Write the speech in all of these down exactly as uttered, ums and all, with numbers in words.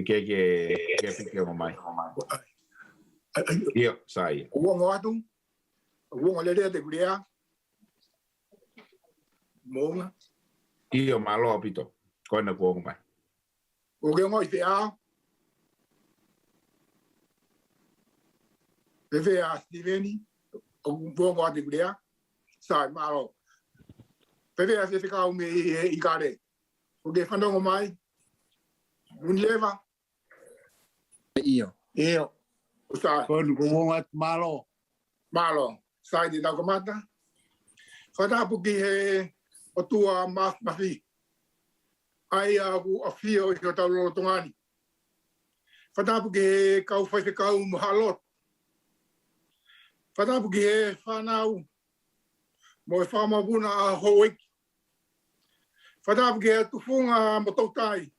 Ke, ke, ke piki ongo mai. ʻIo, sai. Uongo atu. Uongo lelea te kulea. Mouna. ʻIo, mālō ʻaupito. Ko ena kuo ongo mai. ʻOku ke ongoʻi fēfē? Fēfē ʻa Sitiveni? ʻOku uongo atu kulea. Sai, mālō. Fēfē ʻa Faifekau mei he ʻIkale? ʻOku ke fanongo mai? Munileva? ʻIo. ʻIo. Sai. Ko ena kuo ongo atu, mālō. Mālō. Sai, te tau kamata. Fakatapu ki he ʻOtua Māfimafi, ʻa ia ʻoku ʻafio ʻi hotau lotolotonga ni. Fakatapu ki he kau faifekau mo haʻa lotu. Fakatapu ki he fānau mo e fanga mokopuna ʻa houʻeiki. Fakatapu ki he tufunga mo toutai,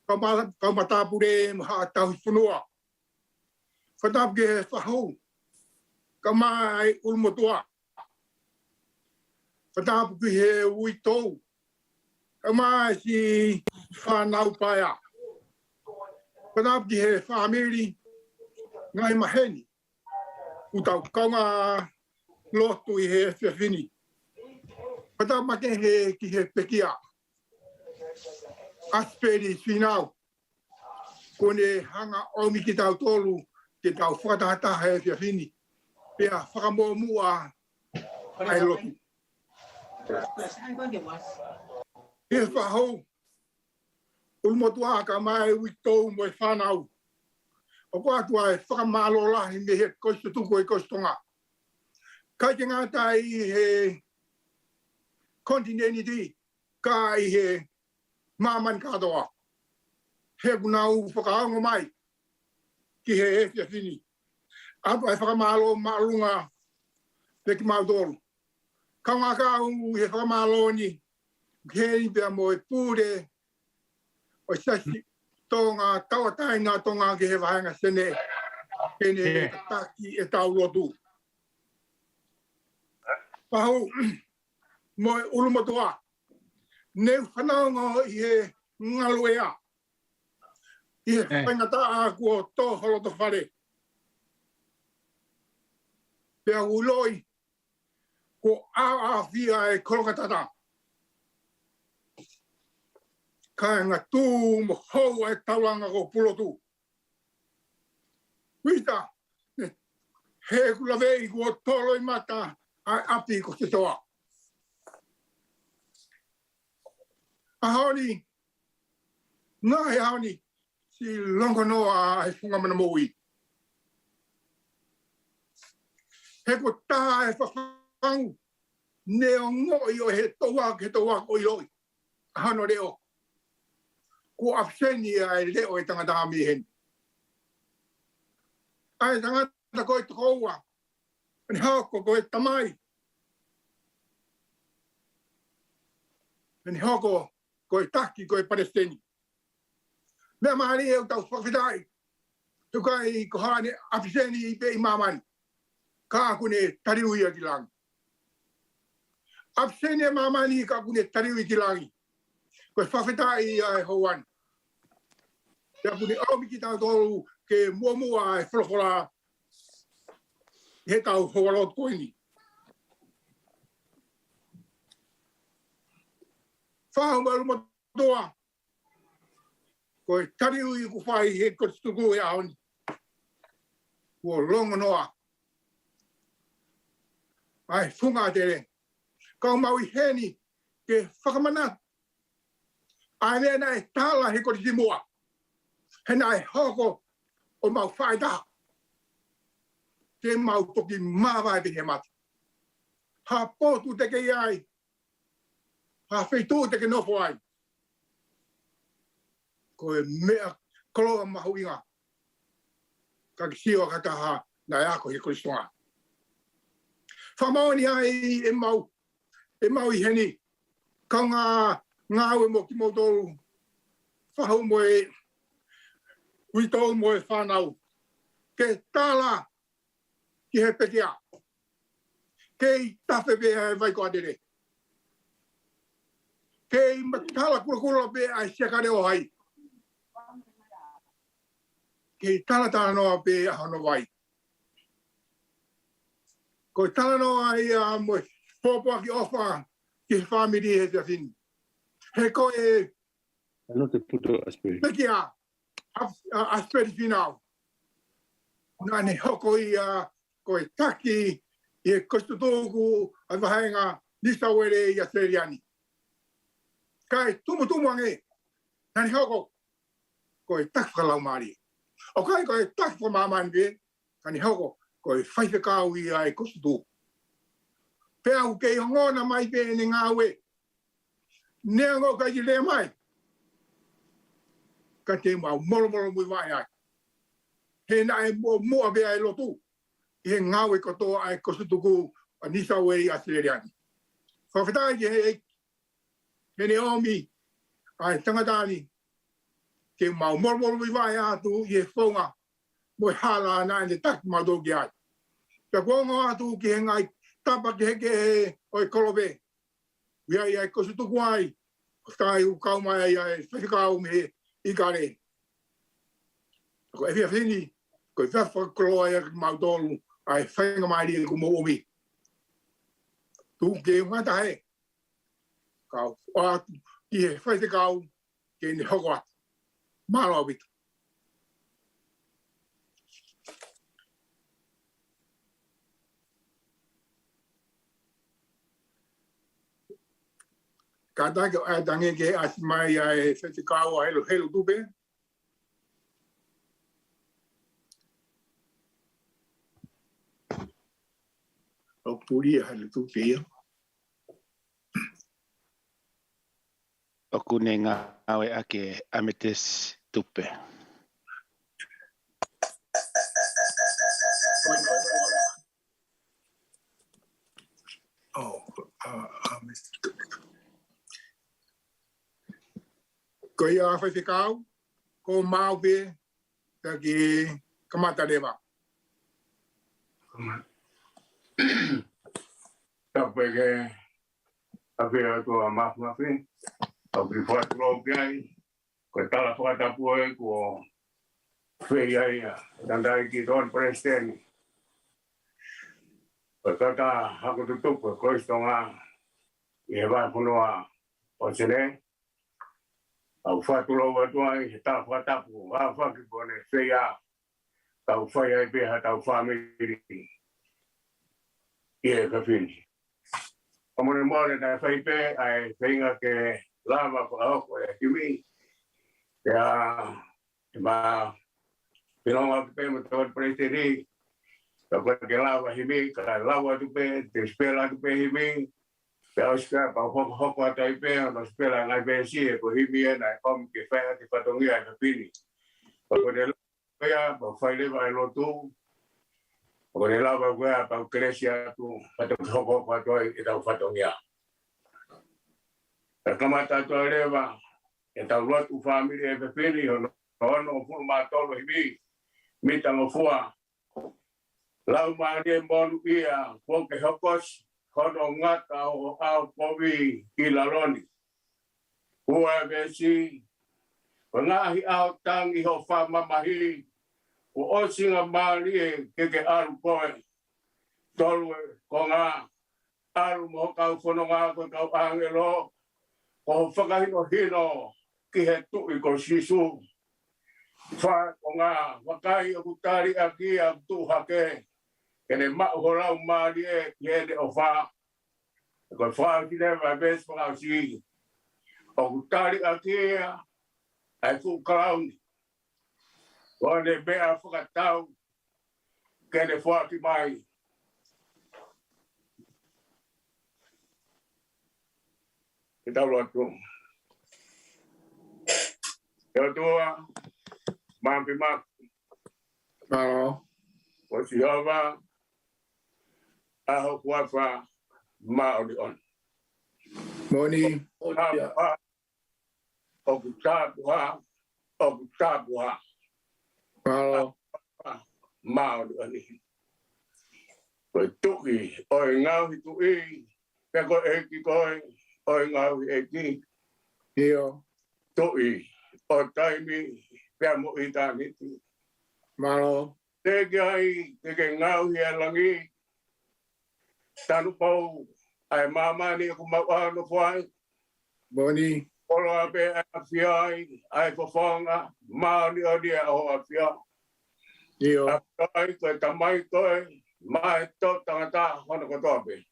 kau ma-, kau matāpule mo haʻa tauhi fonua. Fakatapu ki he fahu, kae ʻumaʻā e ʻulumotuʻa. Fakatapu ki he uitou, kae ʻumaʻā e siʻi fānau paea. Fakatapu ki he fāmili, ngaahi maheni ʻoku tau kaungā lotu ʻi he efiafi ni. Fakatapu makehe ki he pekia, ʻAsipeli Fīnau, kuo ne hanga ʻo ʻomi kitautolu ke tau fakatahataha he efiafi ni, pea fakamuʻomuʻa ʻa e lotu. Ki he fahu, ʻulumotuʻa, kae ʻumaʻā e uitou mo e fānau, ʻoku ʻoatu ʻa e fakamālō lahi mei he Kolisi Tutuku ʻo e Kolisi Tonga, ʻikai ke ngata ʻi he konitinēniti, ka ʻi he māmani kātoa, he kuo nau fakaongo mai ki he efiafi ni. ʻOatu ʻa e fakamālō māʻolunga kiate kimautolu. Kaungā kau ʻi he fakamālō ni, ki heni pea mo e pule ʻo e Siasi Tonga, Tauʻatāina ʻo Tonga ki he Vahenga Senē, ke ne tataki ʻetau lotu. Fahu mo e ʻulumotuʻa, ne u fanongo ʻi he ngaluʻea, ʻi he faingataʻa kuo tō ho loto fale. Pea u ʻiloʻi kuo ʻaoʻaofia e kolokatata, kae ngatū mo hou ʻa e taulanga ko Pulotu. Uita, he ʻoku ou laveʻi kuo toloi mata ʻa e ʻapi ko Setoa. ʻAho ni, ngaahi ʻaho ni, siʻi longonoa ʻa e funga manamoʻui. He kuo tā e fafangu, ne ongoʻi ʻo e touʻaki, he touʻaki ʻo ʻiloʻi ʻa hono leʻo. Kuo ʻapiseni ʻa e leʻo ʻo e tangata mei heni. ʻA e tangata ko e tokoua, pea ne hoko ko e tamai, pea ne hoko ko e taki, ko e palesiteni. Meʻa mālie ʻoku tau fakafetaʻi, he ʻoku ʻikai ko haʻane ʻapiseni pē ʻi māmani, ka ʻoku ne taliui ia ki langi. ʻApiseni ʻa māmani ka ʻoku ne taliui ki langi. Ko e fakafetaʻi ia ʻa e houa ni. Pea ʻoku ne ʻomi kitautolu ke muʻomuʻa e folofola he ʻetau houa lotu ko eni. Fahu mo e ʻulumotuʻa, ko e taliui kuo fai he Kolisi Tutuku he ʻaho ni, kuo longonoa ʻa e funga ʻātele. Ka ʻoku mau ʻi heni ke fakamanatu ʻa e meʻa naʻe tala he Kolisi Muʻa, he naʻe hoko ʻo mau faʻa taha, te mau toki māvae pē he mate. Ha potu te ke ʻi ai, ha feituʻu te ke nofo ai, ko e meʻa koloa mahuʻinga, ka ke sio ʻa e taha naʻe ako he Kolisi Tonga. Fakamoʻoni ai ʻemau, ʻemau ʻi heni, kaungā ngāue mo kimoutolu, fahu mo e uitou mo e fānau, ke tala ki he pekia, kei tafe pē ʻa e vai ko ʻātele, kei matala kulokula pē ʻa e siakale ʻo hai, kei talatalanoa pē ʻa hono vai. Ko e talanoa ia mo e pōpoaki ʻofa ki he fāmili he efiafi ni. He ko e Ano te puto aspiri. Pekia, as-, a-, aspiri finau. Naʻa ne hoko ia ko e taki ʻi he Kosipeli ʻa e vahenga Nīsauele ʻi ʻAositelēlia ni. Kae tumutumu ange, naʻa ne hoko ko e taki fakalaumālie. ʻOku ʻikai ko e taki fakamāmani pē, ka ne hoko ko e faifekau ia ʻa e Kosipeli. Pea ʻoku kei ongona mai pē ʻene ngāue. Neongo ʻoku ʻikai ke lea mai, ka te mau molomolomuivaʻe ai. He naʻe muʻomuʻa pē ʻa e lotu ʻi he ngāue kotoa ʻa e Kosipeli ʻa Nīsauele ʻi ʻAositelēlia ni. Fakafetaʻi ki he ʻEiki, he ne ʻomi ʻa e tangata ni ke mau molomolomuivaʻe atu ʻi he founga mo e hala naʻa ne taki mautolu ki ai. Pea kuo ongo atu ki he ngaahi tapa kehekehe ʻo e kolope. ʻI ai ʻa e Kosipeli ai, ʻo tai u kau mai ai ʻa e faifekau mei he ʻIkale. Ko e efiafi ni, ko e fakakoloa ia kimautolu ʻa e faingamālie kuo mou ʻomi. Tuku ke u ngata hē, kau ʻoatu ki he faifekau ke ne hoko atu. Mālō ʻaupito. Kātaki ʻo ʻai tangi ke ʻasi mai ʻa e faifekau ʻa Heluhelu Tupe. ʻOku puli ʻa Heluhelu Tupe ia. ʻOku ne ngāueʻaki ʻa Metesi Tupe. Oh, uh, uh, Mister Tupe. Ko ia faifekau, ko mau pē, taki kamata leva. Tapu ke ʻafio ʻa e ʻOtua Māfimafi, ʻoku ou fakatulou ki ai, ko e tala fakatapu ē kuo fai ai ʻa e tangataʻeiki tokoni palesiteni ʻo e kautaha ako tutupu ʻa e Kolisi Tonga ʻi he vahefonua ʻo Senē. ʻOku ou fakatulou atu ai he tala fakatapu ʻa e faki pone fea, tau fai ai pē ha tau fāmili ʻi he efiafi ni. Ka molemole naʻe fai pē ʻa e feinga ke lava fakahoko e himi. Pea ʻe ma pinonga atu pē mo e tokoni palesiteni, ka ko e ke lava himi, ka lava atu pē, te sipela atu pē himi, pea ʻosi pē, pea hokohoko atu ai pē, ʻo sipela ngaahi veesi, ʻe ko e himi ē naʻe ʻomi ke fai ʻaki e fatongia ʻo e efiafi ni. Pea ko e lava ia, pea fai leva e lotu, pea ko e lava ko ia, pea kelesi atu, pea toki hokohoko atu ai ʻetau fatongia. Pea kamata atu ai leva ʻetau lotu fāmili ʻo e efiafi ni, hono onongofulu mā tolu himi, mita ngofua. Laumālie Monūʻia, kuo ke hokosi hono ngata ʻo e ʻaokovi ʻi lalo ni. Ua e veesi, ko e ngaahi ʻaho tangi hoʻo fakamamahi, kuo ʻosinga mālie ke ke ʻalu koe. Tolu e konga, ʻalu mo ho kau fononga ko e kau ʻāngelo, ko hoʻo fakahinohino ki he Tuʻi ko Sīsū. Fā e konga, vakai ʻoku tali ʻaki ia ʻoku tuʻu hake, ke ne maʻu ho laumālie ʻi heʻene ʻofa. Ko e fakaʻosi leva e veesi fakaʻosi, ʻoku tali ʻaki ia ʻa e fuʻu kalauni, ko ʻene meʻa fakatau ke ne foaki mai. Ke tau lotu. ʻE ʻOtua Māfimafi, ʻo Sihova, ʻa ho huafa māʻoniʻoni. Moʻoni. ʻOku tāpuha, ʻoku tāpuha. Mālō. Māʻoniʻoni. Ko e Tuʻi ʻo e ngaahi tuʻi, pea ko e ʻEiki koe ʻo e ngaahi ʻeiki. ʻIo. Tuʻi ʻo taimi pea mo ʻitāniti. Mālō. Teʻeki ai ke ke ngaohi ʻa e langi, tanupou ʻa e māmani ʻoku mau ʻaonofo ai. Moʻoni. Koloa pē ʻa e ʻAfio ai ʻa e fofonga māʻoniʻoni ʻa hoʻo ʻAfio. ʻIo. ʻAfio ai ko e Tamai koe maʻa e toʻutangata hono kotoa pē.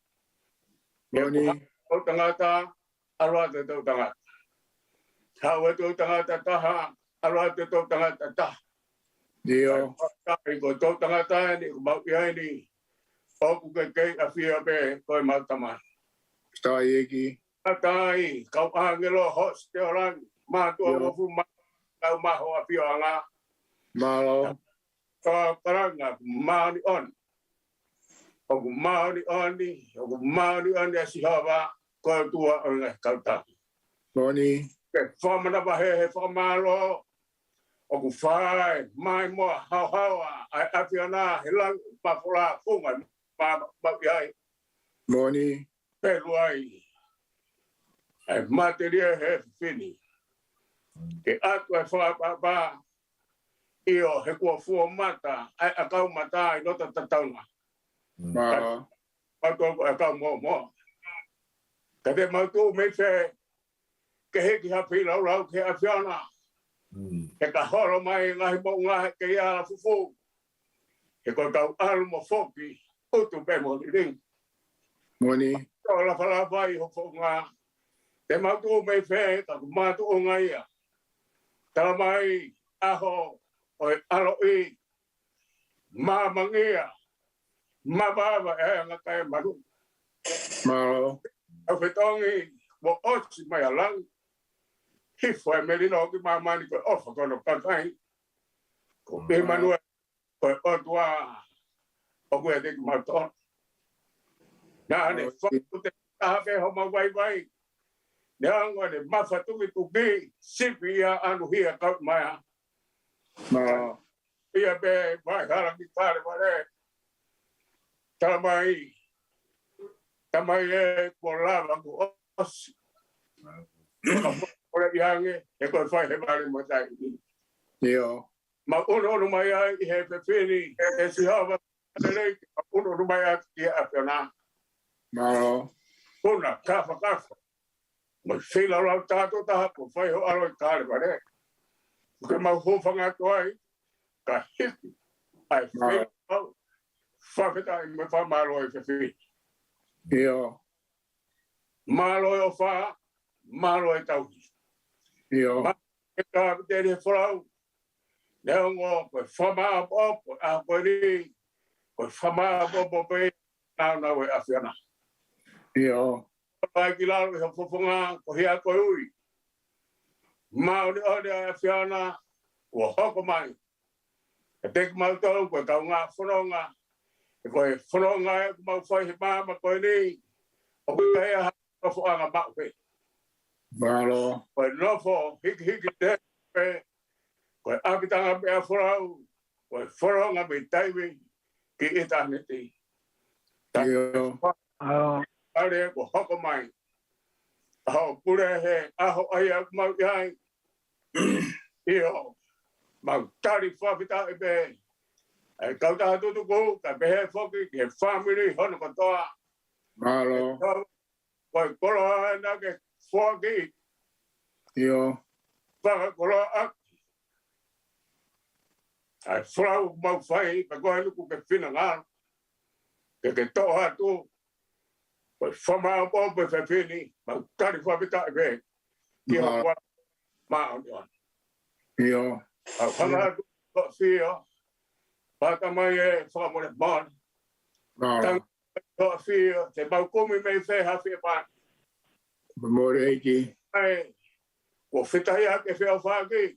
Moʻoni. Ko e toʻutangata, ʻalu atu e toʻutangata. Haʻu e toʻutangata taha, ʻalu atu e toʻutangata taha. ʻIo. Kae fakafetaʻi ko e toʻutangata eni ʻoku mau ʻi ai ni, ʻoku ke kei ʻafio pē ko e mau Tamai. Fakafetaʻi ʻEiki. Fakafetaʻi, kau ʻāngelo hoʻo siteolangi, mātuʻa ʻIo. Mofu ma, kau maʻa hoʻo ʻafioʻanga. Mālō. Ko e kalanga māʻoniʻoni. ʻOku māʻoniʻoni, ʻoku māʻoniʻoni ʻa Sihova, ko e ʻOtua ʻo e ngaahi kautau. Moʻoni. Ke fakamanavahē he fakamālō, ʻoku fai mai mo haohaoa ʻa e ʻAfiona he langi mafola, funga ma, ma, ʻi ai. Moʻoni. Pelu ai ʻa e matelie he fefine. Ke ʻatu ʻa e fakaʻapaʻapa, ʻio, he kuo fuomata ʻa e ʻakau mata ʻi loto tataunga. Mālō. Ka tō ko e ʻakau mōmoa. Ka te mau tuʻu mei fē ke hiki ha feilaulau ki he ʻAfiona. Mm. He ka holo mai ngaahi moʻunga he kei ala fufū. He ko e kau ʻalu mo foki, ʻutu pē mo lilingi. Moʻoni. Tō lafalafa ʻi ho fofonga. Te mau tuʻu mei fē ka ko e mātuʻunga ia. Tala mai ʻaho ʻo e ʻaloʻi, māmangia, mavava e anga kae manu. Mālō. ʻAu fetongi, mo ʻosi mai ʻa langi. Hifo e melino ki māmani ko e ʻofa ko hono kakai. Ko Mālō. ʻImanuela, ko e ʻOtua ʻoku ʻiate kimautolu. Naʻa ne Mālō. Fakute taha pē homau vaivai. Neongo ʻene mafatukituki, sipi ia ʻanuhia kau mai ā. Mālō. ʻIa pē vai hala ki Kalevale. Tala mai. Tala mai ē kuo lava kuo ʻosi. Kole ʻi ange, he ko e fai he vale mo tai. ʻIo. Mau ʻunuʻunu mai ai ʻi he fefine, ʻe Sihova, ʻa e lelei, mau ʻunuʻunu mai atu ki he ʻAfiona. Mālō. Puna, kafakafa. Mo e feilaulau tātou taha kuo fai ho ʻAlo ʻi Kalevale. Ke mau hūfanga atu ai, ka hiki ʻa e Mālō. Feilaulau. Fakafetaʻi mo e fakamālō ʻi he fefine. ʻIo. Mālō e ʻofa, mālō e tauhi. ʻIo. Mālō e kapiteni he folau. Neongo ko e fakamaʻopoʻopo ʻa ko eni, ko e fakamaʻopoʻopo pē naunau e ʻAfiona. ʻIo. Ko e ki lalo ʻi ho fofonga, ko hia ko e ui. Māʻoniʻoni ʻa e ʻAfiona, kuo hoko mai. ʻIate kimautolu ko e kaungā fononga. He ko e fononga ē ʻoku mau fai he māmani ko eni. ʻOku ʻikai ha nofoʻanga maʻu pē. Mālō. Ko e nofo hikihiki te pē. Ko e ʻapitanga pē ʻa e folau. Ko e fononga mei taimi ki ʻitāniti. ʻIo. ʻAle kuo hoko mai. ʻAho pule he ʻaho ʻa ia ʻoku mau ʻi ai. ʻIo, mau tali fakafetaʻi pē. ʻA e kautaha tutuku, kae pehē foki ki he fāmili hono kotoa. Mālō. Ko e koloa ena ke foaki. ʻIo. Fakakoloaʻaki ʻa e folau ʻoku mau fai, pea ko e nuku ke finangalo. Ke ke toʻo atu, ko e fakamaʻopoʻopo e fefine, mau tali fakafetaʻi pē. Ki Mālō. Haʻa māʻoniʻoni. ʻIo. Au hanga atu ko fio, pata mai e fakamolemole. Mālō. Tang ko fio, te mau kumi mei fē ha fie pā. Mole ʻEiki. ʻAi, ko fetahi ake feʻofaʻaki.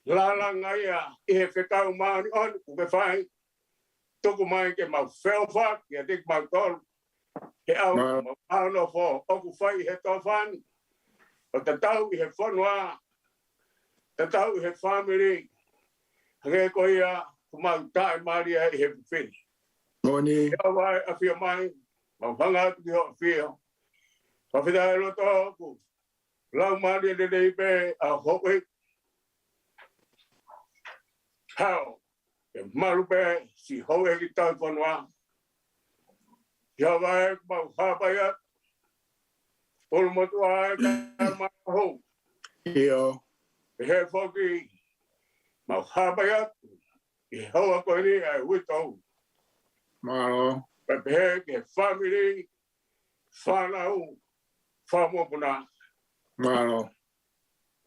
Lālanga ia ʻi he fekau māʻoniʻoni ʻoku ke fai. Tuku mai ke mau feʻofaʻaki ʻiate kimautolu. He ʻaho Mālō. Mau ʻaonofo ʻoku fai he tōfani. ʻO tatau ʻi he fonua. Tatau ʻi he fāmili. Hangē ko ia, ʻoku mau taʻemalie ʻi he fefine. Moʻoni. He ʻa e ʻafio mai, mau hanga atu ki hoʻo ʻafio. Fakafetaʻi loto ʻoku lau mālie lelei pē ʻa hoʻo ʻEiki. Hao, ke malu pē siʻi houʻeiki tauhi fonua. Ia vae mau hapai atu. Pulu motua e ka mau hou. ʻIo. Pehē foki, mau hapai atu ʻi he houa ko eni ʻa e uitou. Mālō. Pea pehē ki he fāmili, fānau, fanga mokopuna. Mālō.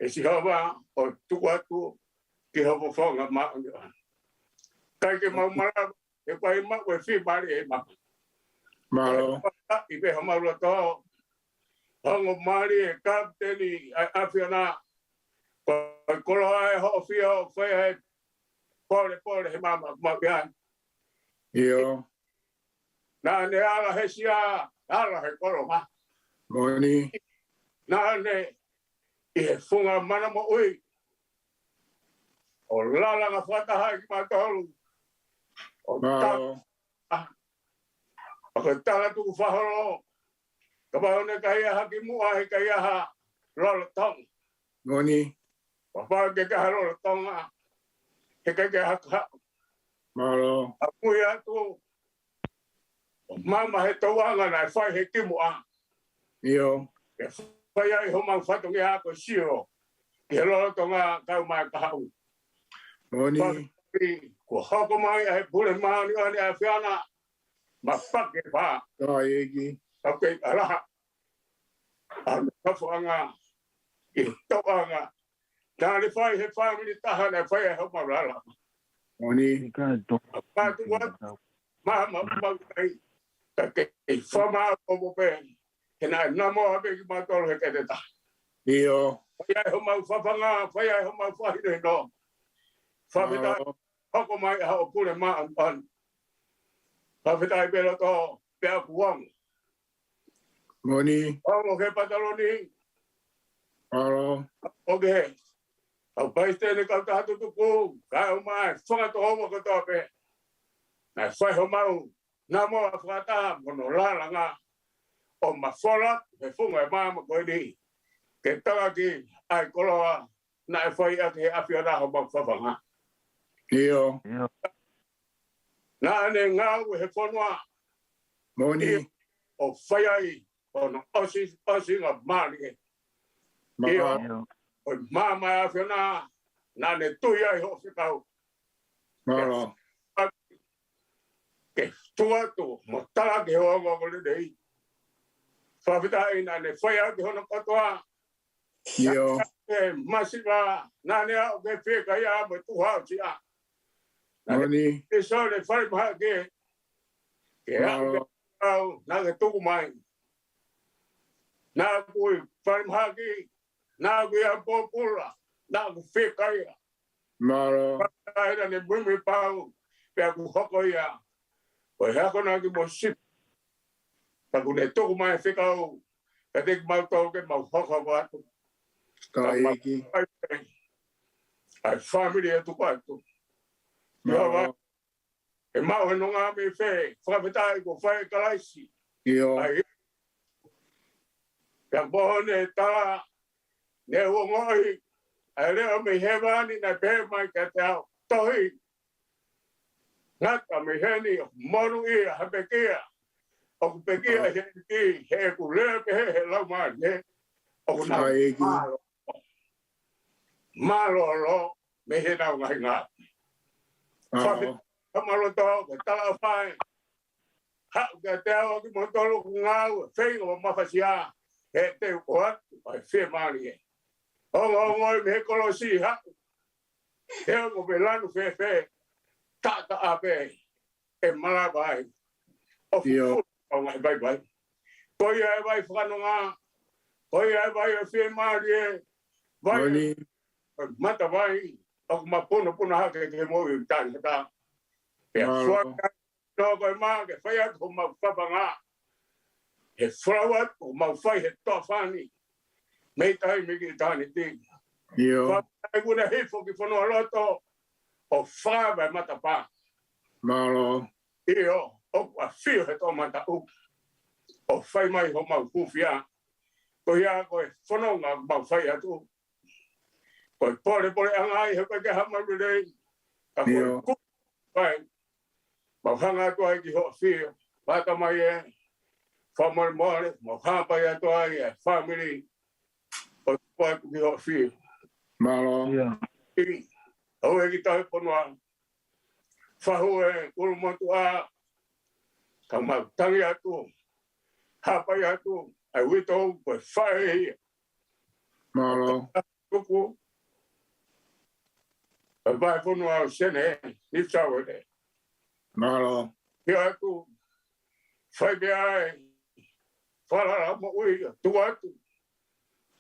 ʻE Sihova, ʻo tuku atu ki ho fofonga māʻoniʻoni. ʻIkai ke mau malava, he ʻikai maʻu e fiemālie ʻe maʻu. Mālō. ʻI pē homau loto, ongo mālie e kapiteni ʻa e ʻAfiona, ko e koloa e hoʻo ʻafio, fai e polepole he maama mau ʻi ai. ʻIo. Naʻa ne ala he sia, ala he kolonga. Moʻoni. Naʻa ne ʻi he funga mana moʻui. ʻO lalanga fakataha kimautolu. ʻO Mālō. ta-, ʻa, ʻa ko e tala tuku faholo. Kapau naʻe ʻikai ha kimuʻa, he ʻikai ha lolotonga. Moʻoni. Kapau ʻikai ha lolotonga, he ʻikai ha kahaʻu. Mālō. ʻA mui atu, ʻo maama he tauʻanga naʻe fai he kimuʻa. ʻIo. Ke fai ai homau fatongia ko e sio ki he lolotonga kau mai kahaʻu. Moʻoni. Paki, kuo hoko mai ʻa e pule māʻoniʻoni ʻa e ʻAfiona, ma pake pā. Ka ʻEiki. Ka ke alaha. ʻA e kafoʻanga, ʻi he tauʻanga, naʻa ne fai he fāmili taha naʻe fai ai homau lala. Moʻoni. Ka tu atu, ma, ma, ma, kai. Ka ke, ʻi fama o mo pē. He naʻe namo a pē kimautolu he kete taha. ʻIo. Fai ai homau fafanga, fai ai homau fahinohino. Fakafetaʻi, Mālō. Hoko mai ʻa hoʻo pule māʻoniʻoni. Fakafetaʻi pē loto, pea kuongo. Moʻoni. Ongo ke pataloni. Mālō. ʻOku ke. ʻAu palesiteni kautaha tutuku, kae ʻumaʻā e fanga toʻonga kotoa pē. Naʻe fai homau, namo a fakataha mo hono lalanga. ʻO mafola, he funga e maama ko eni. Ke talaki, ʻa e koloa, naʻe fai ʻaki he ʻAfiona homau fafanga. ʻIo. ʻIo. Naʻa ne ngāue he fonua. Moʻoni. ʻIo, ʻo fai ai, ʻo no ʻosi, ʻosi ngā mālie. Mālō. ʻIo. ʻIo. ʻO maama e ʻAfiona, naʻa ne tui ai hoʻo fekau. Mālō. Ke tuʻu atu, mo talaki he ongoongo lelei. Fakafetaʻi naʻa ne fai ʻaki hono kotoa, ʻIo. Naʻe masiva, naʻa ne aʻu ke fiekaia mo e tuʻuhausia. Naʻe Moʻoni. ʻIsole falemahaki. Ke aʻu Mālō. ke au, naʻa ke tuku mai. Naʻa ku ʻi falemahaki, naʻa ku ʻi ʻapopula, naʻa ku fiekaia. Mālō. Pea naʻa ne muimui pau, pea kuo hoko ia. Ko e hako naʻa ki mo sipi. Pea kuo ne tuku mai fekau, pea te kimautolu ke mau hoko atu. Ka ʻEiki. ʻAi fāmili atu atu. Mālō. Ia wa, ʻe maʻu he nonga mei fē, fakafetaʻi kuo fai ʻe Kalaisi. ʻIo. ʻAi. Pea poho ne tala, ne u ongoʻi, ʻa e leʻo mei hēvani naʻe pehē mai kiate au. Tohi, ngata mei heni, monūʻia ha pekia. ʻOku pekia ʻi he ʻEiki, he ʻoku lea pehē he laumālie. ʻOku nau ʻAi ʻEiki. mālō. Mālōlō, mei he nau ngaahi ngā. Mālō. Fakafetaʻi, ka mālō tō, ko e tala ʻa fai. Haʻu kiate au ʻa kimoutolu ʻoku ngāue, feinga mo mafasia, he te u ʻoatu ʻa e fiemālie. Ongoongo mei he kolosi haʻu. He ongo pē lanu fēfē, taʻataʻa pē, ʻe malava ai. ʻO ʻIo. fufulu ʻa e ngaahi vaivai. Ko ia e vai fakanonga, ko ia e vai ʻo e fiemālie, vai Moʻoni. ʻo e matavai, ʻoku mapunopuna hake ke moʻui ʻi taʻengata. Pea Mālō. fuaka Nō ko e mā ke fai atu homau fafanga. He folau atu homau fai he toafani. Mei taimi ki ʻitāniti. ʻIo. Fakaʻai kuna hifo ki fonualoto. ʻO fava e matapā. Mālō. ʻIo, ʻoku ʻafio he toʻomataʻu. ʻO fai mai homau hūfia. Ko ia ko e fononga mau fai atu. Ko e polepole ʻanga ai he ko e ke hama lelei. Ka ko e ʻIo. Kupu ʻoku fai, mau hanga atu ai ki hoʻo ʻafio. Pata mai e fakamolemole, mau hapai atu ai e fāmili ʻo tuku atu ki hoʻo ʻafio. Mālō. ʻIo. ʻI, ʻoua ʻe kiʻi tauhi fonua. Fahu e ʻulumotuʻa, ka mau tangi atu, hapai atu, ʻa e uitou ko e faʻē ia. Mālō. Tuku, ʻa e vahefonua ʻo Senē, New South Wales. Mālō. ʻAfio atu, fai pē ʻa e falala moʻui ʻo tuku atu.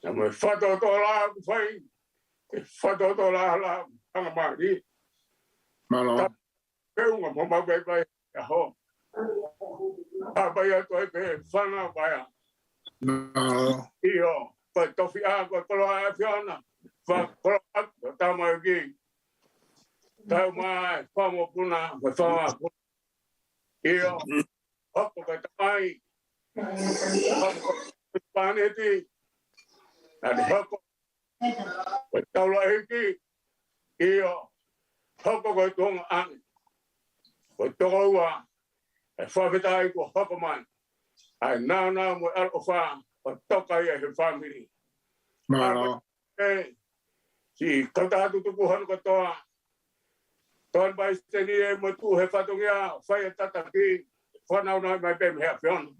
Naʻa mo e fakatōtōlaʻā ʻoku fai, ke fakatōtōlaʻā ʻa e anga mali. Mālō. Feʻunga mo mau vaivai ʻaho. Hapai atu ai pē fanga vaea. Mālō. ʻIo, ko e tofiʻa, ko e koloa ʻa e ʻAfiona. Fakakoloa atu, ko e tamaiki. Tau mai, fanga mokopuna, ko e fanga mokopuna. ʻIo, hoko ko e tamai. Hoko ko e pāneti. Naʻa ne hoko ko e taulaʻeiki. ʻIo, hoko ko e tuongaʻane. Ko e tokoua, ʻa e fakafetaʻi kuo hoko mai. ʻA e nāunau mo e ʻaloʻofa, ʻo toka ia he fāmili. Mālō. ʻE, siʻi kautaha tutuku hono kotoa. Tō ʻa e palesiteni ʻe mo tuʻu he fatongia, fai e tataki, fanau nai mai pē mei he ʻAfiona.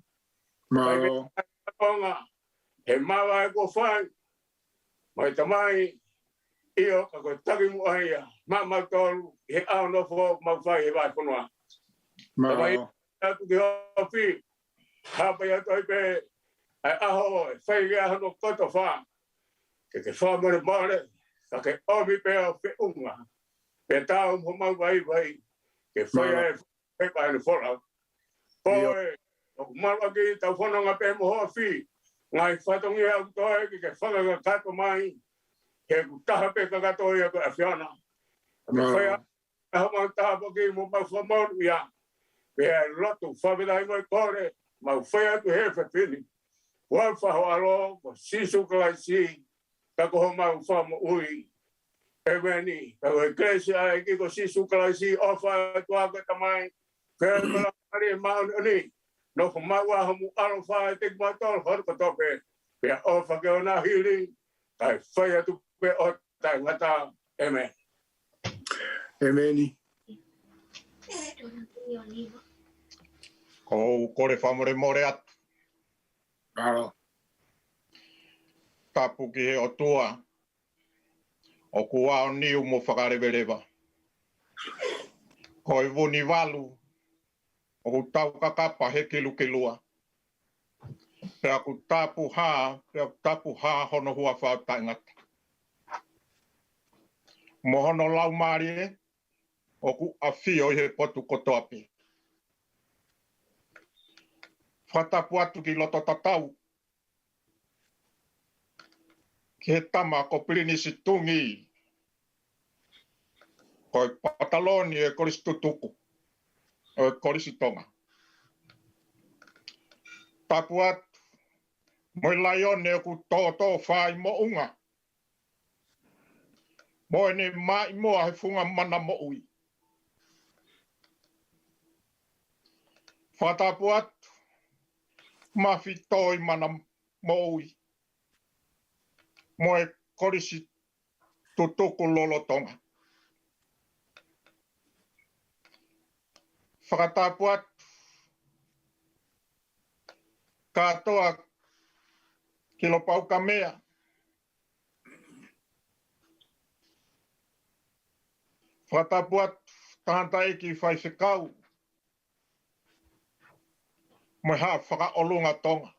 Mālō. Fai pē tonga, he mavae kuo fai. Mai tamai, ʻio ka ko e taki muʻa ia, maʻamautolu, he ʻaho nofo, mau fai he vahefonua. Mālō. Tamai, atu ki hoʻo ʻafio, hapai atu ai pē, ʻa e ʻaho, ʻe fai ki ai hono kotoa fā. Ke ke fakamolemole, ka ke ʻomi pē ʻa e feʻunga. Pea tau mo mau vaivai, ke fai Mālō. Ai e feka ʻene folau. Ko ʻIo. ʻE, ʻoku malu ʻaki ʻetau fononga pē mo hoʻo ʻafio. Ngaahi fatongia ʻoku toe ke ke fakakakato mai. He ʻoku taha pē kakato ia ko e ʻAfiona. Ke Mālō. Fai ʻa, ʻa homau tāpuaki mo mau fakamoʻui ia. Pea ʻe lotu fakafetaʻi mo e kole, mau fai atu he efiafi ni. Ua faho alo, ko Sīsū Kalaisi, ka ko homau fakamoʻui. ʻEmeni. Ka ko e kelesi ʻa e ʻEiki ko Sīsū Kalaisi, ʻofa ʻa e ʻOtua ko e Tamai, feohi mo e Laumālie Māʻoniʻoni, nofo maʻu ʻa homau ʻaloʻofa ʻiate kimautolu hono kotoa pē. Pea ʻofa ke ʻoua naʻa hili, kae fai atu pē ʻo taʻengata. ʻEmeni. ʻEmeni. ʻOku ou kole fakamolemole atu. Mālō. Tapu ki he ʻOtua, ʻoku aoniu mo fakaleveleva. Ko e Vunivalu, ʻoku taukakapa he kilukilua. Pea ʻoku tapuhā, pea ʻoku tapuhā hono huafa ʻo taʻengata. Mo hono Laumālie, ʻoku ʻafio ʻi he potu kotoa pē. Fakatapu atu ki loto tatau, ki he tama ko Pilinisi Tungi, ko e pataloni ʻo e Kolisi Tutuku ʻo e Kolisi Tonga. Tapu atu mo e laione ʻoku tōtō fai moʻunga, mo ʻene maʻimoa he funga mana moʻui. Fakatapu atu, Mafi Toi Mana Moʻui, mo e Kolisi Tutuku lolotonga. Fakatapu atu kātoa ki Lopaukamea. Fakatapu atu tangataʻeiki faifekau mo e Haʻa Fakaʻolunga Tonga.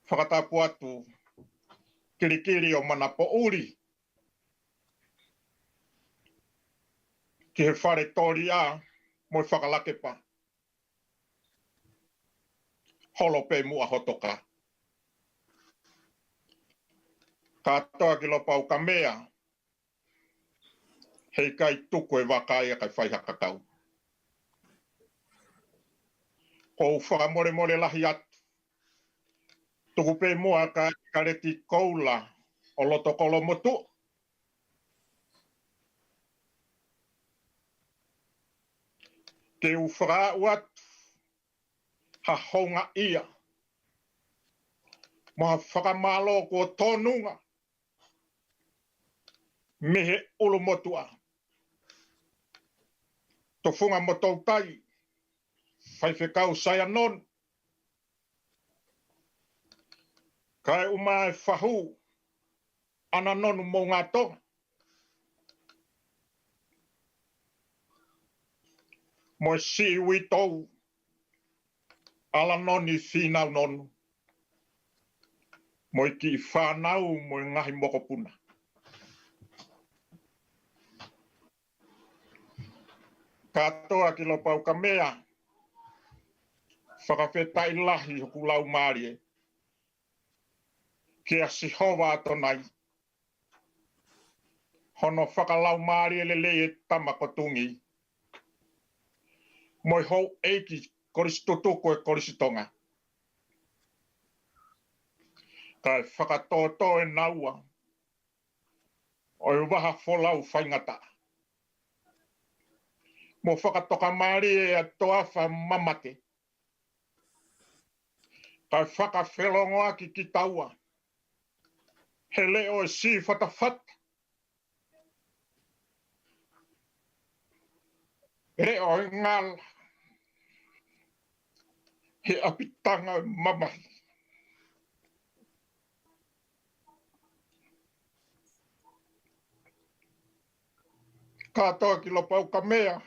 Fakatapu atu Kilikili ʻo Manapoʻuli, ki he Fale Toliʻa mo e Fakalakepa. Holo pē muʻa hoto kā. Kātoa ki Lopaukamea, heʻikai tuku e vaka ia kae fai ha kakau. ʻOku ou fakamolemole lahi atu. Tuku pē muʻa kia ʻIkaleti Koula, ʻo Lotokolomotuʻa. Ke u fakaaʻu atu ha houngaʻia mo ha fakamālō kuo tōnunga mei he ʻulumotuʻa, Tufunga mo Toutai, Faifekau Saianonu, kae ʻumaʻā e fahu ʻAnanonu Moʻungatonga, mo e siʻi uitou ʻAlanoni Finaunonu, mo e kiʻi fānau mo e ngaahi mokopuna. Kātoa ki Lopaukamea, fakafetaʻi lahi hoku laumālie kia Sihova ʻAtonai, hono fakalaumālie lelei e Tama ko Tungi, mo e Houʻeiki Kolisi Tutuku e Kolisi Tonga, kae fakatōtō ʻe naua ʻo e vaha folau faingataʻa, mo fakatokamālie ʻa e toafa mamate, kae fakafelongoaki kitaua he leʻo ʻo e sīfatafata, leʻo ʻo e ngala he ʻapitanga ʻo e mamahi. Kātoa ki Lopaukamea,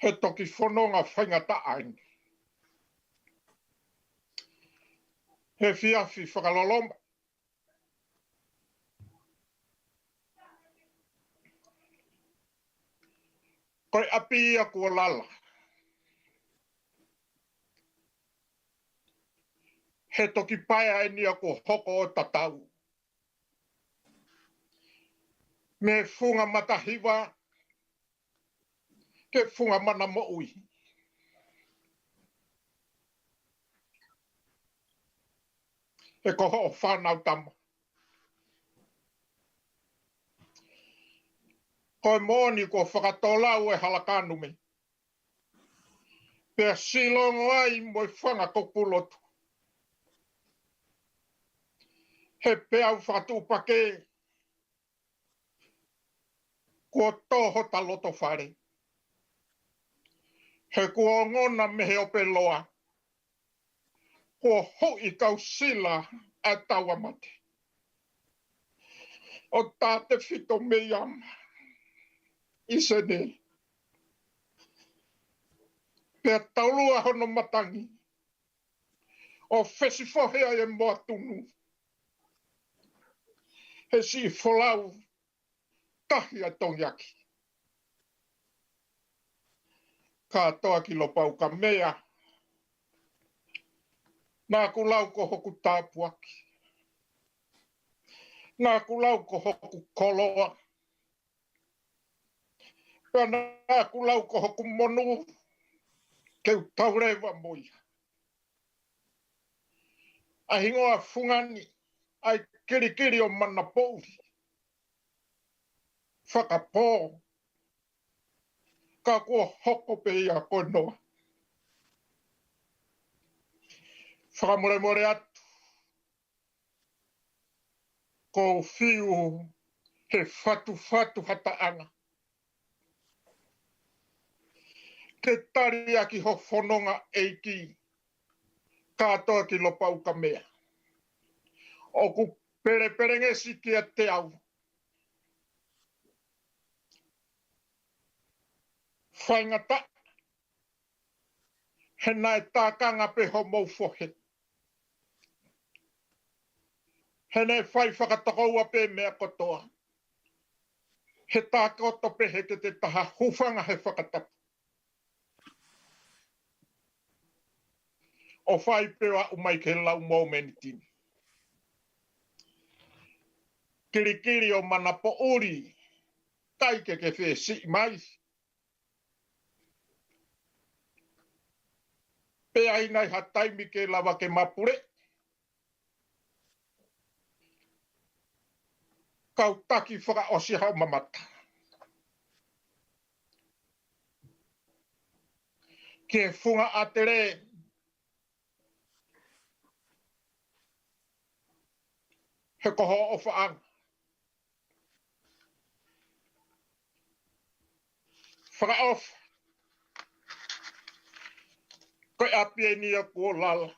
he toki fononga faingataʻa eni he efiafi Fakaloloma. Ko e ʻapi ia kuo lala, he toki paea eni ia kuo hoko ʻo tatau mei he funga matahiva ki he funga mana moʻui. He ko hoʻo fānau tama, ko e moʻoni kuo fakatolau e hala kanu mei, pea silongo ai mo e fanga kopulotu. He peau fakatuʻupakē, kuo tō hota loto fale, he kuo ongona mei he ope loa, kuo huʻi kau sila ʻa e tauʻamate ʻo taʻetefito mei ama ʻi Senē, pea taulua hono matangi ʻo fesifohe ai e moa tunu he siʻi folau tahi ʻa e Tongiaki. Kātoa ki Lopaukamea, naʻa ku lau ko hoku tāpuaki, naʻa ku lau ko hoku koloa, pea naʻa ku lau ko hoku monū ke u tau leva mo ia. ʻA e hingoa fungani ʻa e kilikili ʻo Manapoʻuli, fakapō, ka kuo hoko pē ia ko e noa. Fakamolemole atu, kou fiu he fatufatu ha taʻanga ke tali ʻaki ho fononga ʻEiki. Kātoa ki Lopaukamea, ʻoku pelepelengesi kiate au faingataʻa he naʻe tākanga pē homou fohe, he naʻe fai fakatokoua pē meʻa kotoa, he tākoto pē he te te taha hūfanga he fakatapu ʻo fai pē ʻo aʻu mai ki he lau mōmeniti ni. Kilikili ʻo Manapoʻuli, ʻikai ke ke fesiʻi mai. Pe ʻi ai nai ha taimi ke lava ke ma puleʻi, Kau taki fakaʻosi haʻo mamata ki he funga ʻatele, he ko hoʻo ʻofaʻanga fakaʻofa. Ko e ʻapi eni ia kuo lala.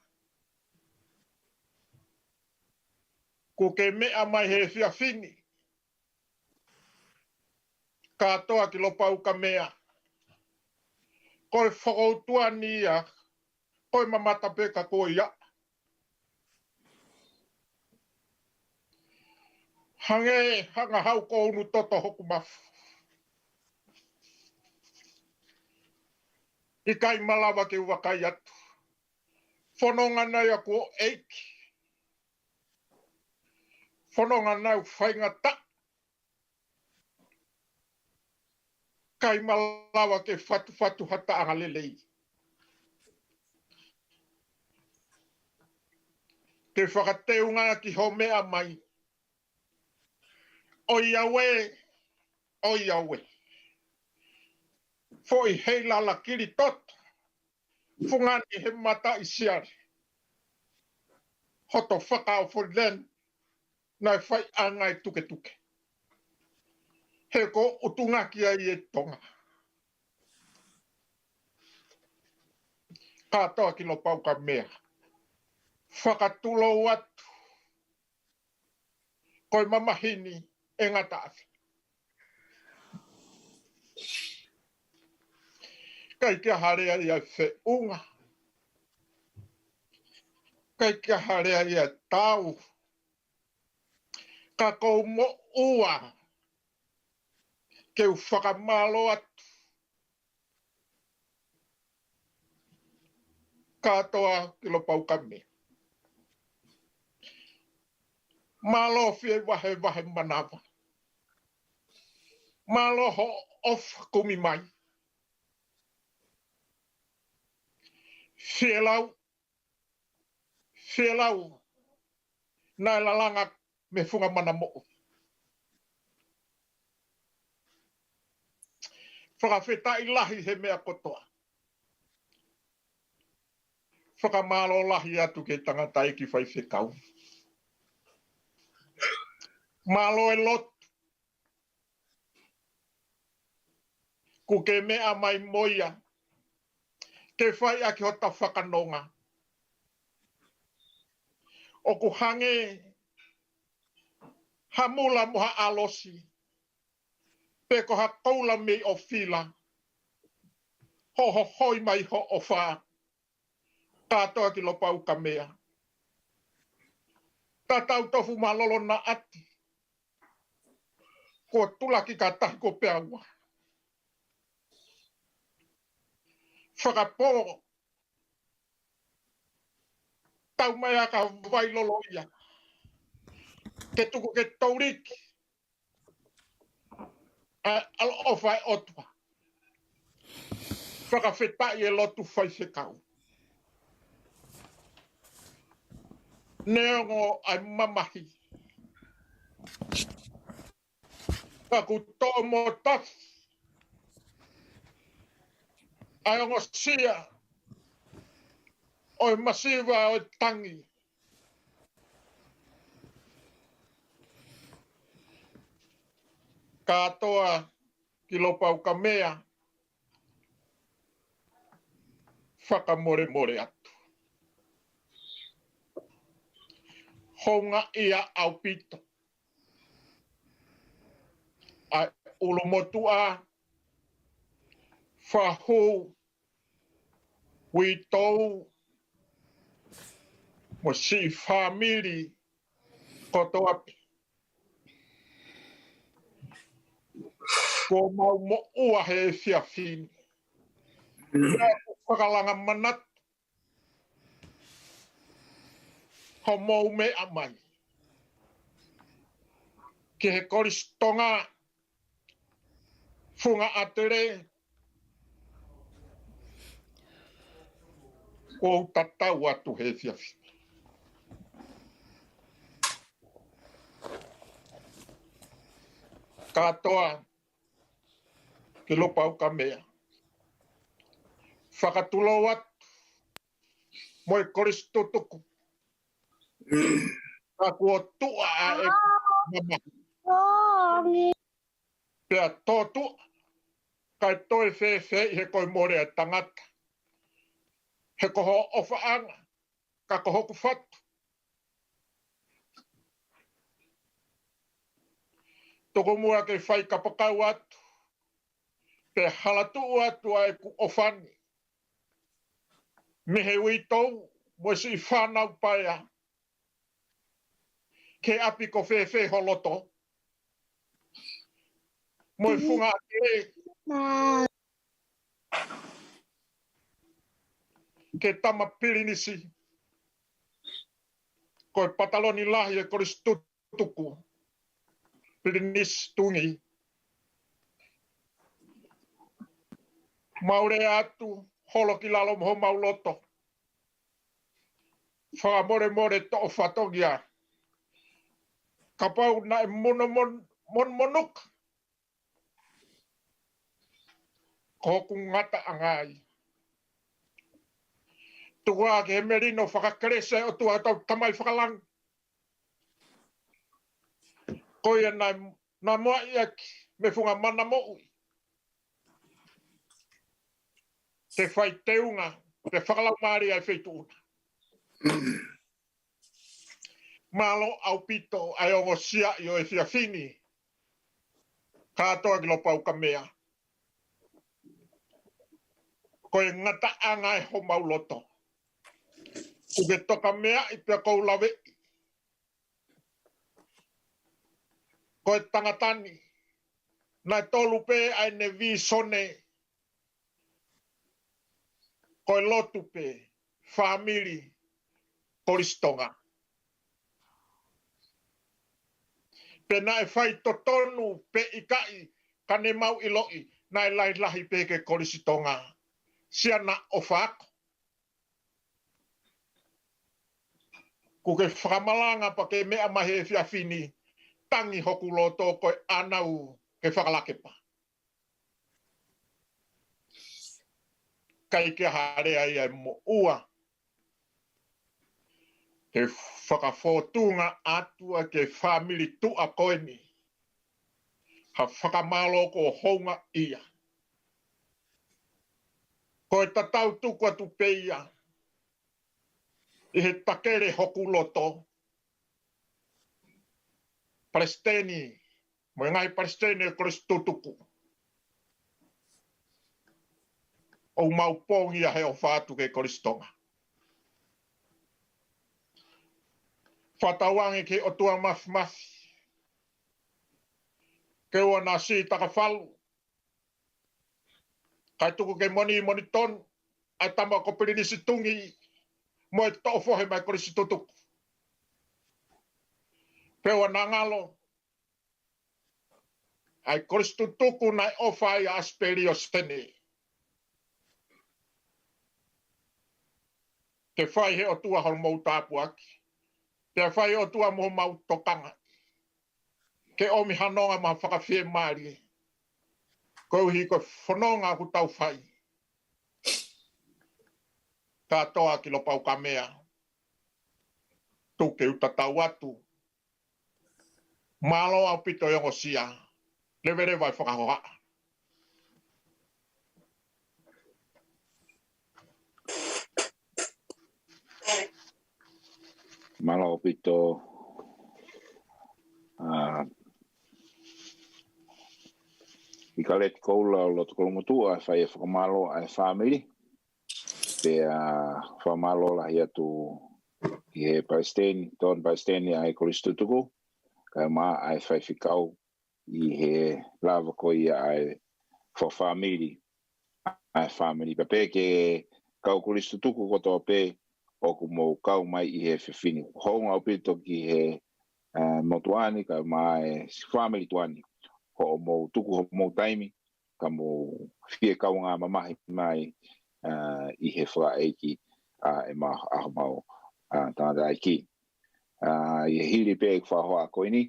Kuo ke meʻa mai he efiafi ni, kātoa ki Lopaukamea. Ko e fokoutua ni ia, ko e mamata pē ka ko ia. Hangē ha ngahau ko unu toto hoku mafu. ʻIkai malava ke u vakai atu. Fononga nai ʻa kuo ʻeiki. Fononga nai ʻo faingataʻa. ʻIkai malava ke fatufatu ha taʻanga lelei. Ke fakateunga ki hoʻo meʻa mai. ʻOiauē, ʻoiauē. Foʻi heilala kili toto. Fungani he mataʻi siale. Hoto fakaofo leni, naʻe fai ʻa e ngaahi tuketuke. He ko ʻutunga ki ai e Tonga. Kātoa ki Lopaukamea. Fakatulou atu. Ko e mamahi ni ʻe ngata ʻafe. ʻIkai ke ha lea ia ʻe feʻunga. ʻIkai ke ha lea ia ʻe tau. Ka ʻoku ou moʻua ke u fakamālō atu. Kātoa ki Lopaukamea. Mālō fie vahevahe manava. Mālō hoʻo ʻofa kumi mai. Fielau, fielau, naʻe lalanga mei he funga mana moʻui. Fakafetaʻi lahi he meʻa kotoa. Fakamālō lahi atu ki he tangataʻeiki faifekau. Mālō e lotu. Kuo ke meʻa mai mo ia ke fai ʻaki hota fakanonga. ʻOku hangē ha mula mo ha ʻalosi, pe ko ha koula mei ʻofila, hohohoi mai hoʻo ʻofa. Kātoa ki Lopaukamea. Tatau tofu mālōlō naʻa ati. Ko tulaki ka tahi ko pea ua. Fakapō. Tau mai ʻa ka vai lolo ia. Ke tuku ke tauliki. ʻA, ʻaloʻofa e ʻOtua. Fakafetaʻi e lotu faifekau. Neongo ʻa e mamahi. Ka kuo tō mo tafi ʻa e ongosia ʻo e masiva ʻo e tangi. Kātoa ki Lopaukamea, fakamolemole atu. Houngaʻia ʻaupito ʻa e ʻulumotuʻa, fahu, uitou, mo siʻi fāmili kotoa pē kuo mau moʻua he efiafi ni. Pea ʻoku fakalanga manatu hoʻomou meʻa mai ki he Kolisi Tonga, Funga ʻAtele, ʻoku ou tatau atu he efiafi. Kātoa ki Lopaukamea. Fakatulou atu mo e Kolisi Tutuku. Ka kuo tuʻa ʻa e mamahi. Pea tō tuʻa, kae toe fēfē ʻi he ko e mole ʻa e tangata. He ko hoʻo ʻofaʻanga, ka ko hoku fatu. Tuku muʻa ke fai kapakau atu, pe halatuʻu atu ʻa ʻeku ʻofa ni mei he uitou mo e siʻi fānau paea, ke ʻapi ko fēfē ho loto, mo e funga ʻakele ki he tama pilinisi, ko e pataloni lahi ʻo e Kolisi Tutuku, Pilinisi Tungi. Mau lea atu, holo ki lalo mo homau loto. Fakamolemole toʻo fatongia. Kapau naʻe mono mon-, mon-, monuka ko hoku ngataʻanga ia. Tuku ā ki he melino fakakelesi ʻa e ʻOtua, tau Tamai fakalangi. Ko ia naʻe, naʻe moʻui ʻaki mei he funga mana moʻui, ke fai teunga, ke fakalaumālie ʻa e feituʻu na. Mālō ʻaupito ʻa e ongosia ʻi he efiafi ni. Kātoa ki Lopaukamea. Ko e ngataʻanga ʻo homau loto. ʻOku ke tokameaʻi pea ʻoku ou laveʻi. Ko e tangata ni, naʻe tolu pē ʻa ʻene vīsone, ko e lotu pē, fāmili, Kolisi Tonga. Pe naʻe fai totonu pe ʻikai, ka ne mau ʻiloʻi, naʻe lahilahi pē ki he Kolisi Tonga. Siana ʻo fako. ʻOku ke fakamalanga pea ke meʻa mai he efiafi ni, tangi hoku loto ko e ʻānau ke fakalakepa. ʻIkai ke hale ai ʻa e moʻua. Ke fakafōtunga atu ʻa e fāmili tuʻa ko eni. Ha fakamālō ko hounga ia. Ko e tatau tuku atu pē ia. ʻI he takele hoku loto. Palesiteni, mo e ngaahi palesiteni ʻo e Kolisi Tutuku. ʻOku mau pongia he ʻofa atu ki he Kolisi Tonga. Fakatauange ki he ʻOtua Mafimafi. Ke ʻoua naʻa siʻi takafalu. Kae tuku ke monimoni tonu ʻa e tama ko Pilinisi Tungi mo e toʻo fohe mai Kolisi Tutuku. Pea ʻoua naʻa ngalo ʻa e Kolisi Tutuku naʻe ʻofa ai ʻa ʻAsipeli ʻo Sene. Ke fai he ʻOtua hoʻomou tāpuaki. Pea fai ʻOtua mo homau tokanga. Ke ʻomi ha nonga mo ha fakafiemālie. Koeʻuhi ko e fononga ʻoku tau fai. Kātoa ki Lopaukamea. Tuku ke u tatau atu. Mālō ʻaupito e ongosia. Leveleva e fakahohaʻa. Mālō ʻaupito, ʻa, ʻIkaleti Koula ʻo Lotokolomotuʻa, fai e fakamālō ʻa e fāmili. Pea fakamālō lahi atu ki he palesiteni, tokoni palesiteni ʻa e Kolisi Tutuku, kae ʻumaʻā ʻa e faifekau ʻi he lava ko ia ʻa e fakafāmili, ʻa e fāmili. Pea pehē ki he kau Kolisi Tutuku kotoa pē ʻoku mou kau mai ʻi he efiafi ni. Hounga ʻaupito ki he, ʻa, motuʻa ni, kae ʻumaʻā e fāmili tuʻa ni. Hoʻomou tuku homou taimi, ka mou fie kaungā mamahi mai, ʻa, ʻi he fakaʻeiki, ʻa, ʻe ma-, ʻa homau, ʻa, tangataʻeiki. ʻA, ʻi he hili pē ʻeku fakahohaʻa ko eni,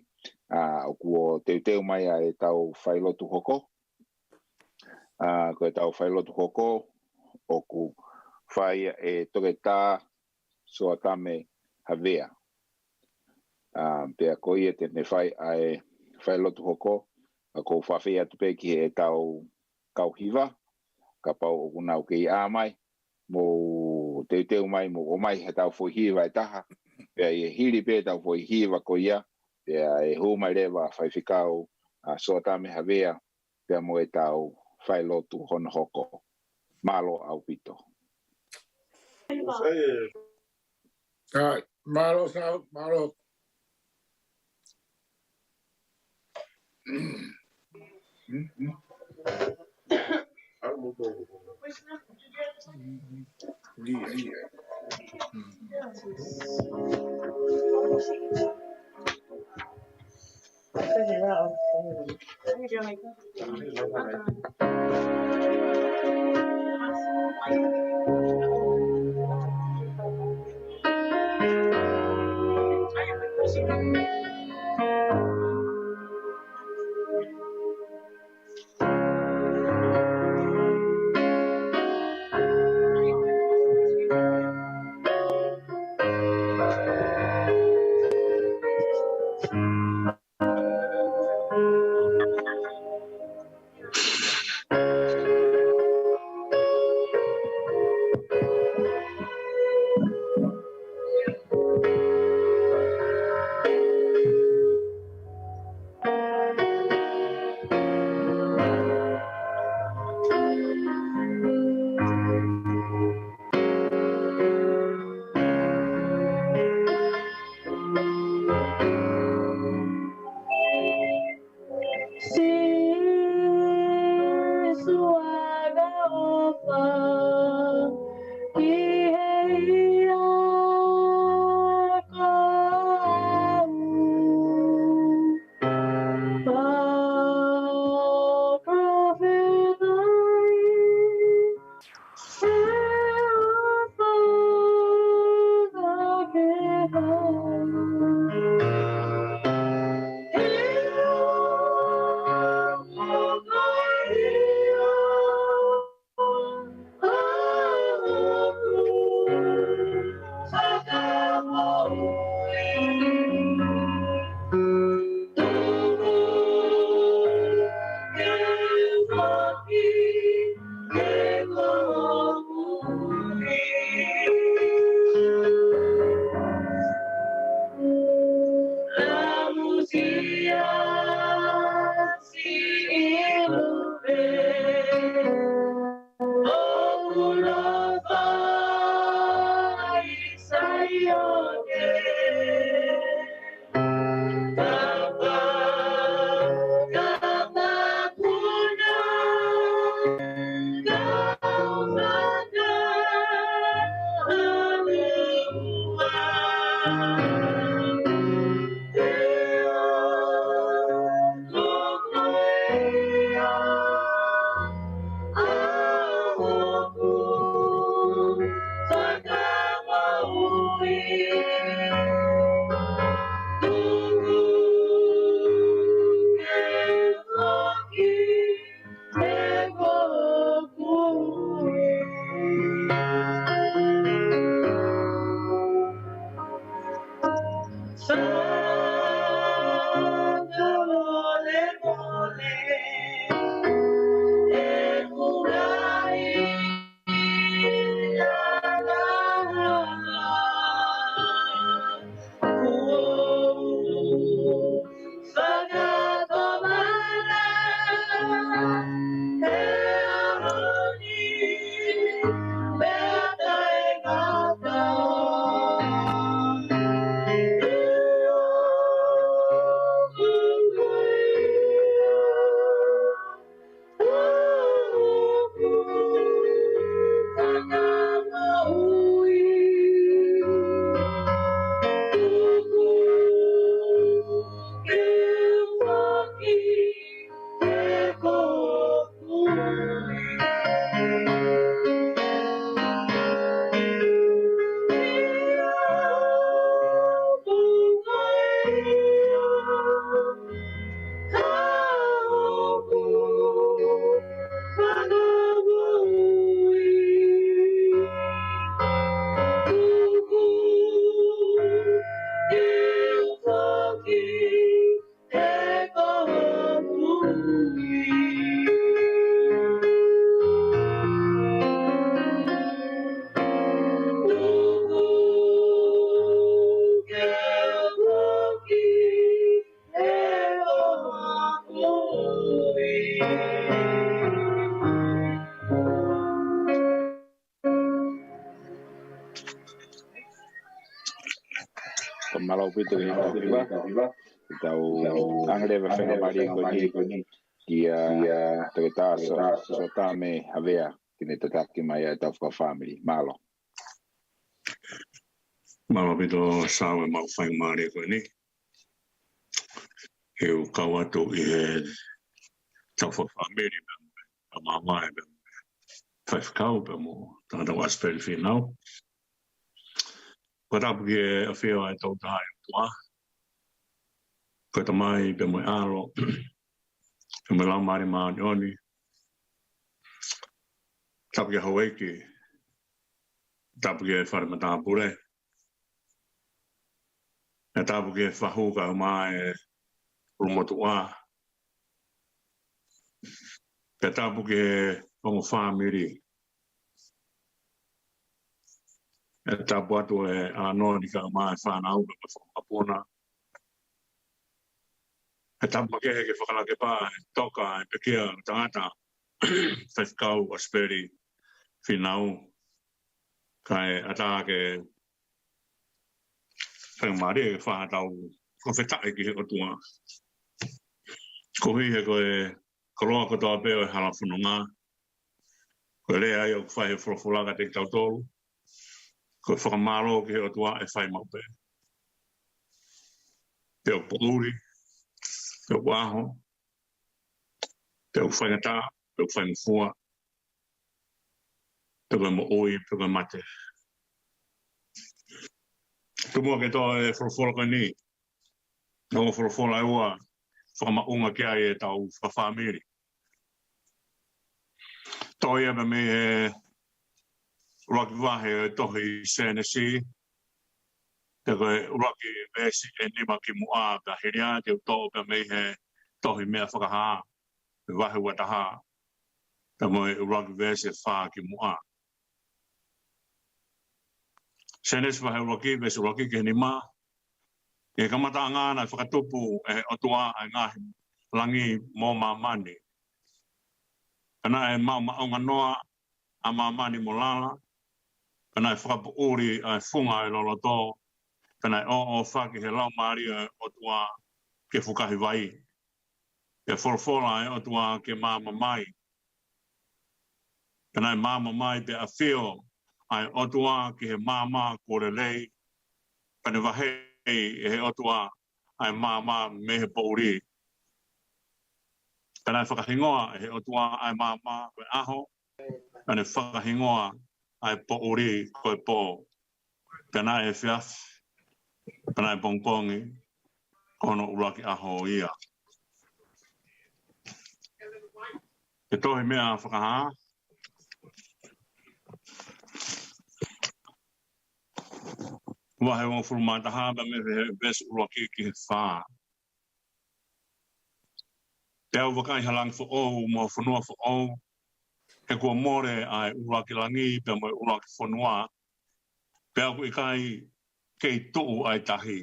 ʻa, ʻoku ʻo teuteu mai ʻa ʻetau failotu hoko. ʻA, ko ʻetau failotu hoko, ʻoku fai ʻe Toketā Soatame Havea. ʻA, pea ko ia te ne fai ʻa e failotu hoko, ʻa, ʻoku ou fakaafeʻi atu pē ki heʻetau kau hiva, kapau ʻoku nau kei ʻā mai, mou teuteu mai, mou ʻomai heʻetau foʻi hiva ʻe taha, pea ʻe hili pē ʻetau foʻi hiva ko ia, pea ʻe hū mai leva ʻa Faifekau, ʻa, Soatame Havea, pea mo ʻetau failotu hono hoko. Mālō ʻaupito. ʻAi, mālō Sau, mālō. Mālō ʻaupito ki he tau hiva. Tau ʻoange leva e faingamālie ko eni kia Toketā Sō-, Sōtame Havea ke ne tataki mai ʻa e tau fakafāmili. Mālō. Mālō ʻaupito Sā, ʻemau faingamālie ko eni. Ke u kau atu ʻi he tau fakafāmili, pea mo e, pea mo e faifekau, pea mo tangata ko ʻAsipeli Fīnau. Ko e tapu ki he ʻafio ʻa e Tokotaha ʻOtua, ko e Tamai, pea mo e ʻAlo, pea mo e Laumālie Māʻoniʻoni. Tapu ki he houʻeiki, tapu ki he fale matāpule, ʻe tapu ki he fahu kae ʻumaʻā e ʻulumotuʻa, ʻe tapu ki he ongo fāmili, ʻe tapu atu e ʻanoni kae ʻumaʻā e fānau pea mo e fanga mokopuna. ʻE tapu makehe ki he fakalakepa ʻe toka e pekia tangata, faifekau ʻAsipeli Fīnau, kae ʻatā ke faingamālie ke fai ha tau fakafetaʻi ki he ʻOtua. Koeʻuhi he ko e koloa kotoa pē ʻo e hala fononga, ko e lea ia ʻoku fai he folofola kiate kitautolu, ko e fakamālō ki he ʻOtua ʻe fai maʻu pē. Pe ʻoku poʻuli, pe ʻoku ʻaho, pe ʻoku faingataʻa, pe ʻoku faingofua, pe ko e moʻui, pe ko e mate. Tomuʻa ke toʻo e folofola ko eni, ongo folofola ʻe ua, fakamaʻunga ki ai e tau fakafāmili. Toʻo ia pē mei he ʻuluaki vahe ʻo e tohi Sēnesi, pea ko e ʻuluaki veesi ʻe nima kimuʻa, pea hili ia te u toʻo pē mei he tohi Meʻa Fakahā, ʻi he vahe ua taha, pea mo e ʻuluaki veesi ʻe fā kimuʻa. Sēnesi vahe ʻuluaki, veesi ʻuluaki ki he nima. ʻI he kamataʻanga naʻe fakatupu ʻe he ʻOtua ʻa e ngaahi langi mo māmani. Pea naʻe maʻumaʻunga noa ʻa māmani mo lala, pea naʻe fakapoʻuli ʻa e funga ʻo e loloto, pea naʻe ʻōʻōfaki ʻe he Laumālie ʻo e ʻOtua ki he fukahi vai. Pea folofola ʻa e ʻOtua ke maama mai. Pea naʻe maama mai, pea ʻafio ʻa e ʻOtua ki he maama kuo lelei. Pea ne vaheʻi ʻe he ʻOtua ʻa e maama mei he poʻuli. Pea naʻe fakahingoa ʻe he ʻOtua ʻa e maama ko e ʻaho, pea ne fakahingoa ʻa e poʻuli ko e pō. Pea naʻe efiafi, pea naʻe pongipongi, ko hono ʻuluaki ʻaho ia. ʻI he tohi Meʻa Fakahā, vahe hongofulu mā taha, pea mei he veesi ʻuluaki ki he fā. Pea u vakai ha langi foʻou mo ha fonua foʻou, he kuo mole ʻa e ʻuluaki langi pea mo e ʻuluaki fonua, pea ʻoku ʻikai kei tuʻu ʻa e tahi.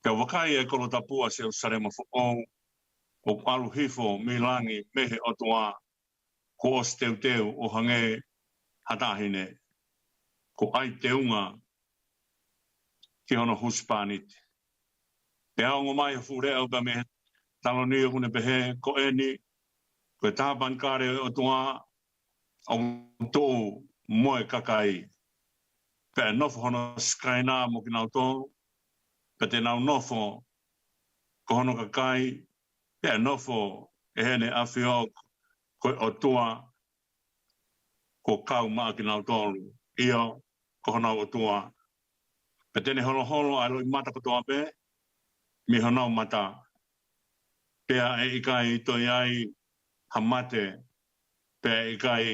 Pea u vakai ʻa e kolo tapu ʻa Selūsalema foʻou, ʻoku ʻalu hifo mei langi mei he ʻOtua, kuo ʻosi teuteu ʻo hangē ha taʻahine kuo ʻai teunga ki hono husepāniti. Pea ongo mai ha fuʻu leʻo pea mei he taloni ʻoku ne pehē, ko eni, ko e tāpanekale ʻo e ʻOtua ʻoku tuʻu mo e kakai. Pea ʻe nofo hono Sikaina mo kinautolu, pea te nau nofo ko hono kakai, pea ʻe nofo ʻe heʻene ʻafio ko e ʻOtua kuo kau maʻa kinautolu, ʻio, ko honau ʻOtua. Pea te ne holoholo ʻa e loʻimata kotoa pē mei honau mata. Pea ʻe ʻikai toe ʻi ai ha mate, pea ʻe ʻikai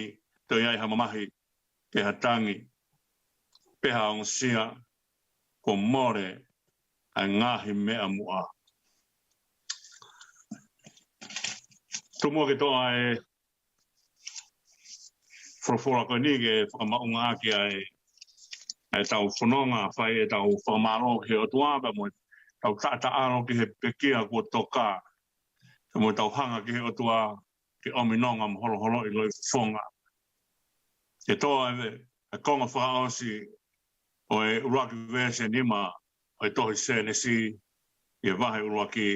toe ʻi ai ha mamahi, pe ha tangi, pe ha ongosia, kuo mole ʻa e ngaahi meʻa muʻa. Tomuʻa ke toʻo ʻa e folofola ko eni ke fakamaʻunga ʻaki ʻa e, ʻa e tau fononga, fai e tau fakamālō ki he ʻOtua, pea mo e tau taʻataʻalo ki he pekia kuo toka, pea mo e tau hanga ki he ʻOtua ke ʻomi nonga mo holoholoʻi loʻifofonga. Ke toʻo ʻa e, ʻa e konga fakaʻosi ʻo e ʻuluaki veesi ʻe nima, ʻo e tohi Sēnesi, ʻi he vahe ʻuluaki,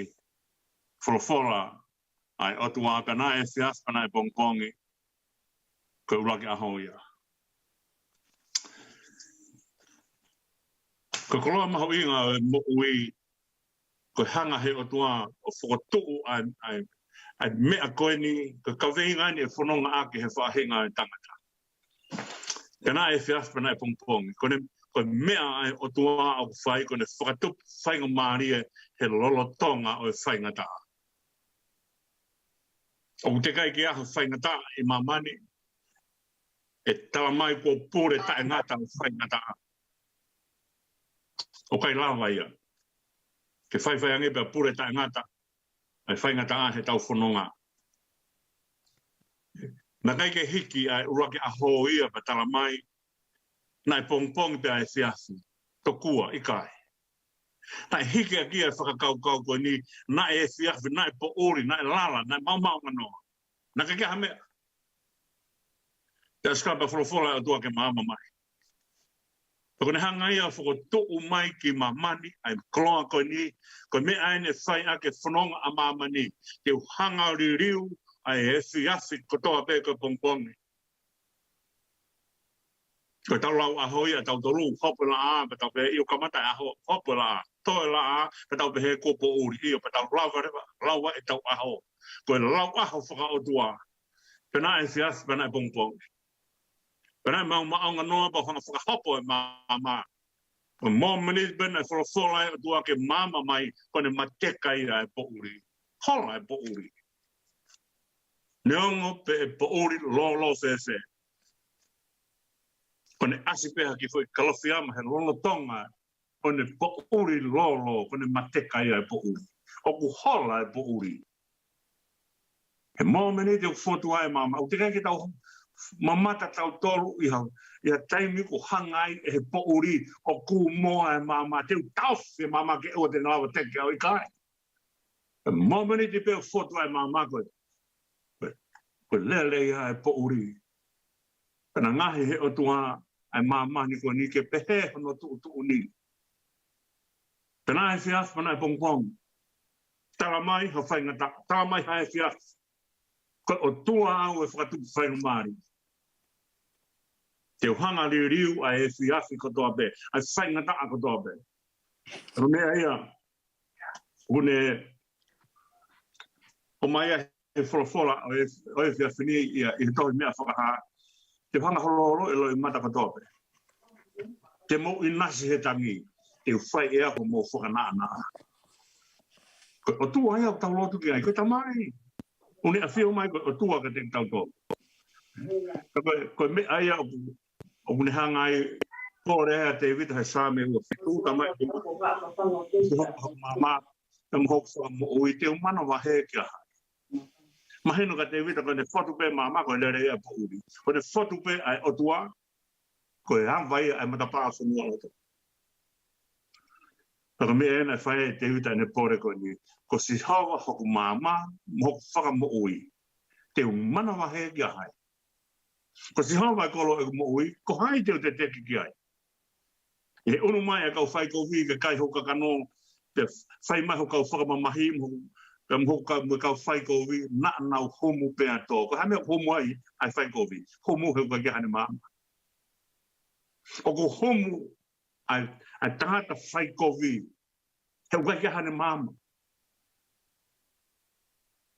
folofola ʻa e ʻOtua pea naʻe efiafi pea naʻe pongipongi, ko e ʻuluaki ʻaho ia. Ko e koloa mahuʻinga ʻo e moʻui, ko e hanga he ʻOtua ʻo fokotuʻu ʻa e, ʻa e, ʻa e meʻa ko eni, ko e kaveinga eni ʻe fononga ʻaki he faʻahinga ʻo e tangata. Pea naʻe efiafi pea naʻe pongipongi. Ko ʻene, ko e meʻa ʻa e ʻOtua ʻoku fai, ko ʻene fakatupu faingamālie he lolotonga ʻo e faingataʻa. ʻOku teʻeki ai ke ʻi ai ha faingataʻa ʻi māmani ʻe talamai kuo pule taʻengata ʻa e faingataʻa. ʻOku ʻikai lava ia ke faifai ange pea pule taʻengata ʻa e faingataʻa he ʻetau fononga. Naʻe ʻikai ke hiki ʻa e ʻuluaki ʻaho ia pea talamai naʻe pongipongi pea efiafi. Tokua, ʻikai. Naʻe hiki ʻaki ʻa e fakakaukau ko eni, naʻe efiafi, naʻe poʻuli, naʻe lala, naʻe maomaonganoa. Naʻe ʻikai ke ʻi ai ha meʻa. Pea ʻosi pea folofola ʻa e ʻOtua ke maama mai. Pea ko ʻene hanga ia ʻo fokotuʻu mai ki māmani ʻa e koloa ko eni, ko e meʻa eni ʻe fai ʻaki e fononga ʻa māmani. Te u hanga ʻo liliu ʻa e efiafi kotoa pē ko e pongipongi. Ko ʻetau lau ʻaho ia ʻa tautolu, hopo e laʻā, pea tau pehē ʻio kamata e ʻaho, hopo e laʻā, tō e laʻā, pea tau pehē kuo poʻuli, ʻio, pea tau lava leva, lau ʻetau ʻaho. Ko e lau ʻaho fakaʻotua. Pea naʻe efiafi, pea naʻe pongipongi. Pea naʻe maomaonganoa pea hanga fakahopo e maama. Ko e mōmeniti pē naʻe folofola e ʻOtua ke maama mai, ko ʻene mateka ia e poʻuli. Hola e poʻuli. Neongo pe ʻe poʻuli lōlō fēfē, ko ʻene ʻasi pē ha kiʻi foʻi kalofiama he lolotonga ʻo ʻene poʻuli lōlō, ko ʻene mateka ia e poʻuli. ʻOku hola e poʻuli. He mōmeniti ʻoku fotu ai e maama, ʻoku teʻeki ai ke tau mamata tautolu ʻi ha, ʻi ha taimi kuo hanga ai ʻe he poʻuli ʻo kūmoa e maama, te u taʻofi e maama ke ʻoua te ne lava teke au, ʻikai. He mōmeniti pē ʻoku fotu ai e maama ko e, ko e, ko e lele ia e poʻuli. Pea naʻe ngaohi he ʻOtua ʻa e māmani ko eni ke pehē hono tuʻutuʻuni. Pea naʻe efiafi pea naʻe pongipongi. Talamai ha faingataʻa, talamai ha efiafi. Ko e ʻOtua au ʻe fakatupu faingamālie. Te u hanga liliu ʻa e efiafi kotoa pē, ʻa e faingataʻa kotoa pē. Ko e meʻa ia, ʻoku ne ʻomai ʻa e folofola ʻo e, ʻo e efiafi ni ia ʻi he tohi Meʻa Fakahā. Te u hanga holoholo e loʻimata kotoa pē. Te mou ʻinasi he tangi, te u fai ʻe au homou fakanaʻanaʻa. Ko e ʻOtua ia ʻoku tau lotu ki ai, ko e Tamai. ʻOku ne ʻafio mai ko e ʻOtua kiate kitautolu. Ka ko e, ko e meʻa ia ʻoku, ʻoku ne hanga ai, pole ʻa Tēvita he Saame ua fitu, Tamai, ko hoku maama, pea mo hoku fakamoʻui, te u manavahē kia hai? Mahino kia Tēvita ko ʻene fotu pē maama ko e lele ia e poʻuli. Ko ʻene fotu pē ʻa e ʻOtua, ko e ava ia ʻa e matapā ʻo e fonualoto. Ka ko e meʻa ena ʻe fai ai ʻe Tēvita ʻene pole ko eni. Ko Sihova hoku maama, mo hoku fakamoʻui. Te u manavahē kia hai? Ko Sihova e kolo ʻeku moʻui, ko hai te u teteki ki ai? ʻI he ʻunu mai ʻa e kau faikovi ke kai hoku kakano, pea fai mai hoku kau fakamamahi, mo hoku, pea mo hoku kau, mo e kau faikovi, naʻa nau humu pea tō. Ko e hā e meʻa ʻoku humu ai ʻa e faikovi? Humu he ʻoku ʻikai ke ʻi ai haʻane maama. ʻOku humu ʻa e, ʻa e tangata faikovi he ʻoku ʻikai ke ʻi ai haʻane maama.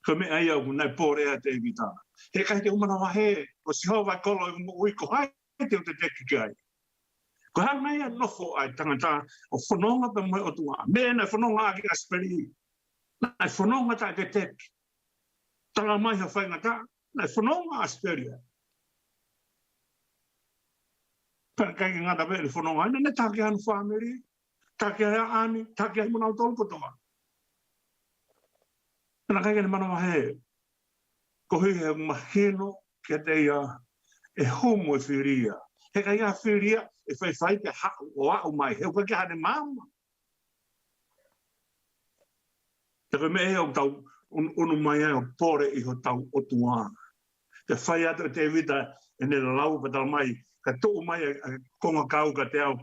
Ko e meʻa ia ʻoku ne pole ai ʻa Tēvita. He ʻikai te u manavahē, ko Sihova e kolo ʻeku moʻui, ko hai te u teteki ki ai? Ko e hā e meʻa ia ʻe nofo ai e tangata ʻo fononga pea mo e ʻOtua? Meʻa naʻe fononga ʻaki ʻAsipeli. Naʻe fononga taʻeteteki. Talamai ha faingataʻa, naʻe fononga ʻAsipeli. Pea ʻikai ke ngata pē ʻene fononga, naʻa ne taki hano fāmili, taki ʻa e ʻaʻani, taki ʻa e moʻui ʻa kinautolu kotoa. Naʻe ʻikai ke ne manavahē. Koeʻuhi he mahino kiate ia ʻe humu e fili ia. He ʻikai ha fili ia ʻe faifai pea haʻu ʻo aʻu mai. He ʻoku ʻikai ke ʻi ai haʻane maama. He ko e meʻa ia ʻoku tau un-, unu mai ai ʻo pole ʻi hotau ʻOtua. Pea fai atu ʻe Tēvita ʻene lau pea talamai, ka tuʻu mai ʻa e, ʻa e kongakau kiate au,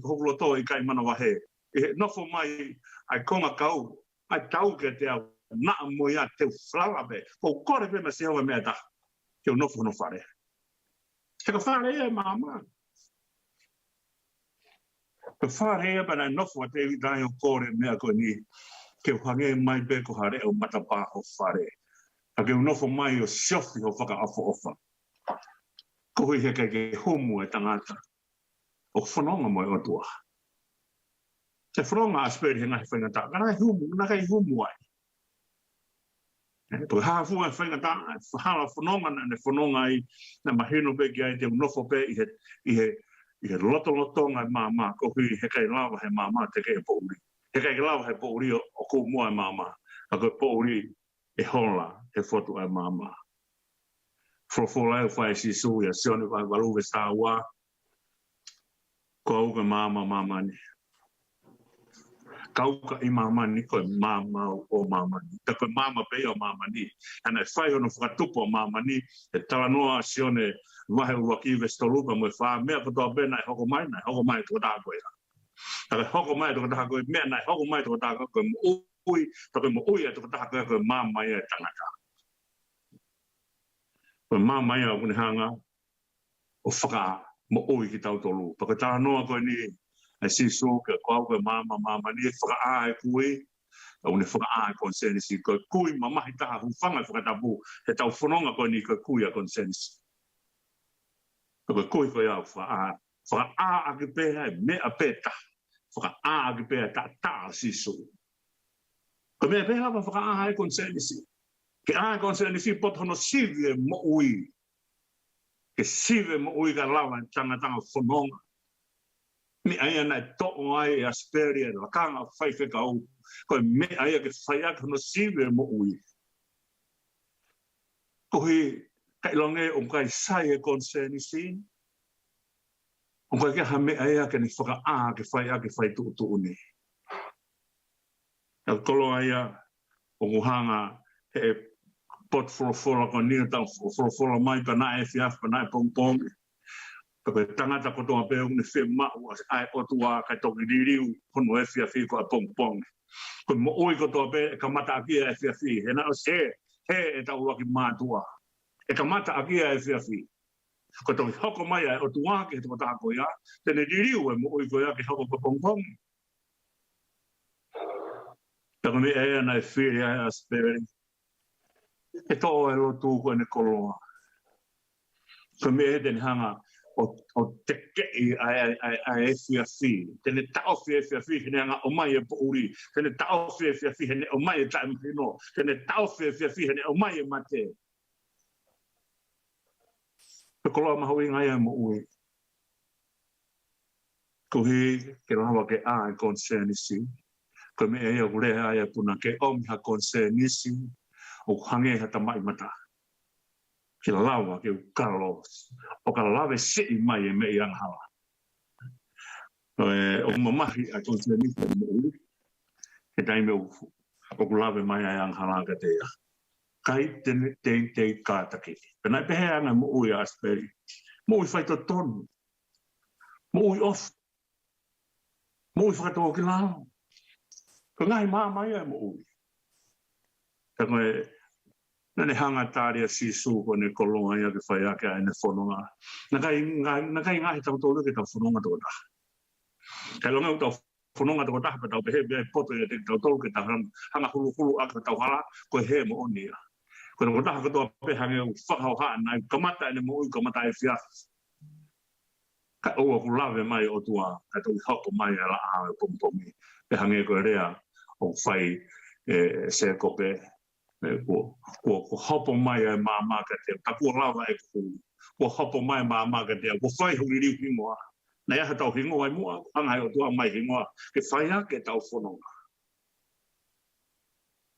ko hoku loto ʻikai manavahē. ʻI he nofo mai ʻa e kongakau, ʻa e tau kiate au, naʻa mo ia te u falala pē. Ko u kole pē maʻa Sihova meʻa ʻe taha, ke u nofo hono fale. He ko e fale ia ʻo e maama. Ko e fale ia pea naʻe nofo ʻa Tēvita ai ʻo kole e meʻa ko eni, ke u hangē mai pē ko ha leʻo matapā ho fale. Ka ke u nofo mai ʻo siofi ho fakaʻofoʻofa. Koeʻuhi he ʻikai ke humu e tangata ʻoku fononga mo e ʻOtua. Naʻe fononga ʻa ʻAsipeli he ngaahi faingataʻa, ka naʻe humu, naʻe ʻikai humu ai. Ē, ko e hā fua e faingataʻa, e hala fononga naʻa ne fononga ai, naʻe mahino pē ki ai te u nofo pē ʻi he, ʻi he, ʻi he lotolotonga e maama, koeʻuhi he ʻikai lava he maama ʻo teke e poʻuli. He ʻikai lava he poʻuli ʻo, ʻo kū muʻa e maama. Ka ko e poʻuli ʻe hola he fotu ʻa e maama. Folofola ʻoku fai ʻe Sīsū ʻia Sione vahe valu veesi taha ua, Ko au ko e maama ʻo māmani. Kau ka ʻi māmani, ko e maama au ʻo māmani. Pea ko e maama pē ia ʻo māmani. He naʻe fai hono fakatupu ʻa māmani, he talanoa Sione vahe ʻuluaki veesi tolu pea mo e fā, meʻa kotoa pē naʻe hoko mai, naʻe hoko mai ʻe he tokotaha ko ia. Ka ko e hoko mai ʻa e tokotaha ko ia, meʻa naʻe hoko mai ʻe he tokotaha ko ia, ko e moʻui, pea ko e moʻui ʻa e tokotaha ko ia, ko e maama ia ʻo e tangata. Ko e maama ia ʻoku ne hanga ʻo fakamoʻui kitautolu. Pea ko e talanoa ko eni ʻa Sīsū, ke ko au ko e maama ʻo māmani, ʻe fakaʻā e kui, ʻoku ne fakaʻā e konisēnisi. Ko e kui mamahi taha hūfanga he fakatapu, he ʻetau fononga ko eni ko e kui ʻa e konisēnisi. Ko e kui ko ia ʻoku fakaʻā, fakaʻā ʻaki pē ʻa e meʻa pē taha, fakaʻā ʻaki pē ʻa e taʻataʻa ʻo Sīsū. Ko e meʻa pē lava ʻe fakaʻā ai e konisēnisi. Ke ʻā e konisēnisi poto hono sivi e moʻui. Ke sivi e moʻui kae lava e tangata ʻo fononga. Meʻa ia naʻe toʻo ai ʻe ʻAsipeli e lakanga faifekau. Ko e meʻa ia ke fai ʻaki hono sivi e moʻui. Koeʻuhi ka ʻilonga ʻoku ʻikai sai e konisēnisi, ʻoku ʻikai ke ʻi ai ha meʻa ia ke ne fakaʻā ke fai ʻaki e fai tuʻutuʻuni. ʻA e koloa ia ʻoku hanga he potu folofola ko eni ʻo tau fo-, folofola mai pea naʻe efiafi pea naʻe pongipongi. Pea ko e tangata kotoa pē ʻoku ne fiemaʻu ʻa e ʻOtua kae toki liliu hono efiafi ko e pongipongi. Ko e moʻui kotoa pē ʻe kamata ʻaki ʻa e efiafi. He naʻe ʻosi hē, hē ʻetau ʻuluaki mātuʻa. ʻE kamata ʻaki ʻa e efiafi. Ko e toki hoko mai ʻa e ʻOtua ki he tokotaha ko ia, te ne liliu e moʻui ko ia ke hoko ko e pongipongi. Pea ko e meʻa ia naʻe fili ai ʻa ʻAsipeli. ʻE toʻo e lotu ko ʻene koloa. Ko e meʻa ia te ne hanga ʻo, ʻo tekeʻi ʻa e, ʻa e, ʻa e, ʻa e efiafi. Te ne taʻofi e efiafi heʻene hanga ʻo ʻomai e poʻuli. Te ne taʻofi e efiafi heʻene ʻomai e taʻemahino. Te ne taʻofi e efiafi heʻene ʻomai e mate. Ko e koloa mahuʻinga ia ʻo e moʻui. Koeʻuhi ke lava ke ʻā e konisēnisi. Ko e meʻa ia ʻoku lea ai e punake, ʻomi ha konisēnisi ʻoku hangē ha tamaʻimata. Ke lava ke u kalo, ʻo ka lave siʻi mai e meʻi angahala. ʻE, ʻoku mamahi ʻa e konisēnisi ʻi he moʻui. He taimi ʻoku, ʻoku lave mai ai e angahala kiate ia. ʻIkai te ne teitei kātaki. Pea naʻe pehē ange e moʻui ʻa ʻAsipeli. Moʻui faitotonu. Moʻui ʻofa. Moʻui fakatōkilalo. Ko e ngaahi maama ia ʻo e moʻui. Pea ko e, naʻa ne hanga ʻo tali ʻa Sīsū ko ʻene koloa ia ke fai ʻaki ʻa ʻene fononga. Naʻe ʻikai, naʻe ʻikai ngaahi tautolu ke tau fononga tokotaha. Ka ʻilonga ʻoku tau fononga tokotaha pea tau pehē pē ʻe poto ia ʻiate kitautolu ke tau hanga, hanga huluhulu ʻaki hotau hala, ko e hē moʻoni ia. Ko e tokotaha kotoa pē hangē ʻoku fakahohaʻa naʻe kamata ʻene moʻui, kamata e efiafi. Ka ʻoku lave mai e ʻOtua, kae toki hoko mai e laʻā ʻo e pongipongi. Pea hangē ko e lea ʻoku fai ʻe Sēkope, ʻE, kuo, kuo, kuo hopo mai e maama kiate au, ka kuo lava ʻeku hū. Kuo hopo mai e maama kiate au, kuo fai hoku liliu hingoa. Naʻe ʻi ai hotau hingoa ʻi muʻa, hanga ʻe he ʻOtua ʻomai hingoa, ke fai ʻaki ʻetau fononga.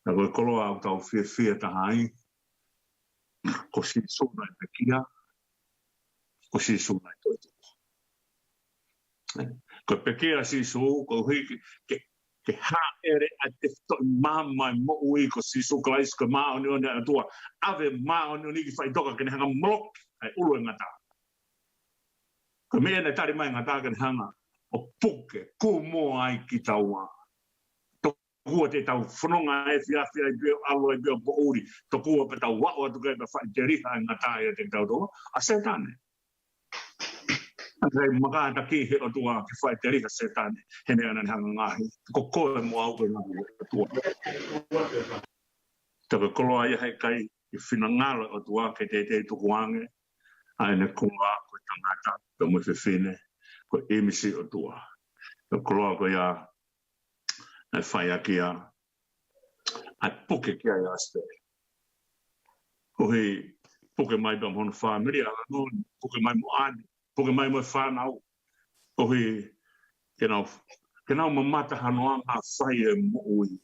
Ka ko e koloa ʻoku tau fiefia taha ai, ko Sīsū naʻe pekia, ko Sīsū naʻe toetuʻu. Ko e pekia ʻa Sīsū, koeʻuhi ke, ke, ke hāʻele ʻa e tefitoʻi maama ʻo e moʻui ko Sīsū Kalaisi, ko e māʻoniʻoni ʻa e ʻOtua, ʻave māʻoniʻoni ki faʻitoka ke ne hanga ʻo moloki ʻa e ʻulu ʻo e ngata. Ko e meʻa naʻe tali mai e ngata ke ne hanga ʻo puke, kūmoa ai kitaua. Tokua te tau fononga efiafi ai pē ʻo ʻalu ai pē ʻo poʻuli, tokua pē tau aʻu atu ki ai pea faʻiteliha e ngata ia te tau tō, ʻa Sētane. ʻA e makātaki he ʻOtua ke faʻiteliha Sētane, he naʻa ne hanga ʻo ngaohi, ko koe mo au ko e ngaahi ʻotua. Ka ko e koloa ia he ʻikai ke finangalo e ʻOtua ke teitei tukuange ʻa ʻene koloa ko e tangata, pea mo e fefine, ko e ʻīmisi ʻo e ʻOtua. Ko e koloa ko ia, ʻa e faiakia, ʻa e puke ki ai ʻa ʻAsipeli. Koeʻuhi, puke mai pea mo hono fāmili, ʻa Lanoni, puke mai mo ʻAni, puke mai mo e fānau. Koeʻuhi, ke nau, ke nau mamata hano anga fai e moʻui.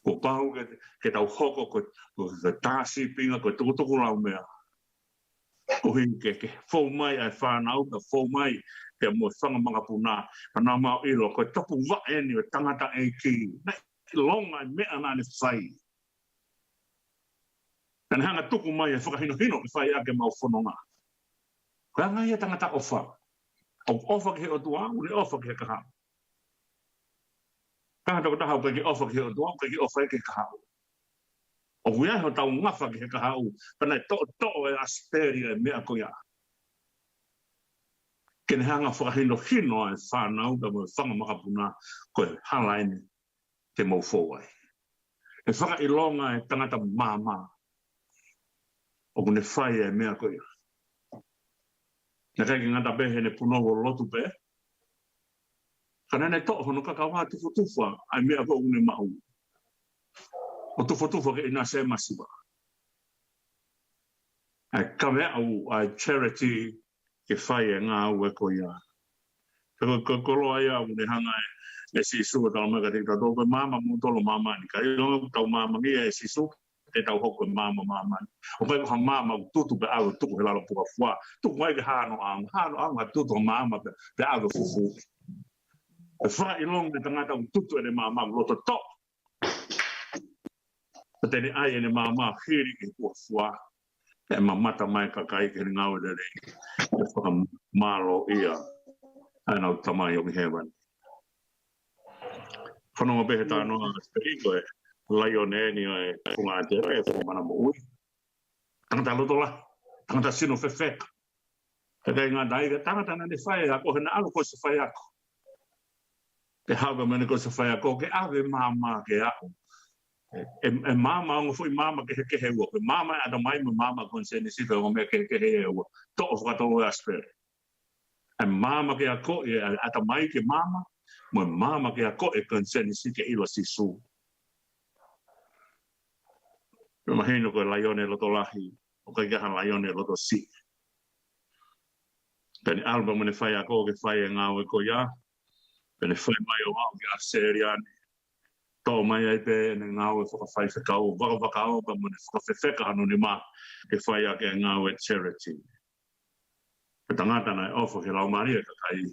Kuo pau ke, ke tau hoko ko, ko, ko e tā sīpinga, ko e tukutuku laumea. Koeʻuhi ke, ke fou mai ʻa e fānau, ke fou mai pea mo e fanga makapuna, pea nau maʻu ʻilo ko e tapuvaʻe eni ʻo e tangataʻeiki. Naʻe ʻilonga e meʻa naʻa ne fai. Ka ne hanga tuku mai e fakahinohino ke fai ʻaki ʻemau fononga. Ko e anga ia e tangata ʻofa. ʻOku ʻofa ki he ʻOtua, ʻoku ne ʻofa ki he kahaʻu. Ka tokotaha ʻoku ʻikai ke ʻofa ki he ʻOtua, ʻoku ʻikai ke ʻofa ia ki he kahaʻu. ʻOku ʻi ai hotau ngafa ki he kahaʻu, pea naʻe toʻotoʻo ʻe ʻAsipeli e meʻa ko ia. Ke ne hanga ʻo fakahinohino ʻa e fānau pea mo e fanga makapuna ko e hala eni te mou fou ai. ʻE fakaʻilonga e tangata maama ʻoku ne fai e meʻa ko ia. Naʻe ʻikai ke ngata pē heʻene punou ʻo lotu pē. Ka naʻa ne toʻo hono kakava tufotufa ʻa e meʻa ko ē ʻoku ne maʻu. ʻO tufotufa ke ʻinasi e masiva. ʻA e kaveʻau, ʻa e charity, ke fai e ngāue ko ia. Ka ko, ko e koloa ia ʻoku ne hanga ʻe, ʻe Sīsū ʻo tala mai kiate kitautolu, ko e maama kimoutolu ʻo māmani. Ka ʻilonga ʻoku tau maamangia ʻe Sīsū, te tau hoko ko e maama ʻo māmani. ʻOku ʻikai ko ha maama ʻoku tutu pea ʻave ʻo tuku he lalo puha fua. Tuku mai ke hā hano ʻaonga, hā hano ʻaonga tutu ha maama pea, pea ʻave ʻo fufū. ʻE fakaʻilonga e tangata ʻoku tutu ʻene maama ʻoku loto toʻo. Pea te ne ʻai ʻene maama ʻo hili ki he puha fua. ʻE mamata mai e kakai ki heʻene ngāue lelei. ʻE fakamālōʻia ʻa ʻenau Tamai ʻoku ʻi hēvani. Fanongo pē he talanoa ʻa ʻAsipeli, ko e laione eni ʻo e funga ʻātele, ʻa e funga mana moʻui. Tangata loto lahi, tangata sino fefeka. He ʻikai ngata ai, ko e tangata naʻa ne fai ako, he naʻa ne ʻalu ko ē ʻo fai ako. ʻE haʻu mai ʻene ko ē ʻo fai ako, ke ʻave maama ke aʻu. ʻE, ʻe, ʻe maama, ongo foʻi maama kehekehe ʻe ua. Ko e maama ʻatamai mo e maama konisēnisi, ko e ongo meʻa kehekehe ʻe ua. Toʻo fakatolu ʻe ʻAsipeli. ʻE maama ke akoʻi e ʻatamai ke maama, mo e maama ke akoʻi e konisēnisi ke ʻilo Sīsū. Pea mahino ko e laione loto lahi, ʻoku ʻikai ke ha laione loto siʻi. Pea ne ʻalu pea mo ʻene faiako ke fai e ngāue ko ia, pea ne fai mai ʻo aʻu ki ʻAositelēlia ni. Toʻo mai ai pē ʻene ngāue fakafaifekau, vakavakau pea mo ʻene fakafefeka hano nima ke fai ʻaki e ngāue charity. Ko e tangata naʻe ʻofa ki he laumālie ʻo e kakai.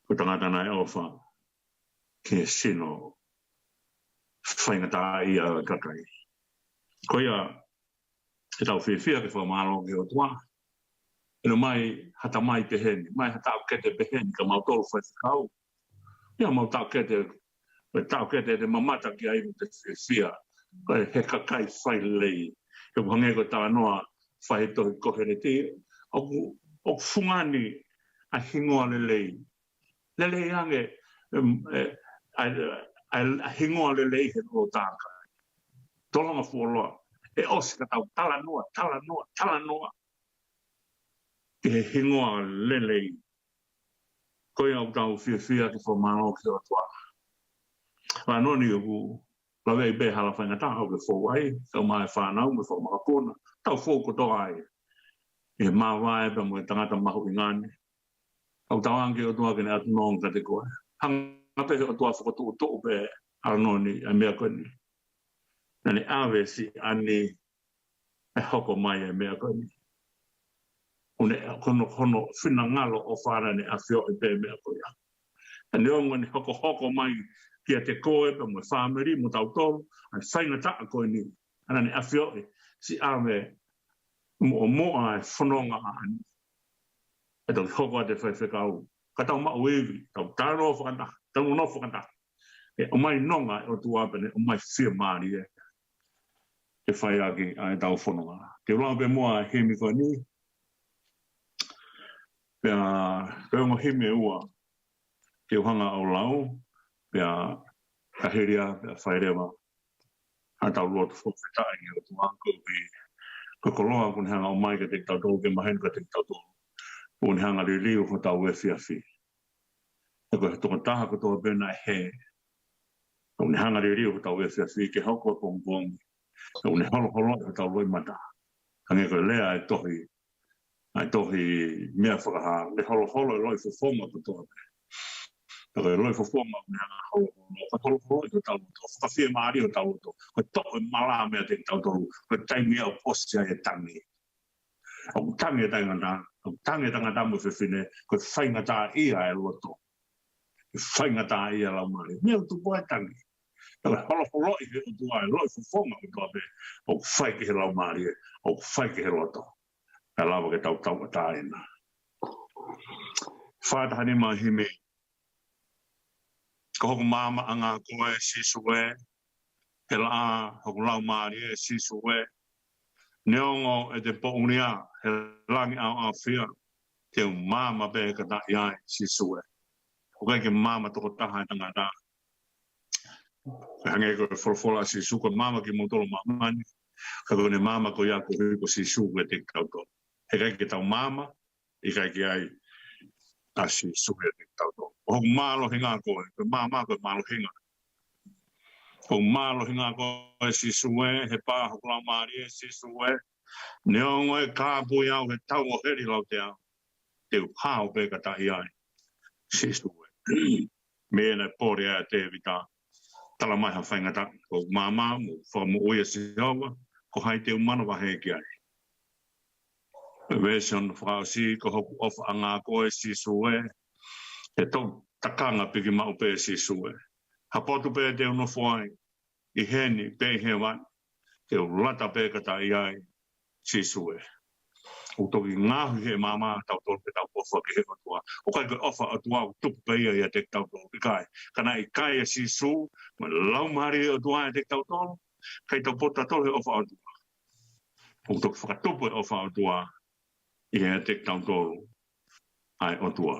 Ko e tangata naʻe ʻofa ki he sino faingataʻaʻia ʻo e kakai. Ko ia, ʻe tau fiefia ke fakamālō ki he ʻOtua. ʻE ʻomai ha tamai peheni, mai ha taʻokete peheni kia mautolu faifekau. ʻIo, mau taʻokete, ʻe taʻokete te mamata ki ai mo te fiefia. Ko e he kakai fai lelei. He ʻoku hangē ko e talanoa fai he tohi Koheleti. ʻOku, ʻoku fungani ʻa e hingoa lelei. Lelei ange, em, e, ʻa, ʻa, ʻa e hingoa lelei he lōtākai. Tolonga fuoloa. ʻE ʻosi ka tau talanoa, talanoa, talanoa ki he hingoa lelei. Ko ia ʻoku tau fiefia ke fakamālō ki he ʻOtua. Lanoni ʻoku laveʻi pē hala faingataʻa ʻoku ke fou ai, kau mai e fānau mo e fanga makapuna. Tau fou kotoa ai. ʻI he māvae pea mo e tangata mahuʻinga ni. ʻOku tauange ki he ʻOtua ke ne ʻatu nonga kiate koe. Hanga pē he ʻOtua ʻo fokotuʻutuʻu pē ʻa Lanoni ʻa e meʻa ko eni. Naʻa ne ʻave siʻi ʻAni ʻe hoko mai e meʻa ko eni. ʻOku ne, ko hono, ko hono finangalo ʻofa naʻa ne ʻafioʻi pē meʻa ko ia. Naʻa ne ongo ʻene hokohoko mai kiate koe pea mo e fāmili mo tautolu, ʻa e faingataʻa ko eni. Naʻa ne ʻafioʻi, siʻi ʻave muʻomuʻa e fononga ʻa ʻAni. ʻE toki hoko atu e faifekau, ka tau maʻu ivi, tau talanoa fakataha, tau nonofo fakataha. ʻE ʻomai nonga e ʻOtua pea ne ʻomai fiemālie ke fai ʻaki ʻa ʻetau fononga. Te u lau pē muʻa e himi ko eni. Pea ko e ongo himi ʻe ua te u hanga ʻo lau, pea ka hili ia, pea fai leva ʻetau lotu fakafetaʻi ki he ʻOtua koeʻuhi ko e koloa kuo ne hanga ʻo ʻomai kiate kitautolu, ke mahino kiate kitautolu kuo ne hanga ʻo liliu hotau efiafi. He ko e tokotaha kotoa pē naʻe hē, kuo ne hanga ʻo liliu hotau efiafi ke hoko e pongipongi. Kuo ne holoholoʻi hotau loʻimata. Hangē ko e lea e tohi, ʻa e tohi Meʻa Fakahā, ne holoholo e loʻi fofonga kotoa pē. Ka ko e loʻi fofonga ʻoku ne hanga ʻo holoholo, ko e holoholoʻi hotau loto, fakafiemālie hotau loto. Ko e toʻo e mala meiate kitautolu, ko e taimi ia ʻoku ʻosi ai e tangi. ʻOku tangi e tangata, ʻoku tangi e tangata mo e fefine, ko e faingataʻaʻia e loto. Ko e faingataʻaʻia e laumālie. Meʻa ʻoku tupu ai e tangi. Ka ko e holoholoʻi ʻe he ʻOtua e loʻi fofonga kotoa pē, ʻoku fai ki he laumālie, ʻoku fai ki he loto. Kae lava ke tau tauʻatāina. Fā taha nima himi. Ko hoku maamaʻanga koe Sīsū ē, he laʻā hoku laumālie Sīsū ē. Neongo ʻete poʻulia he langi ʻaoʻaofia, te u maama pē ka taʻe ʻi ai Sīsū ē. ʻOku ʻikai ke maama tokotaha e tangata. Hangē ko e folofola ʻa Sīsū, ko e maama kimoutolu ʻo māmani, ka ko ʻene maama ko ia koeʻuhi ko Sīsū kiate kitautolu. He ʻikai ke tau maama ʻikai ke ʻi ai ʻa Sīsū kiate kitautolu. Ko hoku mālohinga koe, ko e maama ko e mālohinga. Ko hoku mālohinga koe Sīsū ē, he pā hoku laumālie Sīsū ē. Neongo ʻe kāpui au he tau ʻo heli laute au, te u hao pē ka taʻe ʻi ai Sīsū ē. Meʻa naʻe pole ai ʻa Tēvita, tala mai ha faingataʻa, ko hoku maama mo hoku fakamoʻui ʻa Sihova, ko hai te u manavahē ki ai. Veesi hono fakaʻosi, ko hoku ʻofaʻanga koe Sīsū ē, he toʻu takanga piki maʻu pē Sīsū ē. Ha potu pē te u nofo ai, ʻi heni pe ʻi hēvani, te u lata pē ka taʻe ʻi ai Sīsū ē. ʻOku toki ngaohi ʻe he maama tautolu ke tau ʻofa ki he ʻOtua. ʻOku ʻikai ko e ʻofa ʻa e ʻOtua ʻoku tupu pē ia ʻiate kitautolu, ʻikai. Ka naʻe ʻikai ʻa Sīsū mo e laumālie ʻo e ʻOtua ʻiate kitautolu, ʻikai tau potu tautolu he ʻofa ʻa e ʻOtua. ʻOku toki fakatupu e ʻofa ʻa e ʻOtua ʻiate kitautolu ʻa e ʻOtua.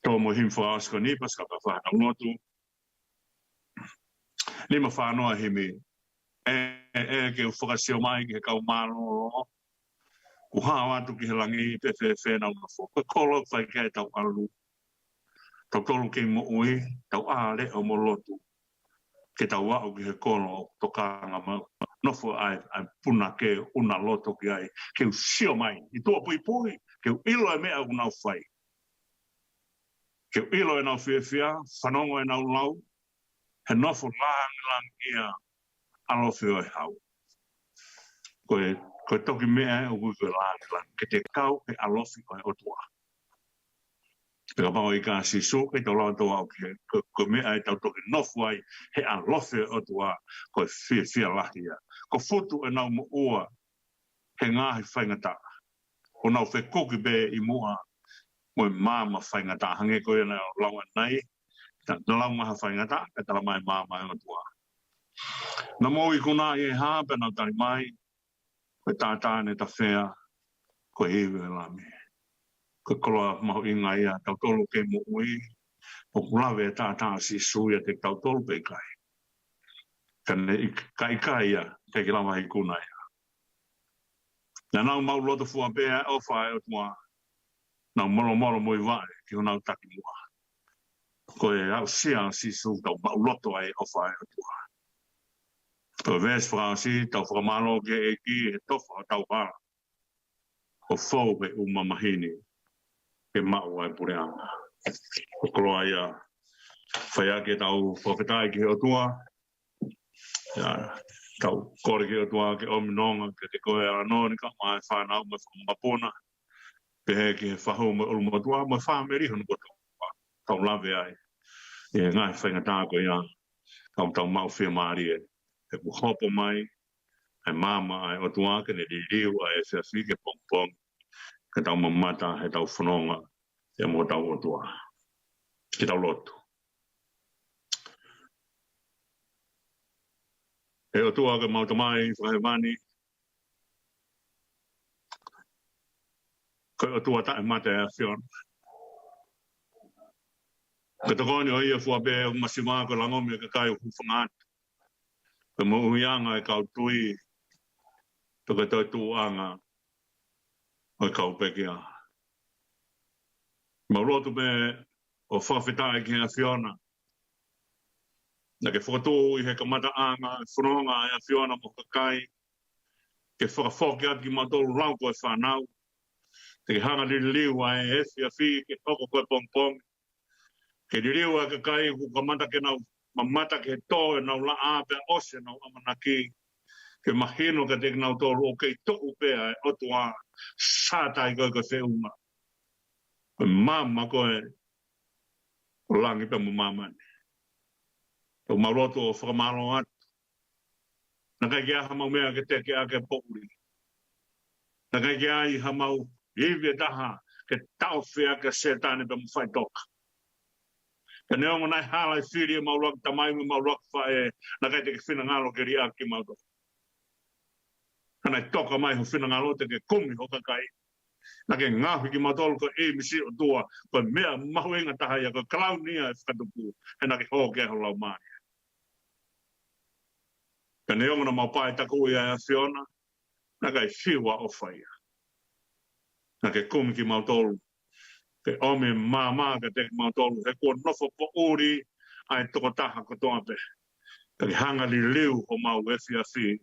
Tō mo e himi fakaʻosi ko eni, pea ka pea fai ʻetau lotu. Nima fā noa himi. ʻE, ʻe, ʻe, ke u fakasio mai ki he kau mālōlō, kuo hao atu ki he langi, pe fēfē ʻenau nofo. Ko e kolo ʻoku fai ki ai ʻetau ʻalu. Tautolu kei moʻui, tau ʻā leʻo mo lotu. Ke tau aʻu ki he kolo ʻoku tokanga mo e nofo ai ʻa e punake ʻuna loto ki ai. Ke u sio mai ʻi tuʻapuipui, ke u ʻilo e meʻa ʻoku nau fai. Ke u ʻilo ʻenau fiefia, fanongo ʻenau lau, he nofo langilangiʻia ʻalofi ʻo e hau. Ko e, ko e toki meʻa ē ʻoku ui ko e langilangi, ke te kau he ʻalofi ʻo e ʻOtua. Pea kapau ʻikai ʻa Sīsū, ʻikai te tau lava ʻo aʻu ki he, ko, ko e meʻa ē ʻetau toki nofo ai he ʻalofi ʻo e ʻOtua, ko e fiefia lahi ia. Ko e futu ʻenau moʻua he ngaahi faingataʻa, ʻo nau fekuki pē ʻi muʻa mo e maama faingataʻa, hangē ko ia naʻe lau ʻanenai, naʻa nau lau ngaahi faingataʻa, pea tala mai maama ʻo e ʻOtua. Naʻa nau ikuna ʻi he hā, pea nau tali mai, ko e taʻataʻa ne tafea, ko e ivi ʻo e Lami. Ko e koloa mahuʻinga ia, tautolu kei moʻui, ʻoku lave e taʻataʻa ʻo Sīsū ʻiate kitautolu pe ʻikai. Ka ne ik-, ka ʻikai ia, ʻikai ke lava ikuna ia. Naʻa nau maʻuloto fua pē ʻa e ʻofa ʻa e ʻOtua. Nau molomolo mo ʻi vaʻe ki honau takimuʻa. Ko e aʻusia ʻo Sīsū, tau maʻuloto ai e ʻofa ʻa e ʻOtua. Ko e veesi fakaʻosi, tau fakamālō ki he ʻEiki he tofa hotau hala, ʻo fou he ʻū mamahi ni ke maʻu ai e puleʻanga. Ko e koloa ia, fai ʻaki ʻetau fakafetaʻi ki he ʻOtua. ʻIo, tau kole ki he ʻOtua ke ʻomi nonga kiate koe ʻAlanoni kae ʻumaʻā e fānau mo e fanga mokopuna. Pehē ki he fahu mo e ʻulumotuʻa mo e fāmili hono kotoa. Tau lave ai ʻi he ngaahi faingataʻa ko ia, tau, tau maʻu fiemālie. He kuo hopo mai ʻa e maama ʻa e ʻOtua ke ne liliu ʻa e efiafi ki he pongipongi. Ke tau mamata heʻetau fononga pea mo hotau ʻOtua. Ke tau lotu. ʻE ʻOtua ko homau Tamai fakahēvani, ko e ʻOtua taʻemate ʻa e ʻAfiona. Ko e tokoni ʻo ia fua pē ʻoku masiva ko e langomi ʻa e kakai ʻoku hūfanga atu. Ko e moʻuiʻanga ʻa e kau tui, pea ko e toetuʻuʻanga ʻo e kau pekia. Mau lotu pē ʻo fakafetaʻi ki he ʻAfiona. Naʻa ke fokotuʻu ʻi he kamataʻanga ʻo e fononga ʻa e ʻAfiona mo e kakai, ke fakafoki atu kimautolu lau ko e fānau. Te ke hanga liliu ʻa e efiafi ke hoko ko e pongipongi. Ke liliu ʻa e kakai kuo kamata ke nau mamata ki he tō ʻenau laʻā pea ʻosi ʻenau ʻamanaki. Ke mahino kiate kinautolu ʻoku kei tuʻu pē ʻa e ʻOtua Sātai ko e ko e feʻunga. Ko e maama ko e ʻo langi pea mo māmani. ʻOku mau lotu ʻo fakamālō atu. Naʻe ʻikai ke ʻi ai hamau meʻa ke teke ʻaki e poʻuli. Naʻe ʻikai ke ʻi ai hamau ivi ʻe taha ke taʻofi ʻaki ʻa Sētane pea mo faʻitoka. Pea neongo naʻe hala e fili ʻemau ʻuluaki tamai mo ʻemau ʻuluaki faʻē, naʻe ʻikai te ke finangalo ke liʻaki kimautolu. Ka naʻe toka mai ho finangalo te ke kumi ho kakai. Naʻa ke ngaohi kimautolu ko e ʻīmisi ʻo e ʻOtua, ko e meʻa mahuʻinga taha ia, ko e kalauni ia ʻo e fakatupu, he naʻa ke hoko ki ai ho Laumālie. Pea neongo naʻa mau paetakuʻi ʻa e ʻAfiona, naʻe ʻikai fiu ʻa e ʻofa ia. Naʻa ke kumi kimautolu, ke ʻomi e maama kiate kimautolu, he kuo nofo poʻuli ʻa e tokotaha kotoa pē. Pea ke hanga liliu homau efiafi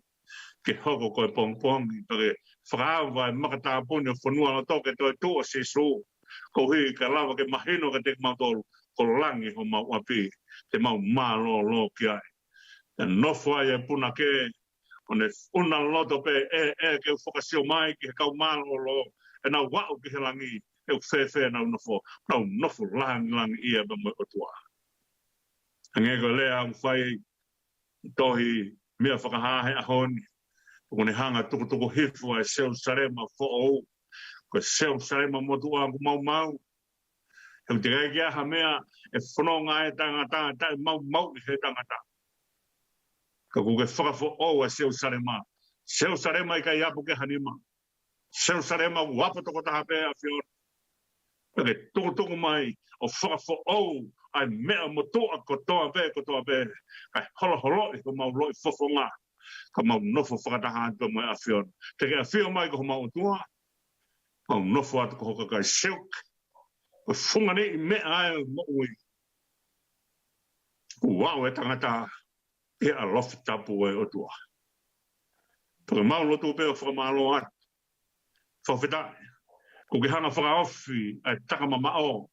ke hoko ko e pongipongi, pea ke fakaava e makatāpuni ʻo e fonualoto ke toetuʻu ʻa Sīsū. Koeʻuhi ke lava ke mahino kiate kimautolu ko langi homau ʻapi, te mau mālōlō ki ai. Te nofo ai e punake, ʻo ne ʻuna loto pē ē, ē, ke u fakasio mai ki he kau mālōlō, ʻenau aʻu ki he langi, ʻoku fēfē ʻenau nofo? Nau nofo langilangiʻia pea mo e ʻOtua. Hangē ko e lea ʻoku fai tohi meʻa fakahā he ʻaho ni, ʻoku ne hanga tukutuku hifo ʻa e Selusalema foʻou, ko e Selusalema motuʻa ʻoku maumau. He ʻoku teʻeki ai ke ʻi ai ha meʻa ʻe fononga ai e tangata, taʻemaumauʻi he tangata. Ka kuo ke fakafoʻou ʻa Selusalema. Selusalema ʻikai apu ki ha nima. Selusalema ʻoku apu tokotaha pē ʻa e ʻAfiona. Pea ke tukutuku mai ʻo fakafoʻou ʻa e meʻa motuʻa kotoa pē, kotoa pē. Kae holoholoʻi homau loʻifofonga, ka mau nofo fakataha atu pea mo e ʻAfiona. Te ke ʻafio mai ko homau ʻOtua. Mau nofo atu ko ho kakai. Silk, ko e fungani ʻi meʻa ʻa e moʻui. Kuo aʻu e tangata ʻi he ʻalofi tapu ʻo e ʻOtua. Pea ke mau lotu pē ʻo fakamālō atu. Fakafetaʻi. Kuo ke hanga fakaofi ʻa e takamamaʻo.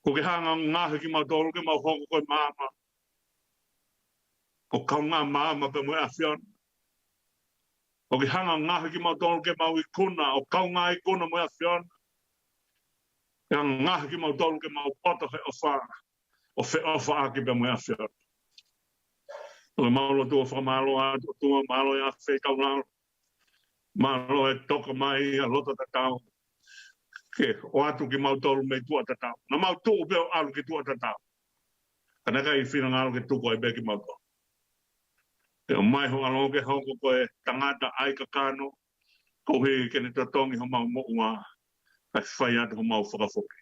Kuo ke hanga ngaohi kimautolu ke mau hoko ko e maama, ʻo kaungā maama pea mo e ʻAfiona. Kuo ke hanga ngaohi kimautolu ke mau ikuna, ʻo kaungā ikuna mo e ʻAfiona. Ke hanga ngaohi kimautolu ke mau poto he ʻofa, ʻo feʻofaʻaki pea mo e ʻAfiona. Pea ke mau lotu ʻo fakamālō atu, ʻOtua, mālō e ʻafeʻi taulalo. Mālō e toka mai ʻa e loto tatau ke ʻoatu kimautolu mei tuʻa tatau. Naʻa mau tuʻu pē ʻo ʻalu ki tuʻa tatau. Ka naʻe ʻikai finangalo ke tuku ai pē kimautolu. Ke ʻomai ho ʻAlo ke hoko ko e tangata ʻai kakano, koeʻuhi ke ne totongi homau moʻua, kae fai atu homau fakafoki.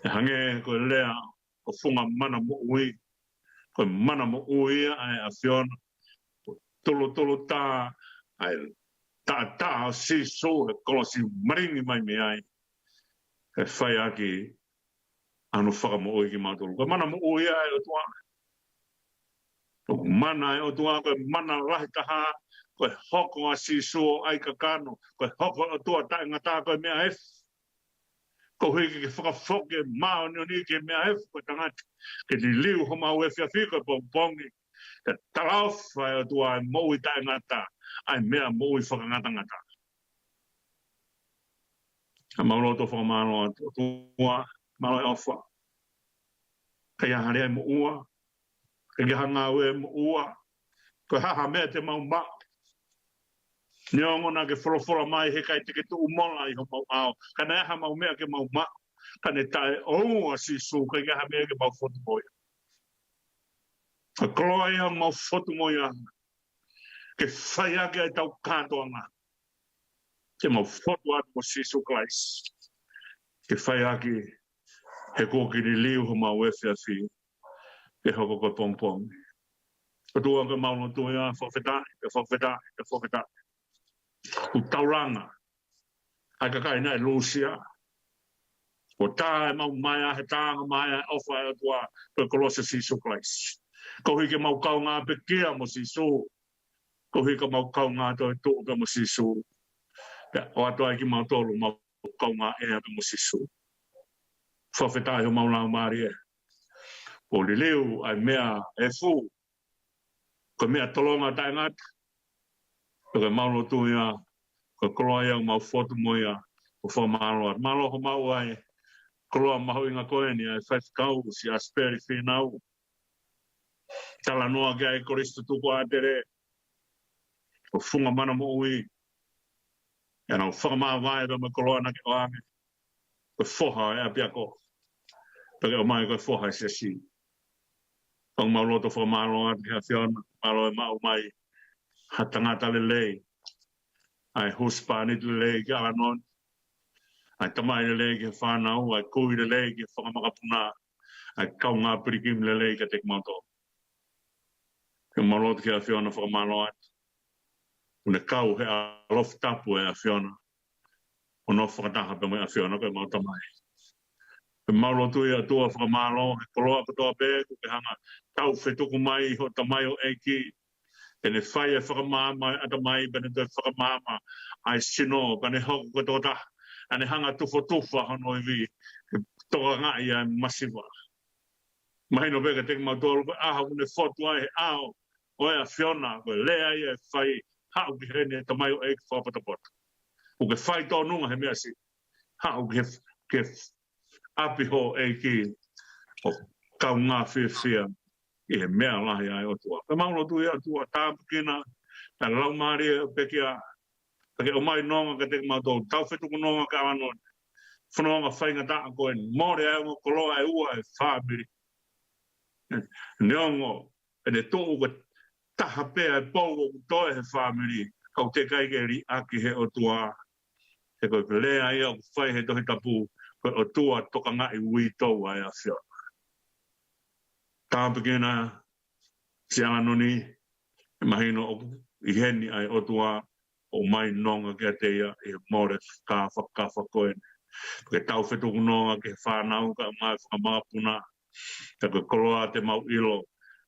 ʻE hangē ko e lea ʻo e funga mana moʻui, ko e mana moʻui ia ʻa e ʻAfiona. Ko e tulutulu tā ʻa e taʻataʻa ʻo Sīsū he kolosi, malingi mai mei ai, kae fai ʻaki hono fakamoʻui kimautolu. Ko e mana moʻui ia ʻa e ʻOtua. Ko e mana ʻa e ʻOtua, ko e mana lahi taha, ko e hoko ʻa Sīsū ʻo ʻai kakano, ko e hoko ʻa e ʻOtua taʻengata, ko e meʻa efu. Koeʻuhi ke fakafoki e māʻoniʻoni ki he meʻa efu ko e tangata. Ke liliu homau efiafi ko e pongipongi. Ke talaʻofa ʻe ʻOtua ʻa e moʻui taʻengata, ʻa e meʻa moʻui fakangatangata. Ka mau lotu ʻo fakamālō atu, ʻOtua, mālō e ʻofa. ʻIkai ha lea ʻe moʻua, ʻikai ha ngāue ʻe moʻua, ko e hā ha meʻa te mau maʻu. Neongo naʻa ke folofola mai he ʻikai te ke tuʻu mola ʻi homau ʻao, ka naʻe ʻi ai hamau meʻa ke mau maʻu, ka ne taʻeʻoua Sīsū, ʻikai ke ʻi ai ha meʻa ke mau fotu mo ia. Ka ko e koloa ia ʻoku mau fotu mo ia, ke fai ʻaki ʻetau kātoanga, ke mau fotu atu mo Sīsū Kalaisi, ke fai ʻaki he kuo ke liliu homau efiafi, ke hoko ko e pongipongi. ʻOtua, ko ʻemau lotu ia, fakafetaʻi, ke fakafetaʻi, ke fakafetaʻi. ʻOku taulanga ʻa e kakai naʻe lūsia. ʻOku tā ʻemau maea he taʻanga maea ʻo e ʻofa ʻa e ʻOtua, ko e kolosi ʻo Sīsū Kalaisi. Koeʻuhi ke mau kaungā pekia mo Sīsū. Koeʻuhi ke mau kaungā toetuʻu pea mo Sīsū. Pea ʻoatu ai kimautolu ʻemau kaungā ʻea pea mo Sīsū. Fakafetaʻi homau laumālie. Kuo liliu ʻa e meʻa efu, ko e meʻa tolonga taʻengata. Ko ʻemau lotu ia, ko e koloa ia ʻoku mau fotu mo ia, ʻoku fakamālō atu. Mālō homau ʻai, koloa mahuʻinga ko eni ʻa e faifekau, Siasi Peli Fīnau. Talanoa ki ai Kolisi Tutuku ʻAtele, ko e funga mana moʻui, ʻenau fakamāvae pea mo e koloa naʻa ke ʻoange, ko e foha ʻo e ʻapiako, pea ke ʻomai ko e foha ʻo e siasi. ʻOku mau loto fakamālō atu ki he ʻAfiona, mālō e maʻu mai ha tangata lelei, ʻa e husepāniti lelei kia ʻAlanoni, ʻa e tamai lelei ki he fānau, ʻa e kui lelei ki he fanga makapuna, ʻa e kaungā pilikimi lelei kiate kimautolu. ʻOku mau lotu ki he ʻAfiona fakamālō atu, ʻoku ne kau he ʻalofi tapu ʻa e ʻAfiona, ʻo nofo fakataha pea mo e ʻAfiona ko ʻemau Tamai. ʻOku mau lotu ia, ʻOtua, fakamālō he koloa kotoa pē kuo ke hanga ʻo tau fetuku mai ʻi hoʻo tamaioʻeiki, ke ne fai e fakamaama ʻo e ʻatamai, pea ne toe fakamaama ʻa e sino, pea ne hoko ko e tokotaha ʻa ʻene hanga ʻo tufotufa hono ivi, ke tokangaʻi ʻa e masiva. Mahino pē kiate kimautolu ko e ʻaho ʻoku ne fotu ai he ʻao ʻo e ʻAfiona, ko e lea ia ʻe fai, haʻu ki heni e tamaioʻeiki fakapotopoto. ʻOku ke fai tōnunga he meʻa siʻi, haʻu ki he, ki he ʻapi hoʻo ʻEiki, ʻo kaungā fiefia ʻi he meʻa lahi ʻa e ʻOtua. ʻOku mau lotu ia, ʻOtua, tāpuekina ʻa e laumālie ʻo e pekia, pea ke ʻomai nonga kiate kimautolu, tau fetuku nonga kia ʻAlanoni. Fononga faingataʻa ko eni, mole ʻa e ongo koloa ʻe ua ʻo e fāmili. Neongo ʻene tuʻu ko e taha pē ʻa e pou ʻoku toe he fāmili, ka ʻoku teʻeki ai ke liʻaki he ʻOtua. He ko e lea ia ʻoku fai he Tohi Tapu, ko e ʻOtua tokangaʻi uitou ʻa e ʻAfiona. Tāpuekina Siʻi ʻAlanoni, ʻoku mahino ʻoku ʻi heni ʻa e ʻOtua, ʻomai nonga kiate ia ʻi he mole fakafakafa ko eni. Ke tau fetuku nonga ki he fānau kae ʻumaʻā e fanga makapuna, pea ko e koloa te mau ʻilo,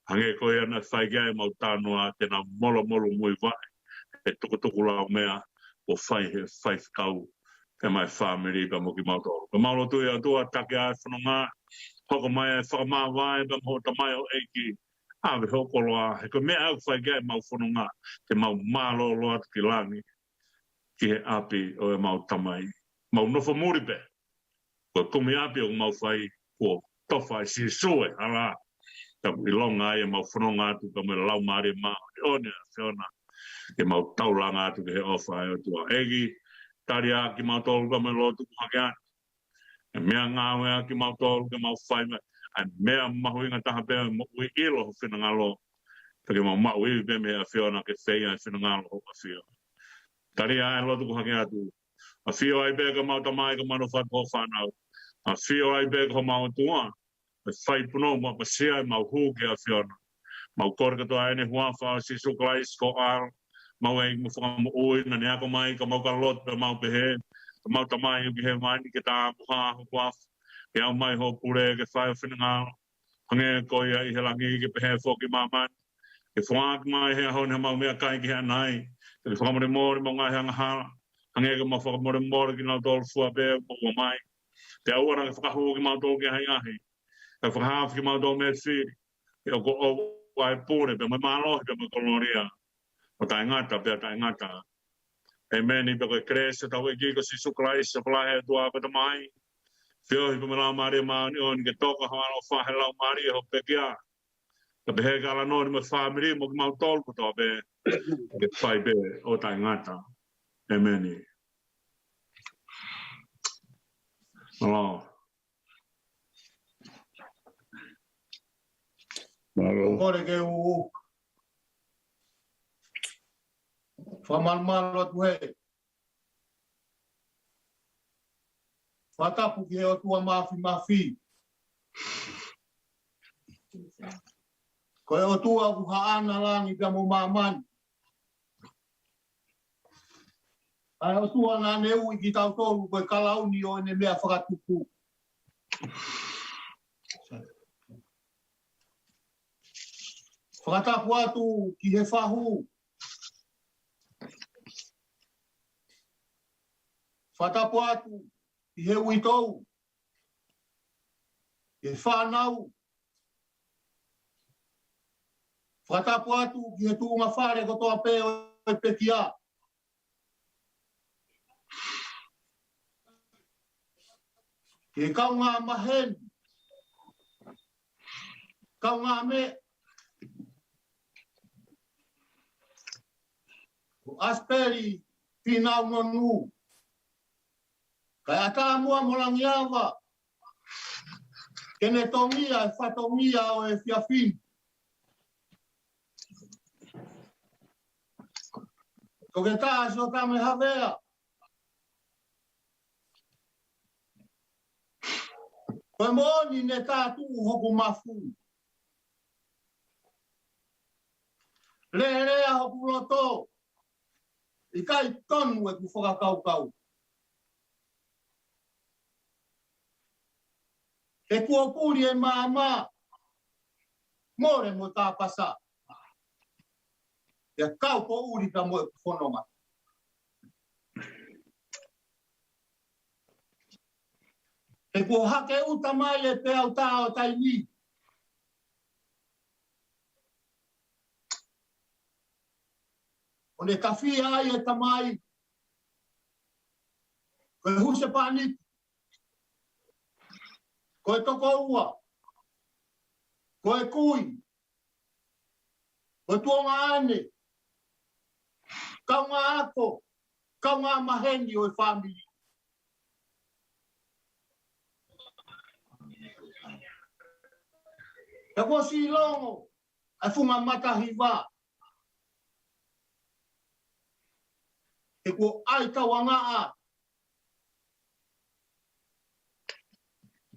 hangē ko ia naʻe fai ki ai ʻemau talanoa, te nau molomolo muivaʻe he tukutukulaumea kuo fai he faifekau, pea mo e fāmili pea mo kimautolu. ʻOku mau lotu ia, ʻOtua, taki ʻa e fononga, hoko mai ʻa e fakamāvae pea mo hoʻo tamaioʻeiki, ʻave hoʻo koloa, he ko e meʻa ʻoku fai ki ai ʻemau fononga, te mau mālōlō atu ki langi, ki he ʻapi ʻo ʻemau Tamai. Mau nofo muli pē, ko e kumi ʻapi ʻoku mau fai, kuo tofa ʻe Sīsū e hala, pea ʻoku ʻilonga ai ʻemau fononga atu pea mo e Laumālie Māʻoniʻoni ʻa e ʻAfiona, ke mau taulanga atu ki he ʻofa ʻa e ʻOtua. ʻEiki, tali ā kimautolu pea mo e lotu ʻoku hake atu. ʻE meʻangāue ā kimautolu ke mau fai mai ʻa e meʻa mahuʻinga taha pē, moʻui ʻilo ho finangalo. Pea ke mau maʻu ivi pē mei he ʻAfiona ke fai ʻa e finangalo ho ʻAfio. Tali ā e lotu ʻoku hake atu. ʻAfio ai pē ko homau Tamai, ko homau nofo atu ho fānau. ʻAfio ai pē ko homau ʻOtua. ʻE fai punou mo ʻapasia ʻemau hū ki he ʻAfiona. Mau kole kotoa ʻi he huafa ʻo Sīsū Kalaisi ko ho ʻAlo, mau ʻEiki mo Fakamoʻui, naʻa ne ako mai ka mau ka lotu pea mau pehē: Ko homau Tamai ʻoku ʻi hēvani, ke tāpuhā ho huafa, ke aʻu mai hoʻo pule, ke fai ho finangalo, hangē ko ia ʻi he langi ke pehē foki ʻi māmani. Ke foaki mai he ʻaho ni haʻamau meʻakai ki he ʻanai. Ke fakamolemole ʻemau ngaahi angahala, hangē ko ʻemau fakamolemole kinautolu fua pē ʻoku ʻoua mai. Pea ʻoua naʻa ke fakahū kimautolu ki he ʻahiʻahi, kae fakahaofi kimautolu mei he fili. He ʻoku ʻoʻou ʻa e pule pea mo e mālohi pea mo e kolōlia, ʻo taʻengata pea taʻengata. ʻĒmeni. Pea ko e kelesi ʻa hotau ʻEiki ko Sīsū Kalaisi, ʻofa lahi ʻa e ʻOtua ko e Tamai, feohi pea mo e Laumālie Māʻoniʻoni, ke toka ho ʻaloʻofa he laumālie ho pekia, kae pehē kia ʻAlanoni mo e fāmili mo kimautolu kotoa pē, ke fai pē ʻo taʻengata. ʻEmeni. Mālō. Mālō. Kole ke u fakamalumalu atu he fakatapu ki he ʻOtua Māfimafi. Ko e ʻOtua ʻoku haʻana langi pea mo māmani. ʻA e ʻOtua naʻa ne ui kitautolu ko e kalauni ʻo ʻene meʻa fakatupu. Fakatapu atu ki he fahu. Fakatapu atu ki he uitou. Ki he fānau. Fakatapu atu ki he tuʻunga fale kotoa pē ʻo e pekia. Ki he kaungā maheni. Kaungāmeʻa. Ko ʻAsipeli Pīnau Nonu. Kae ʻatā muʻa mo Langiava. Ke ne tongia e fatongia ʻo e efiafi ni. Toketā Siotame Havea. Ko e moʻoni ne tātuʻu hoku mafu. Lelea hoku loto. ʻIkai tonu ʻeku fakakaukau. He kuo puli e maama, mole mo tāpasa. ʻIo, kau poʻuli pea mo ʻeku fononga. He kuo hake ʻuta mai e peau tā ʻo taimi. ʻO ne tafia ai e tamai. Ko e husepāniti. Ko e tokoua. Ko e kui. Ko e tuongaʻane. Kaungā ako. Kaungā maheni ʻo e fāmili. He kuo ʻosi longo ʻa e funga matahiva. He kuo ʻai tauangaʻa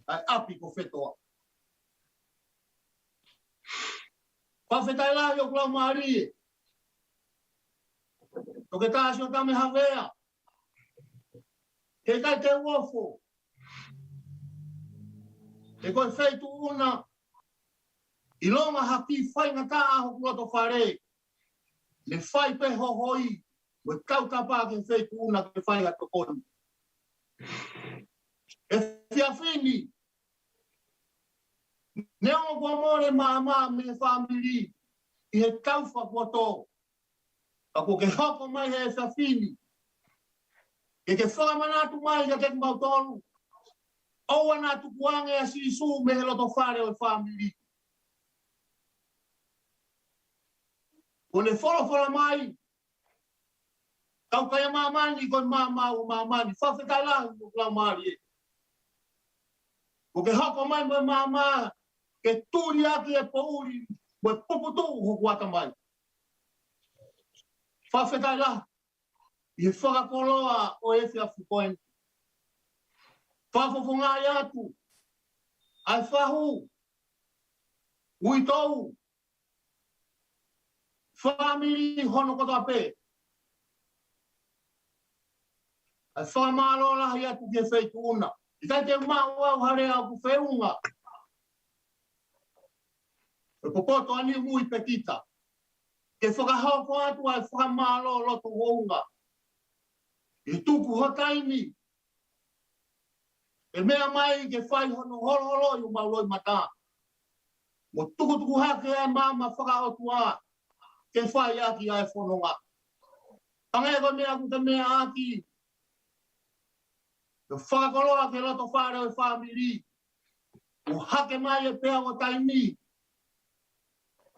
ʻa e ʻapi ko Fetoa. Fakafetaʻi lahi ʻoku lau mālie. Toketā Siotame Havea. He ʻikai te u ofo. He ko e feituʻu na ʻilonga ha kiʻi faingataʻa hoku loto fale. Ne fai pē hohoi, mo e tautapa ki he feituʻu na ke fai ha tokoni. Efiafi ni, neongo kuo mole maama mei he fāmili, ʻi he tau fakapoto. Ka kuo ke hoko mai he efiafi ni. Ke ke fakamanatu mai kiate kimautolu. ʻOua naʻa tukuange ʻa Sīsū mei he loto fale ʻo e fāmili. Kuo ne folofola mai. Kau kai ʻa māmani, ko e maama ʻo māmani. Fakafetaʻi lahi ʻoku lau mālie. Kuo ke hoko mai mo e maama, ke tuliaki e poʻuli, mo e puputuʻu hoku ʻatamai. Fakafetaʻi lahi. ʻI he fakakoloa ʻo e efiafi ko eni. Fakafofongaʻi atu ʻa e fahu, uitou, fāmili hono kotoa pē. ʻA e fakamālō lahi atu ki he feituʻu na. ʻIkai te u maʻu au ha lea ʻoku feʻunga. ʻE popoto ʻa Niumui pe kita. Ke fakahoko atu ʻa e fakamālō loto hounga. ʻI he tuku ho taimi. ʻE meʻa mai ke fai hono holoholoʻi homau loʻimata. Mo tukutuku hake ʻa e maama fakaʻotua. Ke fai ʻaki ʻa e fononga. Hangē ko e meʻa ʻoku te meʻa ʻaki. Ke fakakoloa ki he loto fale ʻo e fāmili. ʻO hake mai e peau ʻo taimi.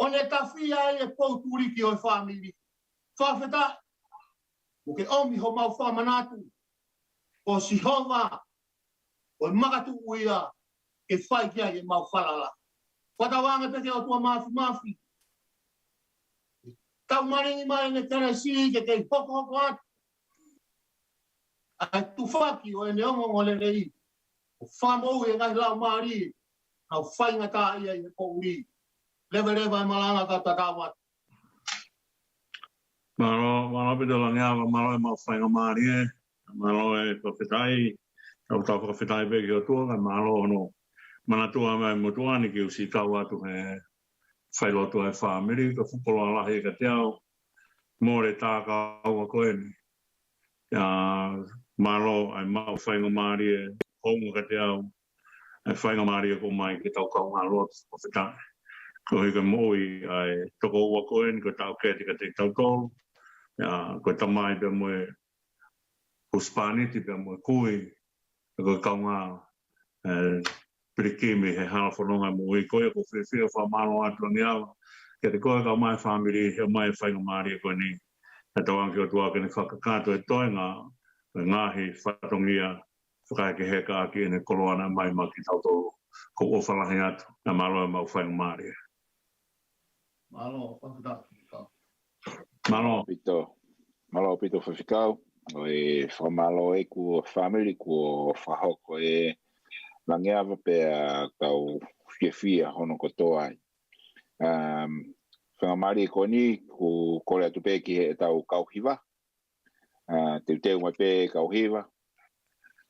ʻO ne tafia ai e pou tuliki ʻo e fāmili. Fakafetaʻi. Mo ke ʻomi homau fakamanatu, ko Sihova, ko e makatuʻu ia ke fai ki ai ʻemau falala. Fakatauange pē ki he ʻOtua Māfimafi, tau malingi mai ʻene kelesi ke kei hokohoko atu ʻa e tufaki ʻo ʻene ongoongolelei, ʻo fakamoʻui e ngaahi laumālie ʻoku faingataʻaʻia ʻi he poʻuli. Leveleva e malanga kae tatau atu. Mālō, mālō ʻaupito Langeava, mālō ʻemau faingamālie, mālō e fakafetaʻi, tau tau fakafetaʻi pē ki he ʻOtua, kae mālō hono manatua mai motuʻa ni ke u siʻi kau atu he failotu ʻa e fāmili, ko e fuʻu koloa lahi kiate au, mole tā kaua ko eni. ʻIa, mālō ʻemau faingamālie, hounga kiate au, ʻa e faingamālie ko mai ke tau kaungā lotu fakafetaʻi. Koeʻuhi ko e moʻui ʻa e tokoua ko eni, ko e taʻokete kiate kitautolu. ʻIa, ko e tamai pea mo e husepāniti pea mo e kui, ʻa ia ko e kaungā, ē, pilikimi he hala fononga moʻui ko ia. ʻOku ou fiefia fakamālō atu Langeava kiate koe kae ʻumaʻā e fāmili, he ʻomai e faingamālie ko eni. Kae tauange ki he ʻOtua ke ne fakakakato e toenga, e ngaahi fatongia, fakaekeheka ʻaki ʻene koloa naʻe ʻomai maʻa kitautolu. ʻOku ou ʻofa lahi atu, kae mālō ʻemau faingamālie. Mālō, fakafetaʻi. Mālō. ʻAupito. Mālō ʻaupito Faifekau. ʻOku ou fakamālō ʻeku fāmili kuo fakahoko ʻe Langeava pea tau fiefia hono kotoa ai. Um, faingamālie ko eni ʻoku kole atu pē ki heʻetau kau hiva. Uh, teuteu mai pē kau hiva.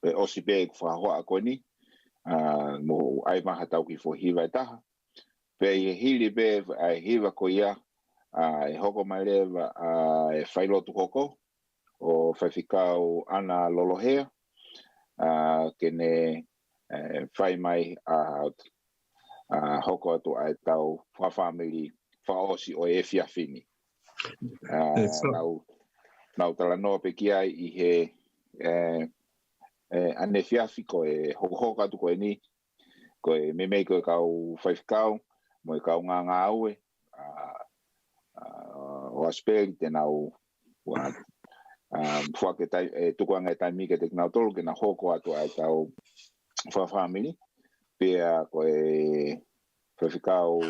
Pea ʻosi pē ʻeku fakahoa ko eni. Uh, mou ʻai mai haʻatau kiʻi foʻi hiva ʻe taha. Pea ʻi he hili pē ʻa e hiva ko ia, ʻa, ʻe hoko mai leva ʻa e failotu hoko ʻo Faifekau ʻAna Lolohea, ʻa, ke ne, ē, fai mai ʻa, ʻa, hoko atu ʻa ʻetau fakafāmili fakaʻosi ʻo e efiafi ni. ʻA, ʻE, so- naʻu, naʻu talanoa pē ki ai ʻi he, ē, ē, ʻaneefiafi ko e hokohoko atu ko eni, ko e meimei ko e kau faifekau, mo e kau ngāngāue, ʻa, ʻa, ʻo ʻAsipeli te nau, ua, ʻa, foaki e tai-, ʻe tukuange e taimi kiate kinautolu ke nau hoko atu ʻa ʻetau fakafāmili, pea ko e faifekau,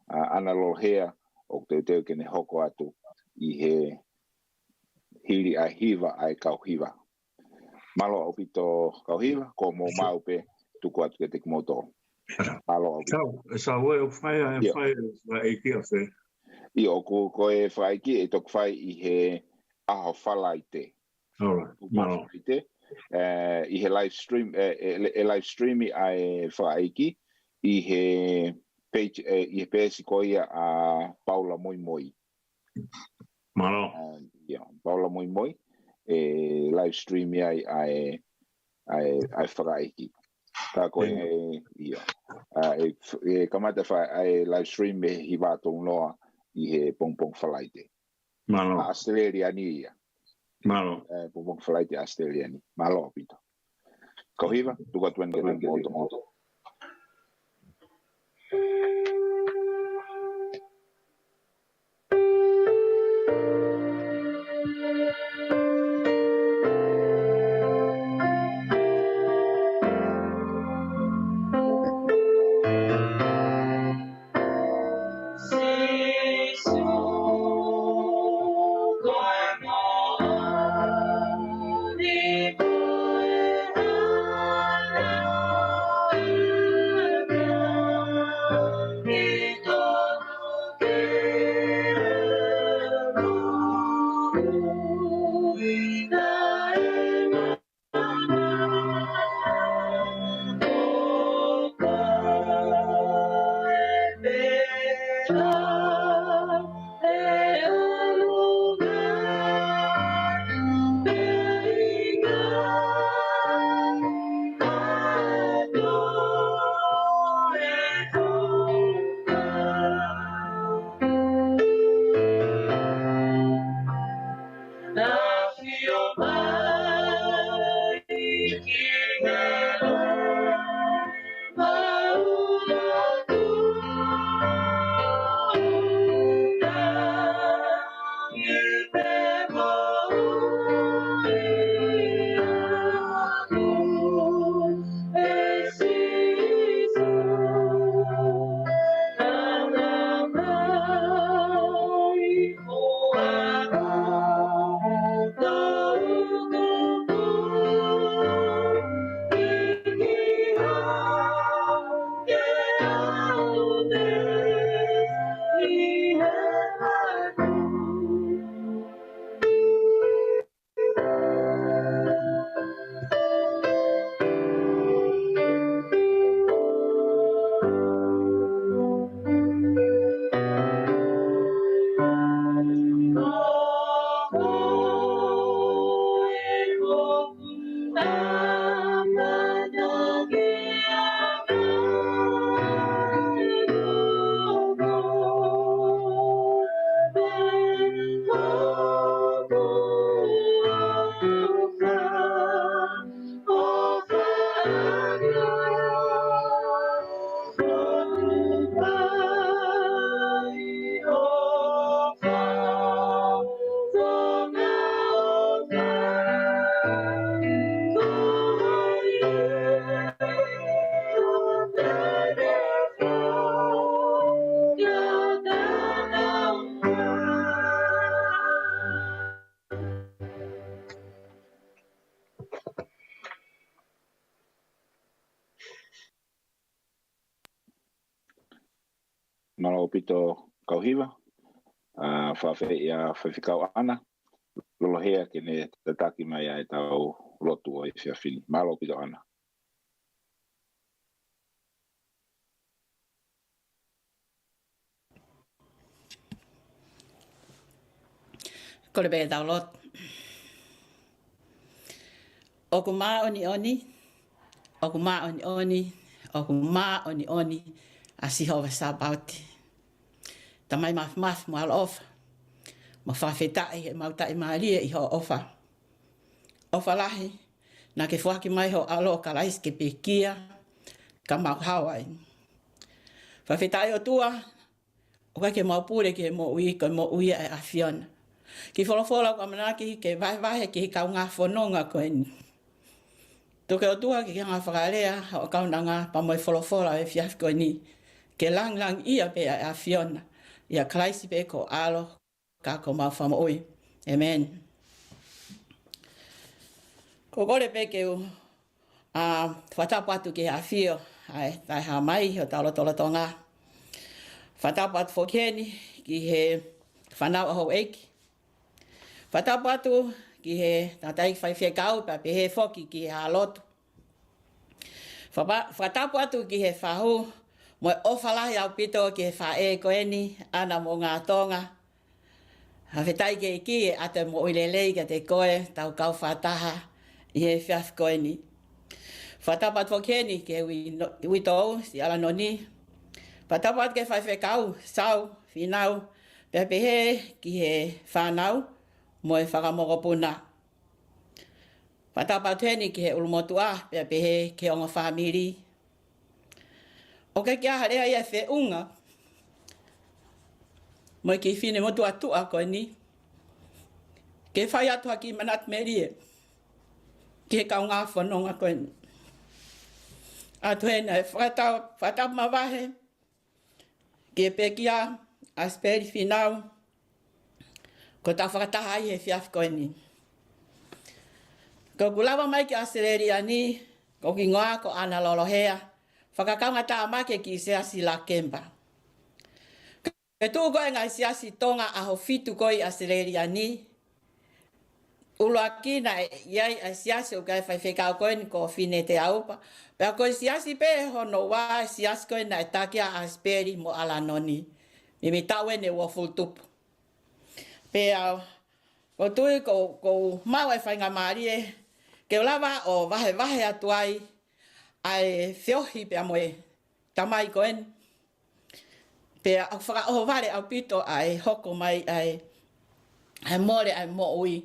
ʻa, ʻAna Lolohea, ʻoku teuteu ke ne hoko atu ʻi he hili ʻa e hiva ʻa e kau hiva. Mālō ʻaupito kau hiva, ko mou maʻu pē tuku atu kiate kimoutolu. Mālō ʻaupito. Sau, ʻe sau ē ʻoku fai ʻa e, ʻio, fai ʻa e fakaʻeiki ʻa fē? ʻIo, ʻoku, ko e fakaʻeiki ʻe toki fai ʻi he ʻaho Falaite. All right, mālō. Falaite. Ē, ʻi he live stream, ē, ē, ē live stream ʻa e fakaʻeiki ʻi he page, ē, ʻi he peesi ko ia ʻa Paula Moimoi. Mālō. Um, ʻio, Paula Moimoi, ʻe live stream ai ʻa e, ʻa e, ʻa e fakaʻeiki. Ka ko e, ʻio. ʻIo. ʻA, ʻe, ʻe kamata fa-, ʻa e live stream ʻi he hiva tolu noa ʻi he pongipongi Falaite. Mālō. ʻA ʻAositelēlia ni ia. Mālō. Ē, pongipongi Falaite ʻAositelēlia ni. Mālō ʻaupito. Kau hiva, tuku atu eni kiate kimoutolu. Mālō ʻaupito kau hiva, ʻa, fakafeʻiloaki ʻa Faifekau ʻAna Lolohea ke ne tataki mai ʻa e tau lotu ʻo e efiafi ni. Mālō ʻaupito ʻAna. Kole pē ke tau lotu. ʻOku māʻoniʻoni, ʻoku māʻoniʻoni, ʻoku māʻoniʻoni ʻa Sihova Sāpaoti. Tamai mafimafi mo ʻaloʻofa, mau fakafetaʻi he mau taʻimālie ʻi hoʻo ʻofa. ʻOfa lahi, naʻa ke foaki mai ho ʻAlo ʻo Kalaisi ke pekia, ka mau hao ai. Fakafetaʻi ʻOtua, ʻoku ʻikai ke mau pule ki he moʻui, ko e moʻui ʻa e ʻAfiona. Kiʻi folofola ʻoku ʻamanaki ke vahevahe ki he kaungā fononga ko eni. Tuku ʻOtua ke ke hanga fakalea hoʻo kaunanga pea mo e folofola ʻo e efiafi ko eni, ke langilangiʻia pē ʻa e ʻAfiona, ʻia Kalaisi pē ko ho ʻAlo, ka ko homau Fakamoʻui. ʻĒmeni. Ko e kole pē ke u, ʻa, fakatapu atu ki he ʻafio ʻa e Taʻehāmai ʻi hotau lotolotonga. Fakatapu atu foki heni ki he fānau ʻa houʻeiki. Fakatapu atu ki he tangataʻeiki faifekau pea pehē foki ki he hā lotu. Faka-, fakatapu atu ki he fahu mo e ʻofa lahi ʻaupito ki he faʻē ko eni, ʻAna Moʻungātonga. Fakafetaʻi ki he ʻEiki ʻa e moʻui lelei kiate koe, tau kau fakataha ʻi he efiafi ko eni. Fakatapu atu foki heni ki he ui-, uitou, Sialanoni. Fakatapu atu ki he faifekau, Sau, Fīnau, pea pehē ki he fānau mo e fakamokopuna. Fakatapu atu heni ki he ʻulumotuʻa, pea pehē ki he ongo fāmili. ʻOku ʻikai ke ʻi ai ha lea ia ʻe feʻunga mo e kiʻi finemotuʻa tuʻa ko eni, ke fai atu ha kiʻi manatu melie ki he kaungā fononga ko eni. ʻOatu heni ʻa e fakata-, fakatapu mavahe ki he pekia ʻa Sipeli Fīnau, ko e tau fakataha ai he efiafi ko eni. Ko ʻeku lava mai ki ʻAositelēlia ni, ko hoku hingoa ko ʻAna Lolohea, fakakaungātāmaki ki he Siasi Lakemba. Ko e tuʻu ko ē ngaahi siasi Tonga ʻaho fitu ko ē ʻi ʻAositelēlia ni, ʻuluaki naʻe ʻi ai ʻa e siasi ʻoku ʻi ai e faifekau ko eni ko Fine Teaupa. Pea ko e siasi pē hono ua, siasi ko ē naʻe taki ʻa Sipeli mo ʻAlanoni. Mei he taʻu eni ʻe uofulu tupu. Pea ʻoku ou tui ʻoku, ʻoku ou maʻu e faingamālie ke u lava ʻo vahevahe atu ai ʻa e feohi pea mo e tamai ko eni. Pea ʻoku fakaʻohovale ʻaupito ʻa e hoko mai ʻa e, ʻa e mole ʻa e moʻui.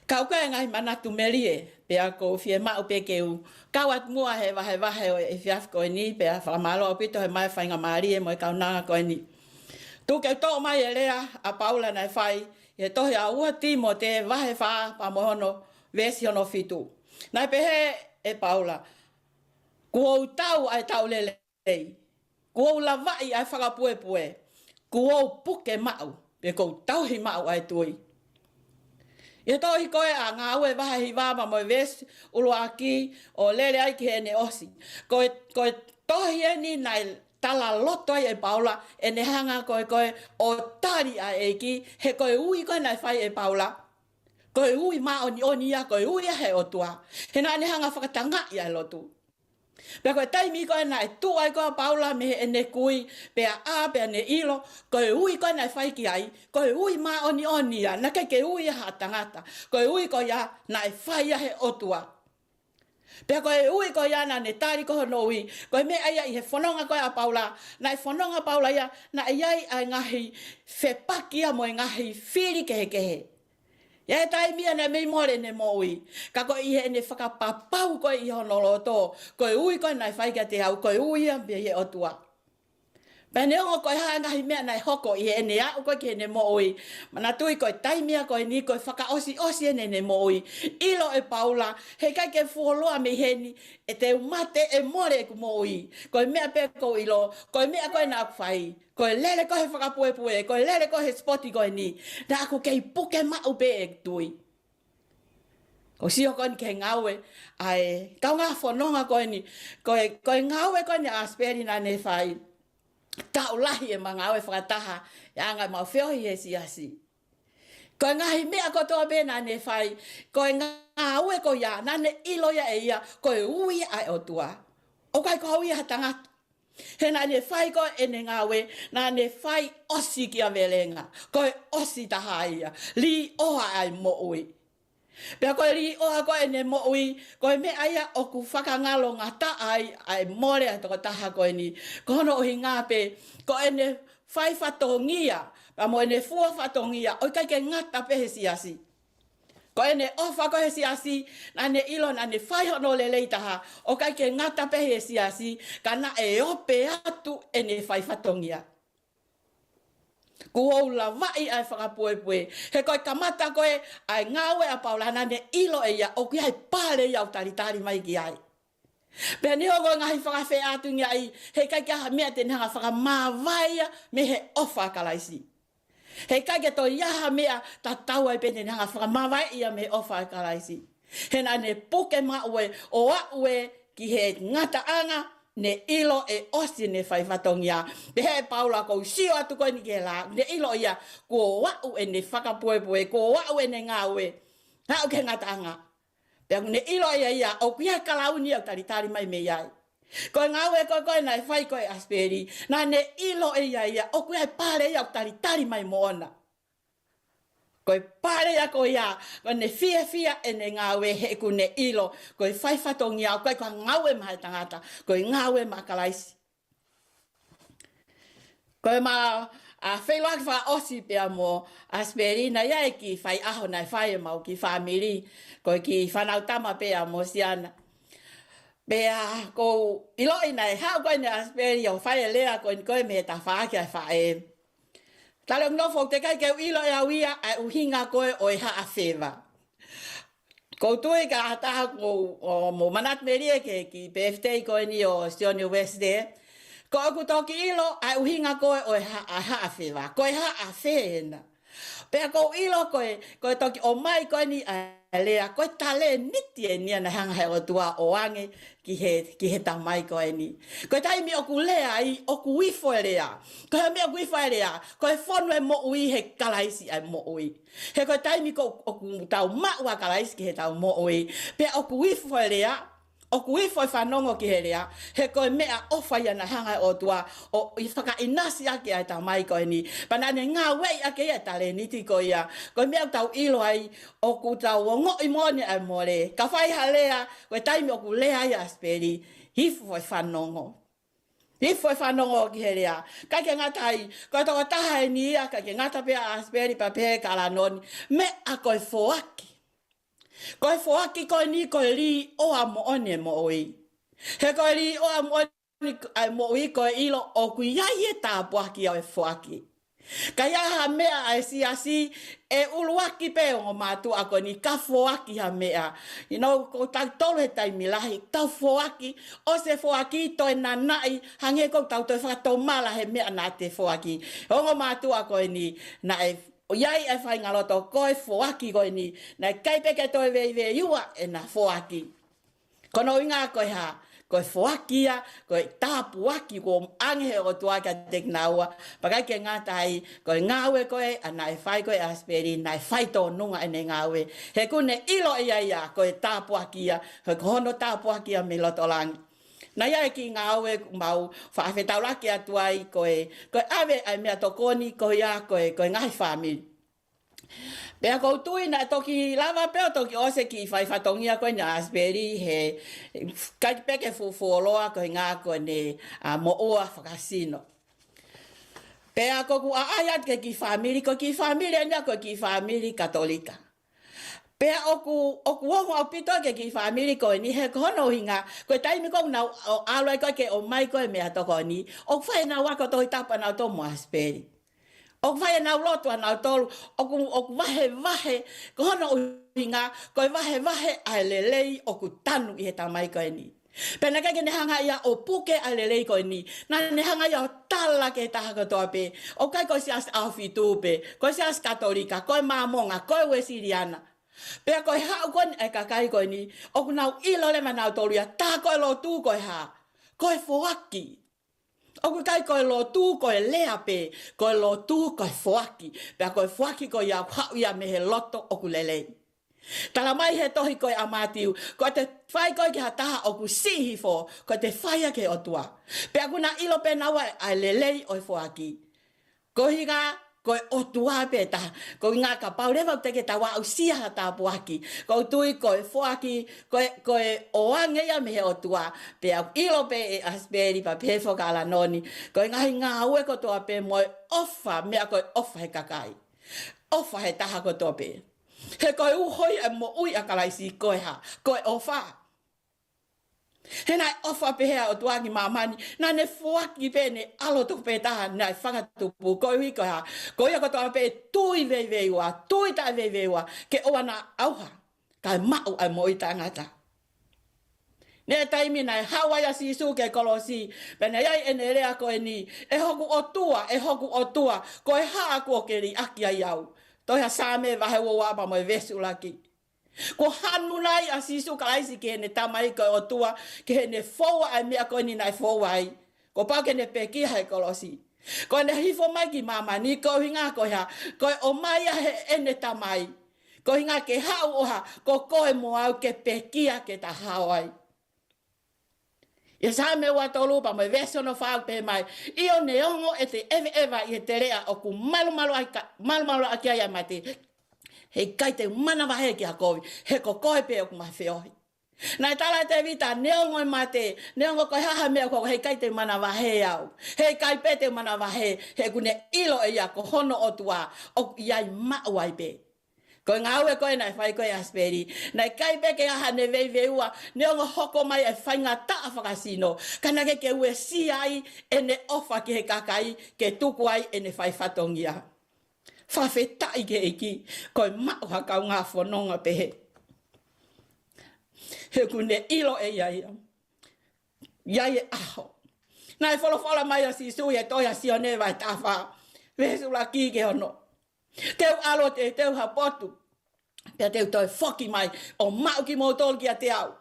Ka ʻoku ʻi ai e ngaahi manatu melie, pea ʻoku ou fiemaʻu pē ke u kau atu muʻa he vahevahe ʻo e efiafi ko eni, pea fakamālō ʻaupito he maʻu e faingamālie mo e kaunanga ko eni. Tuku ke u toʻo mai e lea ʻa Paula naʻe fai ʻi he tohi ʻa ua Tīmote vahe fā pea mo hono veesi hono fitu. Naʻe pehē ʻe Paula, kuo u tau ʻa e tau lelei. Kuo u lavaʻi ʻa e fakapuepue. Kuo u puke maʻu, pe kuo u tauhi maʻu ʻa e tui. ʻI he tohi ko ē ʻa Ngāue vahe hiva pea mo e veesi ʻuluaki ʻo lele ai ki heʻene ʻosi. Ko e, ko e tohi eni naʻe talaloto ai ʻe Paula ʻene hanga ko ē ko ē ʻo tali ʻa e ʻEiki, he ko e ui ko ē naʻe fai ʻe Paula, ko e ui māʻoniʻoni ia, ko e ui ia he ʻOtua. He naʻa ne hanga fakatangaʻi ʻa e lotu. Pea ko e taimi ko ē naʻe tuʻu ai ko ē ʻa Paula mei heʻene kui, pea ʻā, pea ne ʻilo, ko e ui ko ē naʻe fai ki ai, ko e ui māʻoniʻoni ia, naʻe ʻikai ke ui ia ha tangata. Ko e ui ko ia naʻe fai ia he ʻOtua. Pea ko e ui ko ia naʻa ne tali ko hono ui, ko e meʻa ia ʻi he fononga ko ē ʻa Paula, naʻe fononga ʻa Paula ia, naʻe ʻi ai ʻa e ngaahi fepaki ia mo e ngaahi fili kehekehe. ʻI he taimi ia naʻe mei mole ʻene moʻui. Ka ko ʻi heʻene fakapapau ko ē ʻi hono loto, ko e ui ko ē naʻe fai kiate au, ko e ui ia mei he ʻOtua. Pea neongo ko e hā e ngaahi meʻa naʻe hoko ʻi heʻene aʻu ko ē ki heʻene moʻui. Manatuʻi ko e taimi ia ko eni ko e fakaʻosiʻosi ʻene, ʻene moʻui. ʻIlo ʻe Paula, heʻikai ke fuoloa mei heni, ʻe te u mate ʻe mole ʻeku moʻui. Ko e meʻa pē ʻoku ou ʻilo, ko e meʻa ko ē naʻa ku fai. Ko e lele ko ē he fakapuepue, ko e lele ko ē he sipoti ko eni. Naʻa ku kei puke maʻu pē ʻeku tui. ʻOku ou sio ko eni ki he ngāue ʻa e kaungā fononga ko eni, ko e, ko e ngāue ko eni ʻa Sipeli naʻa ne fai. taʻu lahi ʻema ngāue fakataha, ʻa e anga ʻemau feohi he siasi. Ko e ngaahi meʻa kotoa pē naʻa ne fai, ko e ngāue ko ia, naʻa ne ʻilo ia ʻe ia, ko e ui ʻa e ʻOtua. ʻOku ʻikai ko ha ui ʻa ha tangata. He naʻa ne fai ko ē ʻene ngāue, naʻa ne fai ʻosi kia Velenga. Ko e ʻosi taha ia, līʻoa ʻa e moʻui. Pea ko e līʻoa ko ē ʻene moʻui, ko e meʻa ia ʻoku fakangalongataʻa ai ʻa e mole ʻa e tokotaha ko eni. Ko hono ʻuhinga pē, ko ʻene fai fatongia, pea mo ʻene fua fatongia, ʻoku ʻikai ke ngata pē he siasi. Ko ʻene ʻofa ko ē he siasi, naʻa ne ʻilo naʻa ne fai hono lelei taha, ʻoku ʻikai ke ngata pē he siasi, ka naʻe ope atu ʻene fai fatongia. Kuo u lavaʻi ʻa e fakapuepue, he ko e kamata ko ē ʻa e ngāue ʻa Paula naʻa ne ʻilo ʻe ia, ʻoku ʻi ai e pale ia ʻoku talitali mai ki ai. Pea neongo e ngaahi fakafeʻātungiaʻi, he ʻikai ke ʻi ai ha meʻa te ne hanga fakamavaeʻi ia mei he ʻofa ʻa Kalaisi. He ʻikai ke toe ʻi ai ha meʻa tatau ai pē te ne hanga fakamavaeʻi ia mei he ʻofa ʻa Kalaisi. He naʻa ne puke maʻu ē ʻo aʻu ē ki he ngataʻanga, ne ʻilo ʻe ʻosi ʻene fai fatongia. Pehē ʻe Paula, ʻoku ou sio atu ko eni ki he laʻā, ne ʻilo ia kuo aʻu ʻene fakapuepue, kuo aʻu ʻene ngāue, aʻu ki he ngataʻanga. Pea ʻoku ne ʻilo ʻe ia ia, ʻoku ʻi ai e kalauni ia ʻoku talitali mai mei ai. Ko e ngāue ko ē ko ē naʻe fai ko ē ʻe ʻAsipeli, naʻa ne ʻilo ʻe ia ia, ʻoku ʻi ai e pale ia ʻoku talitali mai moʻona. Ko e pale ia ko ia, ko ʻene fiefia ʻene ngāue he ʻoku ne ʻilo, ko e fai fatongia ʻoku ʻikai ko ha ngāue maʻa e tangata, ko e ngāue maʻa Kalaisi. Ko ʻema, ʻa, feʻiloaki fakaʻosi pea mo ʻAsipeli, naʻe ʻi ai e kiʻi faiʻaho naʻe fai ʻemau kiʻi fāmili, ko e kiʻi fānau tama pea mo siana. Pea ʻoku ou ʻiloʻi naʻe haʻu ko eni ʻa ʻAsipeli ʻo fai e lea ko eni ko ē mei he tafaʻaki ʻa e faʻē. Tali ʻo nofo, teʻeki ai ke u ʻilo ʻe au ia ʻa e ʻuhinga ko ē ʻo e haʻa feva. ʻOku ou tui ka ha taha ʻoku mou, mou manatu melie ki he kiʻi pēfitei ko eni ʻo Sione Uesite. Ko ʻeku toki ʻilo ʻa e ʻuhinga ko ē ʻo e ha-, ʻa e haʻa feva. Ko e haʻa fē ena. Pea ʻoku ou ʻilo ko e, ko e toki ʻomai ko eni ʻa e lea, ko e talēniti eni ia naʻe hanga he ʻOtua ʻo ʻoange ki he, ki he tamai ko eni. Ko e taimi ʻoku lea ai, ʻoku ifo e lea. Ko e hā e meʻa ʻoku ifo ai e lea? Ko e fonu e moʻui he Kalaisi ʻa e moʻui. He ko e taimi ko ē ʻoku tau maʻu ʻa Kalaisi ki heʻetau moʻui, pea ʻoku ifo e lea, ʻoku ifo e fanongo ki he lea, he ko e meʻaʻofa ia naʻe hanga he ʻOtua ʻo fakaʻinasi ʻaki ʻa e tamai ko eni. Pea naʻa ne ngāueʻi ʻaki ia e talēniti ko ia. Ko e meʻa ʻoku tau ʻilo ai, ʻoku tau ongoʻi moʻoni ʻa e mole. Ka fai ha lea, ko e taimi ʻoku lea ai ʻa ʻAsipeli, ifo e fanongo. Ifo e fanongo ki he lea. ʻIkai ke ngata ai, ko e tokotaha eni ia, ʻikai ke ngata pē ʻa ʻAsipeli pea pehē ʻe Kalano ni, meʻa ko e foaki. Ko e foaki ko eni ko e līʻoa moʻoni e moʻui. He ko e līʻoa moʻoni ʻa e moʻui ko e ʻilo ʻoku ʻi ai e tāpuaki ʻo e foaki. Ka ʻi ai ha meʻa ʻa e siasi ʻe ʻuluaki pē ongo mātuʻa ko eni ka foaki ha meʻa. You know, ʻoku tau tolu he taimi lahi, tau foaki, ʻosi e foaki toe nanaʻi, hangē ʻoku tau toe fakatomala he meʻa naʻa te foaki. Ongo mātuʻa ko eni, naʻe ʻi ai e faʻahinga loto ko e foaki ko eni, naʻe ʻikai pē ke toe veiveiua ʻena foaki. Ko hono ʻuhinga ko e hā, ko e foaki ia, ko e tāpuaki kuo ʻoange he ʻOtua kiate kinaua, pea ʻikai ke ngata ai, ko e ngāue ko ē, ʻa naʻe fai ko ē ʻa ʻAsipeli, naʻe fai tōnunga ʻene ngāue. He ʻoku ne ʻilo ʻe ia ia, ko e tāpuaki ia, he ko hono tāpuaki ia mei loto langi. Naʻe ʻi ai e kiʻi ngāue ʻoku mau faʻa fetaulaki atu ai ko e, ko e ʻave ʻa e meʻatokoni ko ia ko e, ko e ngaahi fāmili. Pea ʻoku ou tui naʻe toki lava pē ʻo toki ʻosi e kiʻi fai fatongia ko eni ʻa ʻAsipeli he ʻikai pē ke fuʻu fuoloa ko e ʻuhinga ko ʻene, ʻa, moʻua fakasino. Pea ʻoku ou ʻaʻahi atu ki he kiʻi fāmili, ko e kiʻi fāmili eni ia ko e kiʻi fāmili Katolika. Pea ʻoku, ʻoku ongo ʻaupito ki he kiʻi fāmili ko eni he ko hono ʻuhinga, ko e taimi ʻoku nau ʻalu ai ko ē ke ʻomai ko ē meʻatokoni, ʻoku fai ʻenau ako Tohi Tapu ʻanautolu mo ʻAsipeli. ʻOku fai ʻenau lotu ʻanautolu, ʻoku, ʻoku vahevahe, ko hono ʻuhinga, ko e vahevahe ʻa e lelei ʻoku tanu ʻi he tamai ko eni. Pea naʻe ʻikai ke ne hanga ia ʻo puke ʻa e lelei ko eni. Naʻa ne hanga ia ʻo tala ki he taha kotoa pē. ʻOku ʻikai ko e siasi ʻAhofitu pē, ko e siasi Katolika, ko e Māmonga, ko e Uēsiliana. Pea ko e haʻu ko eni e kakai ko eni, ʻoku nau ʻilo leva ʻe nautolu ia, tā ko e lotu ko e hā, ko e foaki. ʻOku ʻikai ko e lotu ko e lea pē, ko e lotu ko e foaki. Pea ko e foaki ko ia ʻoku haʻu ia mei he loto ʻoku lelei. Tala mai he tohi ko e ʻa Mātiu, ko ʻete fai ko ē ki ha taha ʻoku siʻi hifo, ko ʻete fai ia ki he ʻOtua. Pea ʻoku na ʻilo pē naua ʻa e lelei ʻo e foaki. Ko e ʻuhinga, ko e ʻOtua pē taha. Ko e ʻuhinga kapau leva ʻoku teʻeki ke tau aʻusia ha tāpuaki, ʻoku ou tui ko e foaki, ko e, ko e ʻoange ia mei he ʻOtua. Pea ʻoku ʻilo pē ʻe ʻAsipeli pea pehē foki ʻa Lanoni, ko e ngaahi ngāue kotoa pē mo e ʻofa, meʻa ko e ʻofa he kakai. ʻOfa he taha kotoa pē. He ko e uho ia ʻo e moʻui ʻa Kalaisi ko e hā? Ko e ʻofa. He naʻe ʻofa pehē ʻa e ʻOtua ki māmani, naʻa ne foaki pē ʻene ʻAlo tofu pē taha naʻe fakatupu, koeʻuhi ko e hā? Ko ia kotoa pē ʻe tui veiveiua, tui taʻeveiveiua, ke ʻoua naʻa ʻauha, kae maʻu ʻa e moʻui taʻengata. Naʻe taimi naʻe haʻu ai ʻa Sīsū ki he kolosi, pea naʻe ʻi ai ʻene lea ko eni, ʻE hoku ʻOtua, ʻe hoku ʻOtua, ko e hā kuo ke liʻaki ai au? Tohi ʻa Saame vahe ua ua pea mo e veesi ʻuluaki. Kuo hanu nai ʻa Sīsū Kalaisi ki heʻene Tamai ko e ʻOtua, ki heʻene foua ʻa e meʻa ko eni naʻe foua ai? Kuo pau ke ne pekia he kolosi. Ko ʻene hifo mai ki māmani, ko e ʻuhinga ko e hā? Ko e ʻomai ia heʻene Tamai. Ko e ʻuhinga ke haʻu ʻo hā? Ko koe mo au ke pekia ke ta hao ai. ʻI he Saame ua tolu pea mo e veesi hono fā ʻoku pehē mai, ʻIo neongo ʻete ʻeveʻeva ʻi he teleʻa ʻoku malumalu ʻaki, malumalu ʻaki ai ʻa e mate, heʻikai te u manavahē ki ha kovi, he ko koe pē ʻoku ma feohi. Naʻe tala ʻe Tēvita, neongo e mate, neongo ko e hā ha meʻa ʻoku, heʻikai te u manavahē au. Heʻikai pē te u manavahē, he ʻoku ne ʻilo ʻe ia ko hono ʻOtua ʻoku ʻi ai maʻu ai pē. Ko e ngāue ko ē naʻe fai ko ē ʻe ʻAsipeli, naʻe ʻikai pē ke ʻi ai haʻane veiveiua, neongo hoko mai e faingataʻa fakasino, ka naʻe ʻikai ke uesia ai ʻene ʻofa ki he kakai ke tuku ai ʻene fai fatongia. Fakafetaʻi ki he ʻEiki, ko e maʻu ha kaungā fononga pehē. He ʻoku ne ʻilo ʻe ia ia. ʻI ai e ʻaho. Naʻe folofola mai ʻa Sīsū ʻi he tohi ʻa Sione vahe taha fā, veesi ʻuluaki ki he ono. Te u ʻalu ʻo teuteu ha potu, pea te u toe foki mai ʻo maʻu kimoutolu kiate au.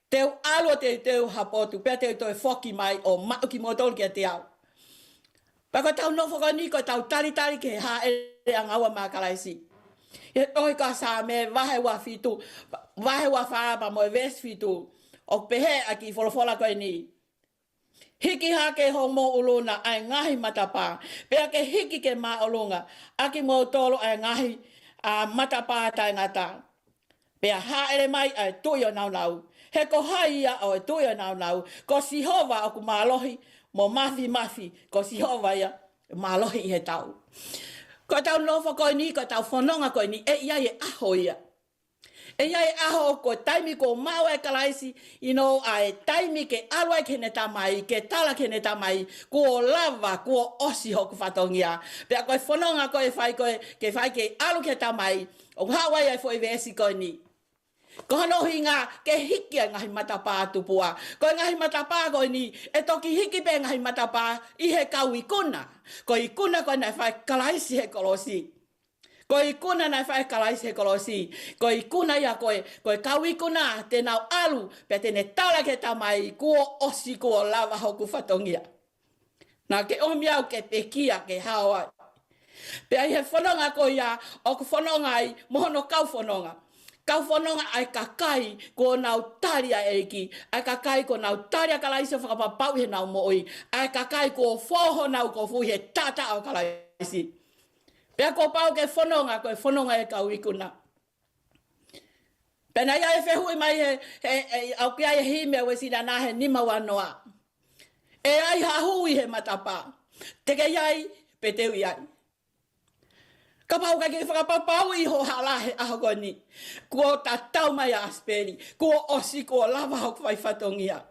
Te u ʻalu ʻo teuteu ha potu, pea te u toe foki mai ʻo maʻu kimoutolu kiate au. Pea ko ʻetau nofo ko eni ko ʻetau talitali ki he hāʻele ʻanga ua maʻa Kalaisi. ʻI he tohi ko ʻa Saame vahe ua fitu, vahe ua fā pea mo e veesi fitu, ʻoku pehē ʻa e kiʻi folofola ko eni. Hiki hake homou ʻulu na ʻa e ngaahi matapā, pea ke hiki ke māʻolunga, ʻa kimoutolu ʻa e ngaahi, ʻa, matapā taʻengata. Pea hāʻele mai ʻa e Tuʻi ʻo e nāunau. He ko hai ia ʻa e Tuʻi ʻo e nāunau? Ko Sihova ʻoku mālohi mo māfimafi, ko Sihova ia mālohi ʻi he tau. Ko ʻetau nofo ko eni, ko ʻetau fononga ko eni, ʻe ʻi ai e ʻaho ia. ʻE ʻi ai e ʻaho ko e taimi kuo maʻu ai ʻe Kalaisi, ʻi hono ʻai e taimi ke ʻalu ai ki heʻene Tamai, ke tala ki heʻene Tamai, kuo lava, kuo ʻosi hoku fatongia. Pea ko e fononga ko ē ʻe fai ko ē, ke fai ke ʻalu ki he Tamai, ʻoku haʻu ai ʻa e foʻi veesi ko eni. Ko hono ʻuhinga ke hiki ʻa e ngaahi matapā tupuʻa. Ko e ngaahi matapā ko eni, ʻe toki hiki pē ngaahi matapā ʻi he kau ikuna. Ko e ikuna ko ē naʻe fai ʻe Kalaisi he kolosi. Ko e ikuna naʻe fai ʻe Kalaisi he kolosi. Ko e ikuna ia ko ē, ko e kau ikuna te nau ʻalu, pea te ne tala ki he Tamai, kuo ʻosi, kuo lava hoku fatongia. Naʻa ke ʻomi au ke pekia ke hao ai. Pea ʻi he fononga ko ia, ʻoku fononga ai mo hono kau fononga. Kau fononga ʻa e kakai kuo nau tali ʻa e ʻEiki. ʻA e kakai kuo nau tali ʻa Kalaisi ʻo fakapapauʻi heʻenau moʻui. ʻA e kakai kuo fō honau kofu ʻi he taʻataʻa ʻo Kalaisi. Pea kuo pau ke fononga, ko e fononga ʻa e kau ikuna. Pea naʻe ʻi ai e fehuʻi mai he, he, he, ʻoku ʻi ai e himi ʻa Uēsiliana he nima ua noa. ʻE ʻi ai ha hū ʻi he matapā? Te ke ʻi ai, pe te u ʻi ai? Kapau ʻoku ʻikai ke fakapapauʻi ho hala he ʻaho ko eni, kuo tatau mai ʻa ʻAsipeli, kuo ʻosi, kuo lava hoku fai fatongia.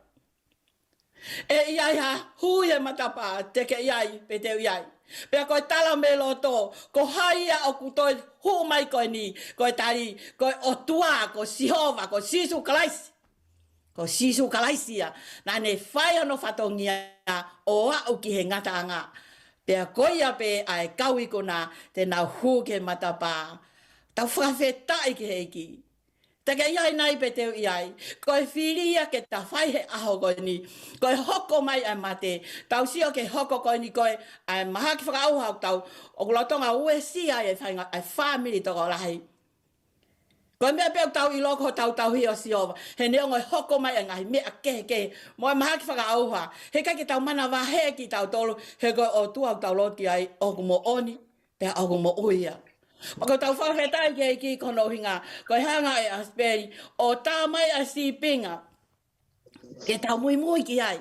ʻE ʻi ai ha hū ʻi he matapā? Te ke ʻi ai, pe te u ʻi ai? Pea ko e tala mei loto, ko hai ia ʻoku toe hū mai ko eni? Ko e tali, ko e ʻOtua, ko Sihova, ko Sīsū Kalaisi. Ko Sīsū Kalaisi ia, naʻa ne fai hono fatongia ʻo aʻu ki he ngataʻanga. Pea ko ia pē ʻa e kau ikuna te nau hū ki he matapā. Tau fakafetaʻi ki he ʻEiki. Te ke ʻi ai nai pe te u ʻi ai. Ko e fili ia ke ta fai he ʻaho ko eni. Ko e hoko mai ʻa e mate. Tau sio ki he hoko ko eni ko e ʻa e mahaki fakaʻauha ʻoku tau, ʻoku lolotonga uesia ai e faʻahinga ʻa e fāmili tokolahi. Ko e meʻa pē ʻoku tau ʻilo ko hotau tauhi ʻo Sihova. He neongo e hoko mai ʻa e ngaahi meʻa kehekehe mo e mahaki fakaʻauha, heʻikai ke tau manavahē kitautolu, he ko e ʻOtua ʻoku tau lotu ki ai ʻoku moʻoni pea ʻoku moʻui ia. Pea ʻoku tau fakafetaʻi ki he ʻEiki ko hono ʻuhinga, ko e hanga ʻe ʻAsipeli ʻo tā mai ʻa e sīpinga ke tau muimui ki ai.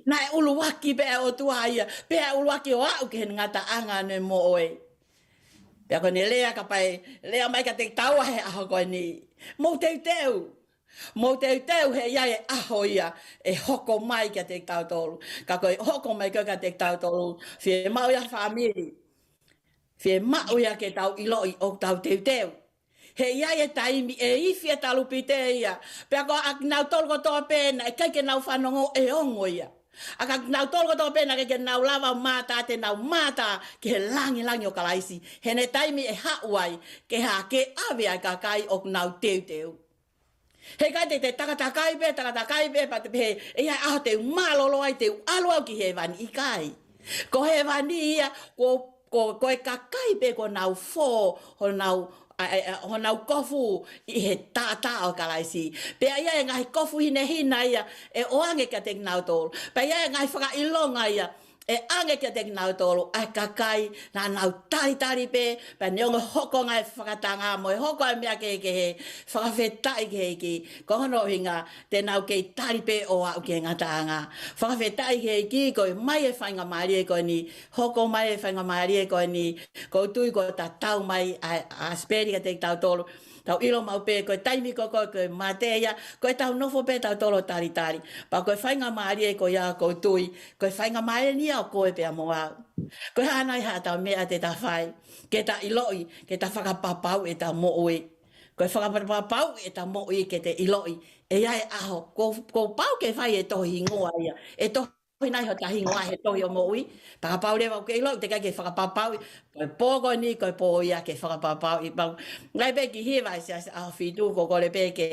Naʻe ʻuluaki pē ʻa e ʻOtua ia, pea ʻuluaki ʻo aʻu ki he ngataʻanga ʻene moʻui. Pea ko ʻene lea, kapau ʻe lea mai kiate kitaua he ʻaho ko eni, mou teuteu. Mou teuteu he ʻe ʻi ai e ʻaho ia ʻe hoko mai kiate kitautolu. Ka ko e hoko mai ko ē kiate kitautolu, fiemaʻu ia fāmili, fiemaʻu ia ke tau ʻiloʻi ʻoku tau teuteu. He ʻe ʻi ai e taimi ʻe ifi e talupite ia. Pea ko ʻakinautolu kotoa pē naʻe ʻikai ke nau fanongo ʻe ongo ia. ʻA ʻakinautolu kotoa pē naʻe ʻikai ke nau lava ʻo mātā, te nau mātā ki he langilangi ʻo Kalaisi. He ʻe ʻi ai e taimi ʻe haʻu ai ke hā, ke ʻave ʻa e kakai ʻoku nau teuteu. Heʻikai te te takatakai pē, takatakai pē, pea te pehē, ʻe ʻi ai e ʻaho te u mālōlō ai, te u ʻalu au ki hēvani. ʻIkai. Ko hēvani ia, ko, ko, ko e kakai pē kuo nau fō honau, ʻa, ʻa, ʻa, honau kofu ʻi he taʻataʻa ʻo Kalaisi. Pea ʻi ai e ngaahi kofu hinehina ia ʻe ʻoange kiate kinautolu. Pea ʻi ai e ngaahi fakaʻilonga ia ʻe ʻange kiate kinautolu, ʻa e kakai naʻa nau talitali pē, pea neongo e hoko e ngaahi fakatanga mo e hoko e meʻa kehekehe, fakafetaʻi ki he ʻEiki, ko hono ʻuhinga te nau kei tali pē ʻo aʻu ki he ngataʻanga. Fakafetaʻi ki he ʻEiki, ko e ʻomai e faingamālie ko eni, hoko mai e faingamālie ko eni, ʻoku ou tui kuo tatau mai ʻa, ʻa ʻAsipeli kiate kitautolu. Tau ʻilo maʻu pē ko e taimi ko ē ko e mate ia, ko ʻetau nofo pē tautolu ʻo talitali. Pea ko e faingamālie ko ia ʻoku ou tui, ko e faingamālie ia ʻo koe pea mo au. Ko e hā nai haʻatau meʻa te ta fai ke ta ʻiloʻi, ke ta fakapapauʻi ʻetau moʻui? Ko e fakapapauʻi ʻetau moʻui ke te ʻiloʻi, ʻe ʻi ai e ʻaho, kuo, kuo pau ke fai e tohi hingoa ia, ʻe tohi nai hota hingoa he tohi ʻo e moʻui? Pea kapau leva ʻoku ke ʻilo, teʻeki ai ke fakapapauʻi. Ko e pō ko eni, ko e pō ia ke fakapapauʻi. Pea ʻoku ʻi ai pē e kiʻi hiva ʻa e Siasi ʻAhofitu, ʻoku ou kole pē ke,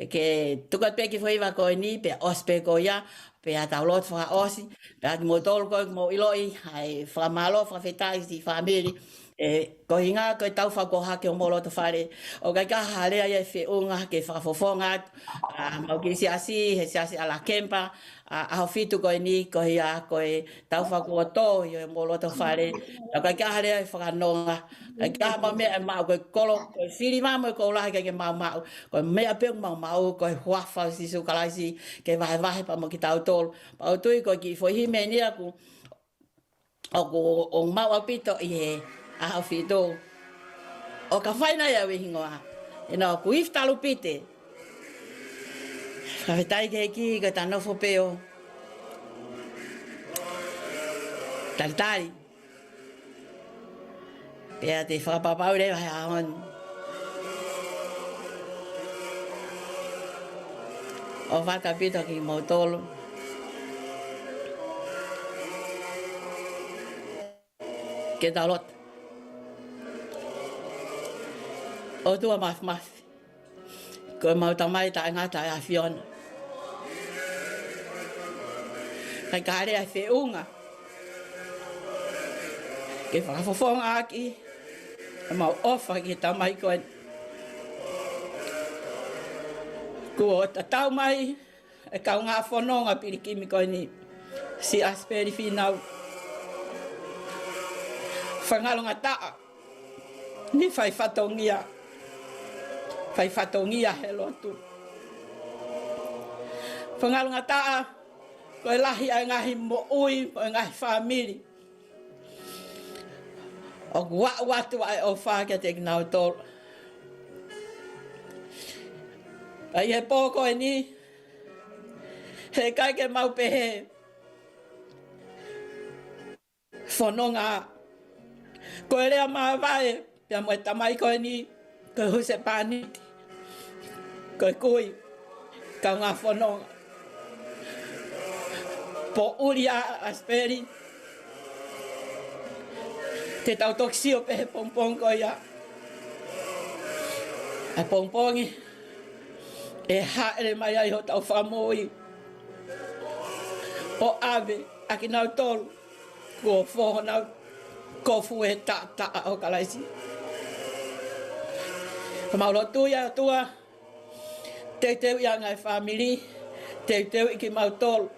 ke tuku atu pē e kiʻi foʻi hiva ko eni, pea ʻosi pē ko ia, pea tau lotu fakaʻosi. Pea kimoutolu ko ē ʻoku mou ʻiloʻi, ʻa e fakamālō, fakafetaʻi ki he fāmili. ʻE, ko e ʻuhinga ko e taʻu fā kuo hake homou loto fale, ʻoku ʻikai ke ʻi ai ha lea ia ʻe feʻunga ke fakafofonga atu. ʻA, homau kiʻi siasi, he Siasi ʻa Lakempa, ʻa, ʻAhofitu ko eni, ko ia ko e taʻu fā kuo tō ʻi homou loto fale. ʻOku ʻikai ke ʻi ai ha lea ʻe fakanonga. ʻIkai ke ʻi ai ha meʻa ʻe maʻu, ko e kolo, ko e fili mā mo e koula ʻikai ke maʻumaʻu. Ko e meʻa pē ʻoku maʻumaʻu, ko e huafa ʻo Sīsū Kalaisi ke vahevahe pea mo kitautolu. Pea ʻoku ou tui ko e kiʻi foʻi himi eni ia ʻoku ʻoku, ʻoku maʻu ʻaupito ʻi he ʻAhofitu. ʻOka fai nai ʻa e hingoa. ʻIo, ʻoku ifi talupite. Fakafetaʻi ki he ʻEiki, ko ʻeta nofo pē ʻo talitali. Pea te fakapapauʻi leva he ʻaho ni. ʻOfa atu ʻaupito kimoutolu. Ke tau lotu. ʻOtua Māfimafi, ko ʻemau Tamai taʻengata ʻa e ʻAfiona, ʻikai ke ʻi ai ha lea ʻe feʻunga ke fakafofonga ʻaki ʻemau ʻofa ki he Tamai ko eni. Kuo tatau mai e kaungā fononga pilikimi ko eni, Siasi ʻAsipeli Fīnau. Fakangalongataʻa, ni fai fatongia, fai fatongia he lotu. Fakangalongataʻa, ko e lahi ʻa e ngaahi moʻui, ko e ngaahi fāmili ʻoku aʻu atu ʻa e ʻofa kiate kinautolu. Pea ʻi he pō ko eni, heʻikai ke mau pehē fononga, ko e lea māvae pea mo e Tamai ko eni, ko e husepāniti, ko e kui, kaungā fononga. Poʻuli ʻa ʻAsipeli, te tau toki sio pē he pongipongi ko ia. ʻApongipongi ʻe hāʻele mai ai hotau Fakamoʻui ʻo ʻave ʻa kinautolu kuo fō honau kofu he taʻataʻa ʻo Kalaisi. Ka mau lotu ia ʻOtua, teuteuʻi ʻa e ngaahi fāmili, teuteuʻi kimautolu.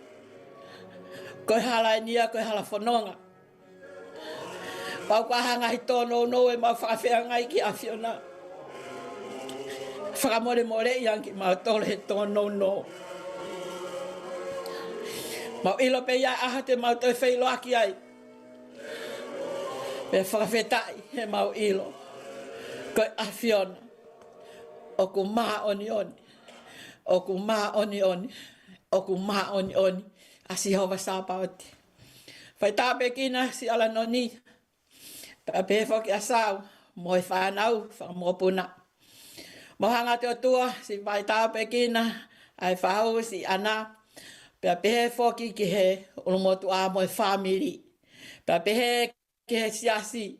Ko e hala eni ia, ko e hala fononga. Pau ko ha ngaahi tōnounou ʻe mau fakafeangai ki he ʻAfiona. Fakamolemoleʻi ange kimautolu he tōnounou. Mau ʻilo pē ia ʻa e ʻaho te mau toe feʻiloaki ai. Pea fakafetaʻi he mau ʻilo ko e ʻAfiona ʻoku māʻoniʻoni, ʻoku māʻoniʻoni, ʻoku māʻoniʻoni ʻa Sihova Sāpaoti. Fai tāpuekina siʻi ʻAlanoni, pea pehē foki ʻa Sau mo e fānau fakamokopuna. Mau hanga atu ʻOtua, siʻi fai tāpuekina ʻa e faʻu siʻi ʻAna, pea pehē foki ki he ʻulumotuʻa mo e fāmili. Pea pehē ki he siasi,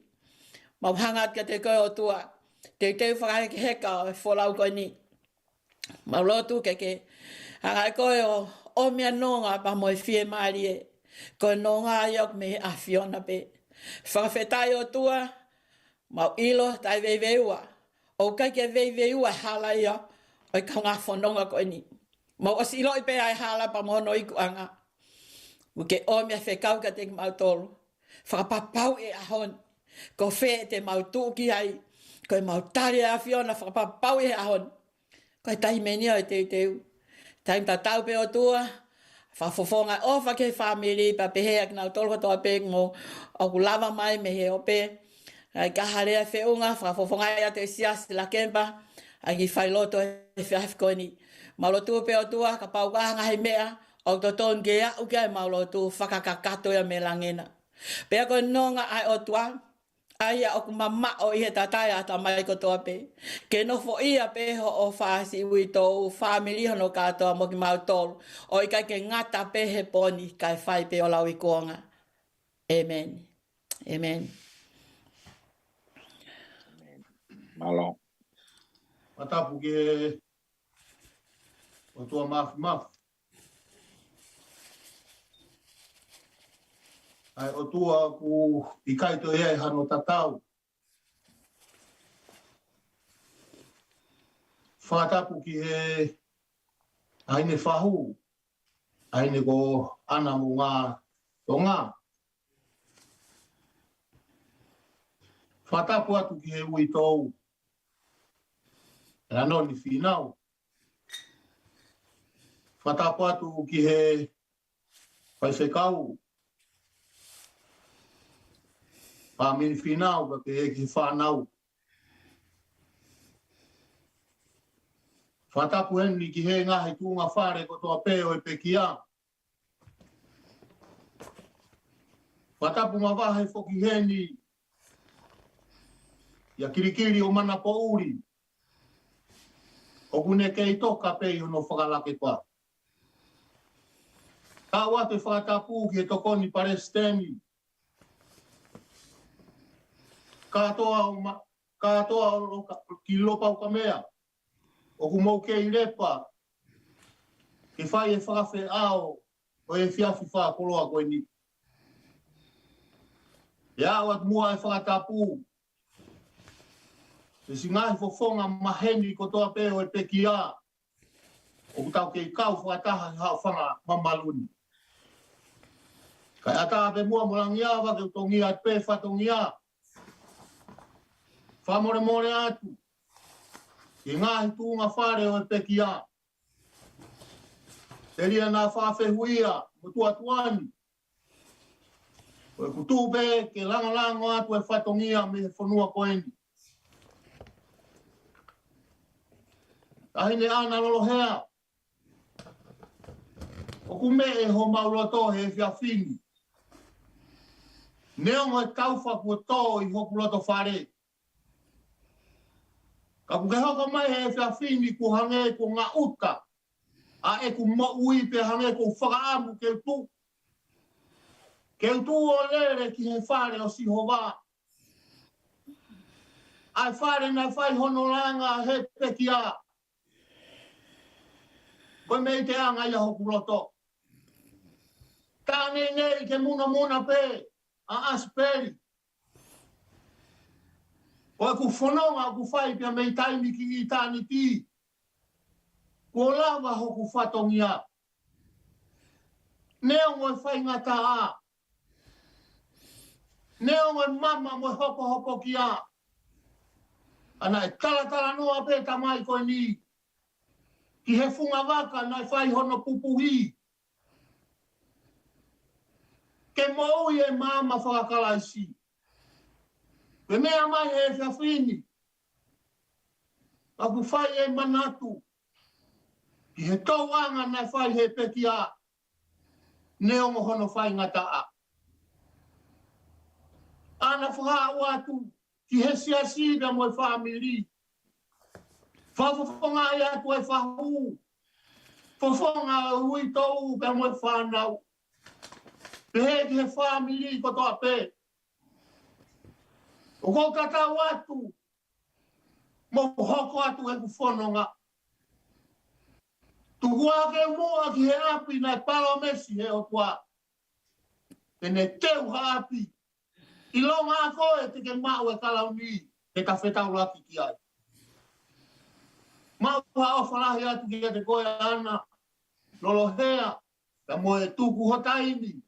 mau hanga atu kiate koe ʻOtua, teuteu fakahekeheka ʻo e folau ko eni. Mau lotu ke ke hanga ʻe koe ʻo ʻomi ʻa e nonga pea mo e fiemālie, ko e nonga ia ʻoku mei he ʻAfiona pē. Fakafetaʻi ʻOtua, mau ʻilo taʻeveiveiua, ʻoku ʻikai ke veiveiua e hala ia ʻo e kaungā fononga ko eni. Mau ʻosi ʻiloʻi pē ʻa e hala pea mo hono ikuʻanga. ʻOku ke ʻomi ʻa e fekau kiate kimautolu. Fakapapauʻi he ʻaho ni ko fē te mau tuʻu ki ai, ko ʻemau tali ʻa e ʻAfiona, fakapapauʻi he ʻaho ni ko e taimi eni ia ʻo e teuteu. Taimi tatau pē ʻOtua, fakafofonga ʻofa ki he fāmili, pea pehē ʻa kinautolu kotoa pē mo ʻoku lava mai mei he ope. ʻIkai ha lea feʻunga, fakafofongaʻi ʻa e siasi Lakempa, ʻa e kiʻi failotu he efiafi ko eni. Mau lotu pē ʻOtua, kapau ko ha ngaahi meʻa ʻoku totonu ke aʻu ki ai ʻemau lotu, fakakakato ia mei langi na. Pea ko e nonga ʻa e ʻOtua, ʻa ia ʻoku mamaʻo ʻi he tatae ʻa e ʻatamai kotoa pē, ke nofoʻia pē hoʻo ʻofa siʻi uitou, fāmili hono kātoa mo kimautolu, ʻo ʻikai ke ngata pē he pō ni, kae fai pē ʻo lauikuonga. ʻĒmeni. ʻĒmeni. Mālō. Fakatapu ki he ʻOtua Mafimafi. ʻA e ʻOtua ʻoku ʻikai toe ʻi ai hano tatau. Fakatapu ki he ʻaine fahu, ʻaine ko ʻAna mo Ngātonga. Fakatapu atu ki he uitou, ʻAlanoni Fīnau. Fakatapu atu ki he faifekau, Pāmini Fīnau, pea pehē ki he fānau. Fakatapu heni ki he ngaahi tuʻunga fale kotoa pē ʻo e pekia. Fakatapu mavahe foki heni ʻia Kilikili ʻo Manapoʻuli, ʻoku ne kei toka pē ʻi hono fakalakepa. Kau atu e fakatapu ki he Tokoni Palesiteni, kātoa ʻo ma-, kātoa ʻo Loka-, ki Lopaukamea, ʻoku mou kei lepa ke fai e fakafeʻao ʻo e efiafi fakakoloa ko eni. ʻE aʻu atu muʻa e fakatapu ki he siʻi ngaahi fofonga maheni kotoa pē ʻo e pekia, ʻoku tau kei kau fakataha he haʻofanga mamalu ni. Kae ʻatā pē muʻa mo langi ava ke u tongia atu pē fatongia. Fakamolemole atu ki he ngaahi tuʻunga fale ʻo e pekia, telia naʻa fakafehuʻia mo tuʻatuʻani, ko ʻeku tuʻu pē ke langolango atu e fatongia mei he fonua ko eni. Taʻahine ʻAna Lolohea, ʻoku meʻe homau loto he efiafi ni. Neongo e kaufa kuo tō ʻi hoku loto fale, ka ʻoku ke hoko mai he efiafi ni kuo hangē kuo ngaʻuta ʻa ʻeku moʻui pea hangē ʻoku ou fakaʻamu ke u tuʻu, ke u tuʻu ʻo lele ki he fale ʻo Sihova. ʻa e fale naʻe fai hono langa he pekia. Ko e meʻa ʻe anga ia hoku loto. Ka neʻineʻi ke munamuna pē ʻa ʻAsipeli. Ko ʻeku fononga ʻoku fai pea mei taimi ki ʻitāniti. Kuo lava hoku fatongia. Neongo e faingataʻa. Neongo e mama mo e hopohopokia. Ka naʻe talatalanoa pē tamai ko eni ki he funga vaka naʻe fai hono pupuhi. Ke moʻui e maama fakakalaisi. Ko e meʻa mai he efiafi ni. ʻOku fai e manatu ki he tōʻonga naʻe fai he pekia. Neongo hono faingataʻa. ʻAna fakaaʻu atu ki he siasi pea mo e fāmili. Fakafofongaʻi atu e fahu. Fofonga e uitou pea mo e fānau. Pehē ki he fāmili kotoa pē. ʻOku ou tatau atu mo hoko atu ʻeku fononga. Tuku ā ke u muʻa ki he ʻapi naʻe palōmesi he ʻOtua. Te ne teu ha ʻapi. ʻIlonga ʻa koe te ke maʻu e kalauni te ta fetaulaki ki ai. Maʻu ha ʻofa lahi atu kiate koe ʻAna Lolohea, pea mo e tuku ho taimi.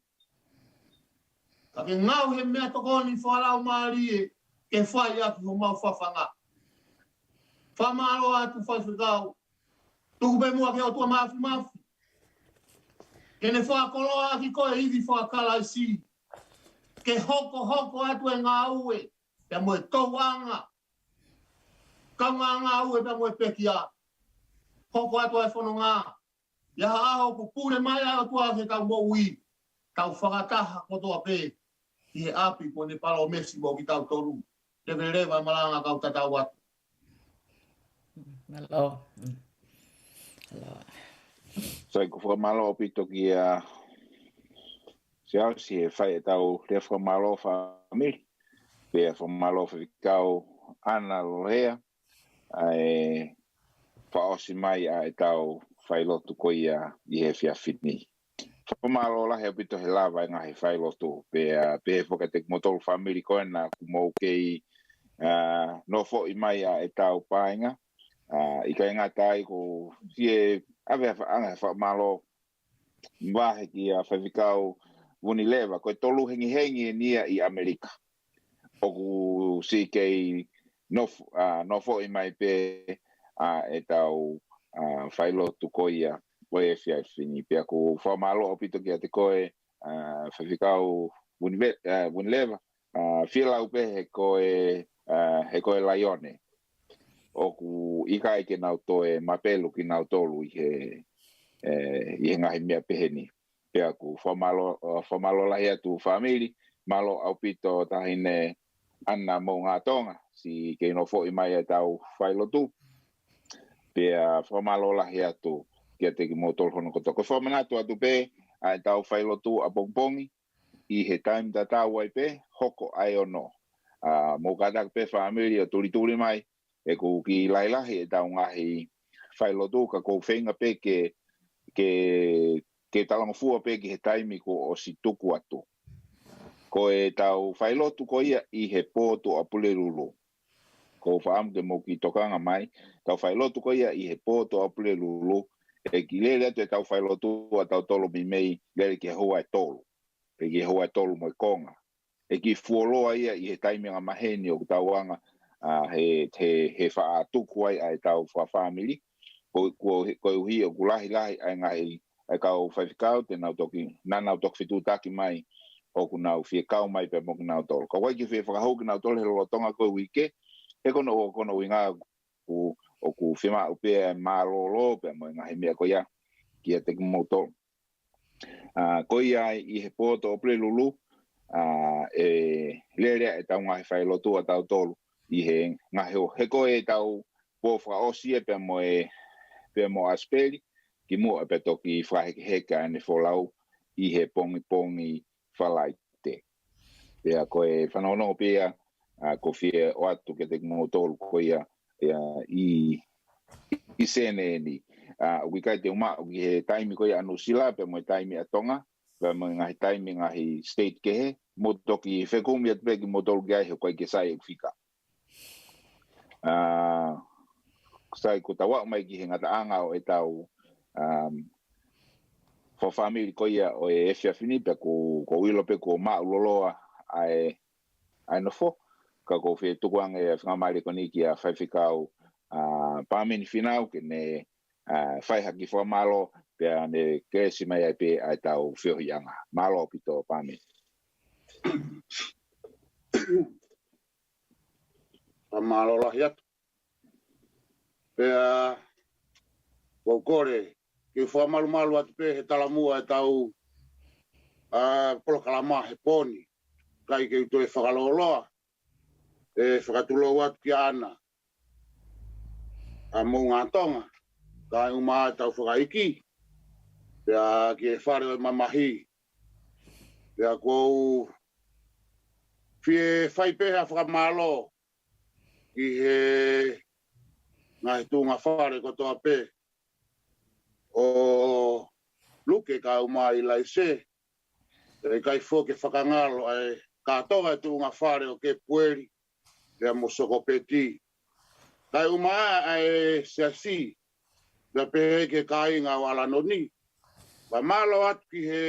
Ka ke ngāue he meʻatokoni fakalaumālie ke fai ʻaki homau fafanga. Fakamālō atu Faifekau. Tuku pē muʻa ki he ʻOtua Māfimafi ke ne fakakoloa ʻaki koe ivi fakakalaisi. Ke hokohoko atu e ngāue pea mo e tōʻonga. Kaungā ngāue pea mo e pekia. Hoko atu e fononga. ʻI ha ʻaho ʻoku pule mai ai ʻOtua ke tau moʻui. Tau fakataha kotoa pē ki he ʻapi kuo ne palōmesi mo kitautolu. Leveleva e malanga kau tatau atu. Mālō. Mālō. Sai, ʻoku fakamālō ʻaupito kia Siaosi he fai ʻetau lea fakamālō fāmili. Pea fakamālō Faifekau ʻAna Lolohea. ʻA e fakaʻosi mai ʻa ʻetau failotu ko ia ʻi he efiafi ni. Fakamālō lahi ʻaupito he lava e ngaahi failotu. Pea, pea pehē foki kiate kimoutolu fāmili ko ena ʻoku mou kei, ā, nofoʻi mai ʻa ʻetau paenga. Ā, ʻikai ngata ai ko e ʻave ha fa-, ʻanga ha fakamālō vahe kia Faifekau Vunileva, ko e tolu hengihengi eni ia ʻi ʻAmelika. ʻOku siʻi kei nof-, ā, nofoʻi mai pē ʻa ʻetau, ā, failotu ko ia ʻo e efiafi ni. Pea ʻoku fakamālō ʻaupito kiate koe, ā, Faifekau Vunive-, ā, Vunileva, ā, fielau pē he ko e, ā, he ko e laione. ʻOku ʻikai ke nau toe mapelu kinautolu ʻi he, ē, ʻi he ngaahi meʻa pehē ni. Pea ʻoku fakamālō, ā, fakamālō lahi atu fāmili, mālō ʻaupito Taʻahine ʻAna Moʻungātonga, siʻi kei nofoʻi mai ʻetau failotu. Pea fakamālō lahi atu kiate kimoutolu hono kotoa. Ko e fakamanatu atu pē ʻa ʻetau failotu ʻapongipongi, ʻi he taimi tatau ai pē, hoko ʻa e ono. Ā, mou kātaki pē fāmili ʻo tulituli mai, he ʻoku kiʻi lahilahi ʻetau ngaahi failotu ka ʻoku ou feinga pē ke, ke, ke talangofua pē ki he taimi kuo ʻosi tuku atu. Ko ʻetau failotu ko ia ʻi he pō Tuʻapulelulu. ʻOku ou fakaʻamu ke mou kiʻi tokanga mai, ʻetau failotu ko ia ʻi he pō Tuʻapulelulu, ʻe kiʻi lele atu ʻetau failotu ʻa tautolu meimei lele ki he houa ʻe tolu. Pe ki he houa ʻe tolu mo e konga. ʻE kiʻi fuoloa ia ʻi he taimi angamaheni ʻoku tau anga, ā, he, he, he faʻa tuku ai ʻa ʻetau fakafāmili. Ko, ko, koeʻuhi ʻoku lahilahi ʻa e ngaahi, ʻa e kau faifekau te nau toki, naʻa nau toki fetuʻutaki mai ʻoku nau fie kau mai pea mo kinautolu. Ka ʻoku ʻikai ke fie fakahū kinautolu he lolotonga ko e uike, he ko hono, ko hono ʻuhinga ʻoku, ʻoku fiemaʻu pē ʻa e mālōlō pea mo e ngaahi meʻa ko ia kiate kimoutolu. Ā, ko ia ai ʻi he pō Tuʻapulelulu, ā, ʻe lele ʻetau ngaahi failotu ʻa tautolu ʻi he ngaahi ʻaho, he ko ʻetau pō fakaʻosi ia pea mo e, pea mo ʻAsipeli, kimuʻa pea toki fakahekeheke ʻa ʻene folau ʻi he pongipongi Falaite. Pea ko e fanongo pē ia ʻa, ko e fie ʻoatu kiate kimoutolu ko ia, ia ʻi, ʻi Senē ni. ʻA, ʻoku ʻikai te u maʻu ki he taimi ko ia ʻa Nuʻusila pea mo e taimi ʻa Tonga, pea mo e ngaahi taimi ngaahi state kehe, mou toki fekumi atu pē kimoutolu ki ai he ʻoku ʻikai ke sai ʻeku fika. ʻA, sai ko tau aʻu mai ki he ngataʻanga ʻo ʻetau, um, fo family ko ia ʻo e efiafi ni, pea ko, ko ʻilo pē ko maʻu loloa ʻa e, ʻa e nofo, ka ko fie tuku ange e fakamālō ko eni kia Faifekau, ʻa, Pāmeni Finau ke ne, ʻa, fai hake fakamālō, pea ne kelesi mai ai pē ʻa ʻetau feohiʻanga. Mālō ʻaupito Pāmeni. Fakamālō lahi atu. Pea, ʻoku ou kole, ke u fakamalumalu atu pē he talamuʻa ʻetau, ʻa, polokalama he pō ni. ʻIkai ke u toe fakalōloa, ʻe fakatulou atu kia ʻAna, ʻa Moʻungātonga, kae ʻumaʻā ʻetau fakaikiiki, pea ki he fale ʻo e mamahi. Pea ʻoku ou fie fai pē ha fakamālō ki he ngaahi tuʻunga fale kotoa pē ʻo Luke kae ʻumaʻā ʻIlaise, ʻe ʻikai foki ke fakangalo ʻa e kātoa e tuʻunga fale ʻo Kepueli, pea mo Sokopeti. Kae ʻumaʻā ʻa e siasi, pea pehē ki he kāinga ʻo ʻAlanoni. Fakamālō atu ki he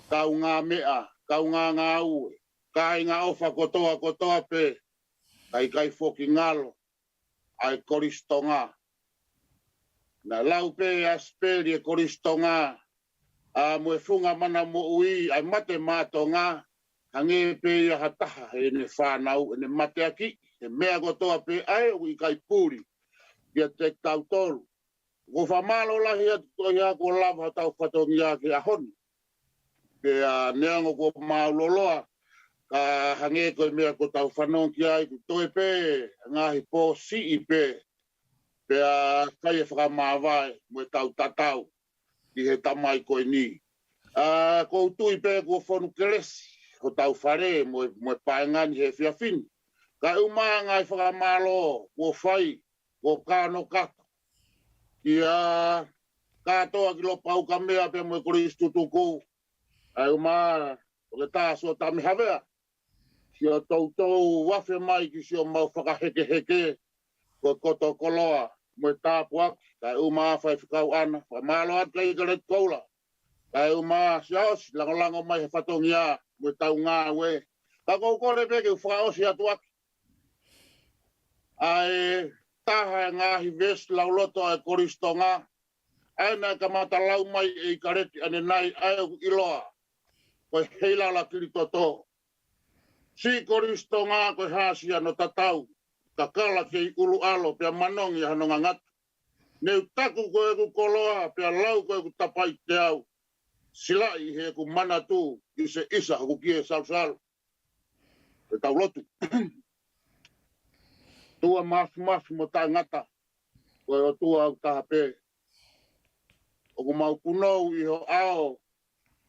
kaungāmeʻa, kaungāngāue, kāinga ʻofa kotoa kotoa pē, kae ʻikai foki ngalo ʻa e Kolisi Tonga. Naʻe lau pē ʻe ʻAsipeli e Kolisi Tonga, ʻa, mo e funga mana moʻui, ʻa e mate maʻa Tonga, hangē pē ia ha taha heʻene fānau, ʻene mateaki, he meʻa kotoa pē ʻa ē ʻoku ʻikai puli kiate kitautolu. ʻOku ou fakamālō lahi atu ko ia kuo lava hotau fatongia ki he ʻaho ni. Pea neongo kuo maʻu loloa, ka hangē ko e meʻa kuo tau fanongo ki ai, kuo toe pē ngaahi pō siʻi pē, pea fai e fakamāvae mo ʻetau tatau ki he tamai ko eni. ʻA, ʻoku ou tui pē kuo fonu kelesi hotau fale mo, mo e paenga ni he efiafi ni. Kae ʻumaʻā e ngaahi fakamālō kuo fai, kuo kano kata, kia Kātoa ki Lopaukamea pea mo e Kolisi Tutuku, kae ʻumaʻā ʻa Toketā Siaosi Tame Havea, siʻo toutou afe mai ki siʻomau fakahekeheke, ko e koto koloa mo e tāpuaki, kae ʻumaʻā Faifekau ʻAna, fakamālō atu kia ʻIkaleti Koula, kae ʻumaʻā Siaosi, langolango mai he fatongia mo ʻetau ngāue. Ka ʻoku ou kole pē ke u fakaʻosi atu ʻaki ʻa e taha e ngaahi veesi lauloto ʻa e Kolisi Tonga, ʻa ē naʻe kamata lau mai ʻe ʻIkaleti ʻanenai, ʻa ē ʻoku ʻiloa ko e Heilala Kilitoto. Siʻi Kolisi Tonga ko e hāsi ʻa hono tatau, kakala kei ʻulu ʻalo pea manongi ʻa hono ngangatu. Ne u taku ko ʻeku koloa pea lau ko ʻeku tapaʻi teau, silaʻi heʻeku manatu ʻi he ʻisa hoku kie salusalu. Ke tau lotu. ʻOtua Māfimafi mo Taʻengata, ko e ʻOtua ʻoku taha pē. ʻOku mau punou ʻi ho ʻao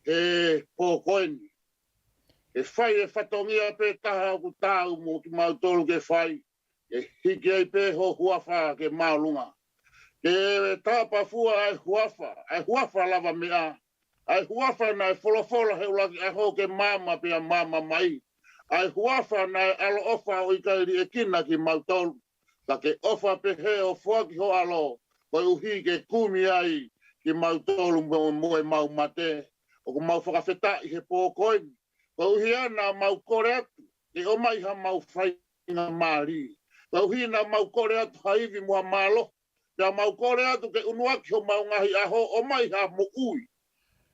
he pō ko eni, ke fai e fatongia pē taha ʻoku taau mo kimautolu ke fai, ke hiki ai pē ho huafa ke māʻolunga, ke tapafua ʻa e huafa, ʻa e huafa lavameʻa, ʻa e huafa naʻe folofola he ʻuluaki ʻaho ke maama pea maama mai, ʻa e huafa naʻe ʻaloʻofa ʻo ʻikai liʻekina kimautolu, ka ke ʻofa pehē ʻo foaki ho ʻAlo, koeʻuhi ke kumi ai kimautolu mo, mo ʻemau mate. ʻOku mau fakafetaʻi he pō ko eni, koeʻuhi ʻa naʻa mau kole atu ke ʻomai haʻamau faingamālie, koeʻuhi naʻa mau kole atu ha ivi mo ha mālohi, pea mau kole atu ke ʻunuaki homau ngaahi ʻaho, ʻomai ha moʻui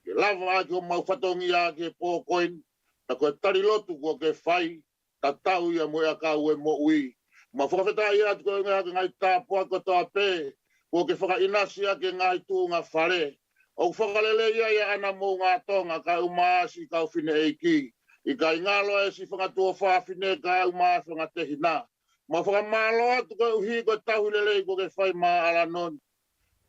ke lava ʻaki homau fatongia ki he pō ko eni. Pea ko e tali lotu kuo ke fai, tatau ia mo e ʻakau ʻo e moʻui. Mau fakafetaʻi atu koeʻuhi ko e ngaahi tāpuaki kotoa pē kuo ke fakaʻinasi ʻaki e ngaahi tuʻunga fale. ʻOku fakalelei ai ʻa ʻAna Moʻungātonga kae ʻumaʻā siʻi kau fineʻeiki. ʻIkai ngalo ʻa e siʻi fanga tuofāfine kae ʻumaʻā e fanga tehina. Mau fakamālō atu koeʻuhi ko e tauhi lelei kuo ke fai maʻa ʻAlanoni,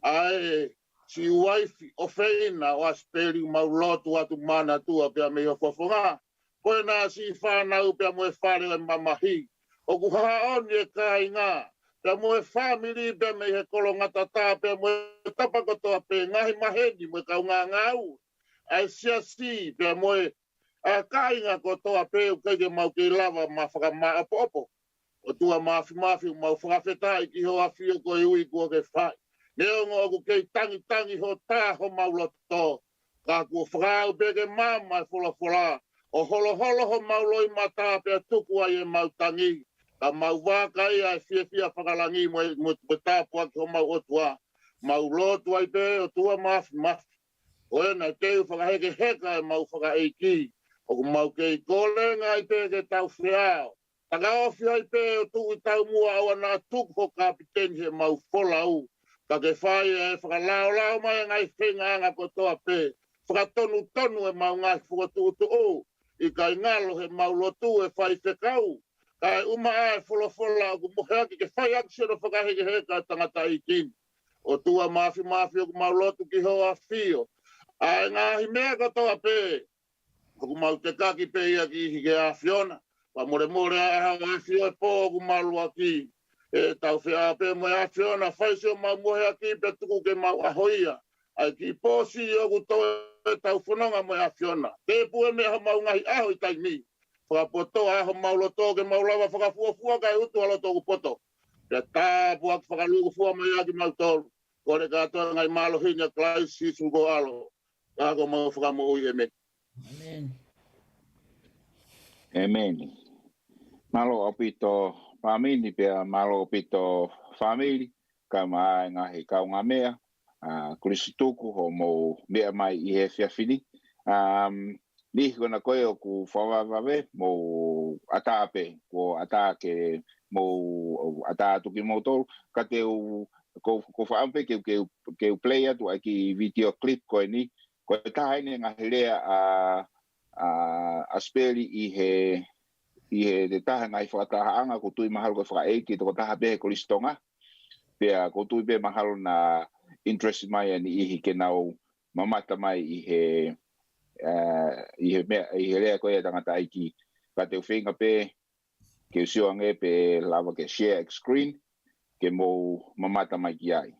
ʻa e siʻi uaifi ʻofeina ʻo ʻAsipeli. Mau lotu atu Manatua pea mei ho fofonga, ko ena siʻi fānau pea mo e fale ʻo e mamahi. ʻOku haʻoni e kāinga, pea mo e fāmili pea mei he kolongatata, pea mo e tapa kotoa pē, ngaahi maheni mo e kaungāngāue ʻa e siasi, pea mo e ʻa e kāinga kotoa pē ʻoku ʻikai ke mau kei lava ʻo fakamāʻopoʻopo. ʻOtua Māfimafi, ʻoku mau fakafetaʻi ki hoʻo ʻafio ko e ui kuo ke fai. Neongo ʻoku kei tangitangi ho tā homau loto, ka kuo fakaʻau pē ke maama e folofola, ʻo holoholo homau loʻimata pea tuku ai ʻemau tangi. Ka mau vakai ʻa e fiefia fakalangi mo e, mo e, mo e tāpuaki homau ʻOtua. Mau lotu ai pē, ʻOtua Māfimafi, ko ena teu fakahekeheka ʻemau fakaʻeiki, ʻoku mau kei kole ngai pē ke tau feao. Takaofi ai pē ʻo tuʻu ʻi taumuʻa ʻo ʻaua naʻa tuku ho kapiteni heʻemau folau. Ka ke fai e fakalaolao mai e ngaahi feingaʻanga kotoa pē. Fakatonutonu ʻemau ngaahi fokotuʻutuʻu. ʻIkai ngalo heʻemau lotu ʻe faifekau, kae ʻumaʻā e folofola ʻoku moheaki ke fai ʻaki siʻono fakahekeheka e tangataʻeiki ni. ʻOtua Māfimafi, ʻoku mau lotu ki hoʻo ʻafio. ʻA e ngaahi meʻa kotoa pē, ʻoku mau tekaki pē ia ki he ʻAfiona. Fakamolemole ʻa e ʻAfiona he pō ʻoku mau ʻalu ʻaki. ʻE tau feao pē mo e ʻAfiona, fai siʻomau moheaki pea tuku ke mau ʻaho ia ʻa e kiʻi pō siʻi ʻoku toe tau fononga mo e ʻAfiona. Tēpū e meʻa homau ngaahi ʻaho ʻi taimi. Fakapotoʻi ʻa homau loto ke mau lava fakafuofua kae utu ʻa loto ʻoku poto. Pea tāpuaki fakalūkufua mai ʻa kimautolu. Kole kātoa ngaahi mālohi ni ʻia Kalaisi Sīsū ko ho ʻAlo, ka ko homau Fakamoʻui, ʻēmeni. ʻĒmeni. Mālō ʻaupito Pāmini pea mālō ʻaupito fāmili, kae ʻumaʻā e ngaahi kaungāmeʻa, ʻa Kulisituku, hoʻomou meʻa mai ʻi he efiafi ni. Um, niʻihi ko ena ko ē ʻoku fakavavevave, mou ʻatā pē, kuo ʻatā ke mou ʻatā atu kimoutolu, ka te u, ko, ko faʻam pē ke, ke, ke u play atu ʻa e kiʻi video clip ko eni, ko e taha eni e ngaahi lea ʻa, ʻa, ʻa Sipeli ʻi he, ʻi he, he taha e ngaahi fakatahaʻanga, ʻoku ou tui mahalo ko e fakaʻeiki tokotaha pē he Kolisi Tonga. Pea ʻoku ou tui pē mahalo naʻe interest mai ʻa e niʻihi ke nau mamata mai ʻi he, ʻa, ʻi he meʻa, ʻi he lea ko ia e tangataʻeiki. Ka te u feinga pē ke u sio ange pe lava ke share screen, ke mou mamata mai ki ai.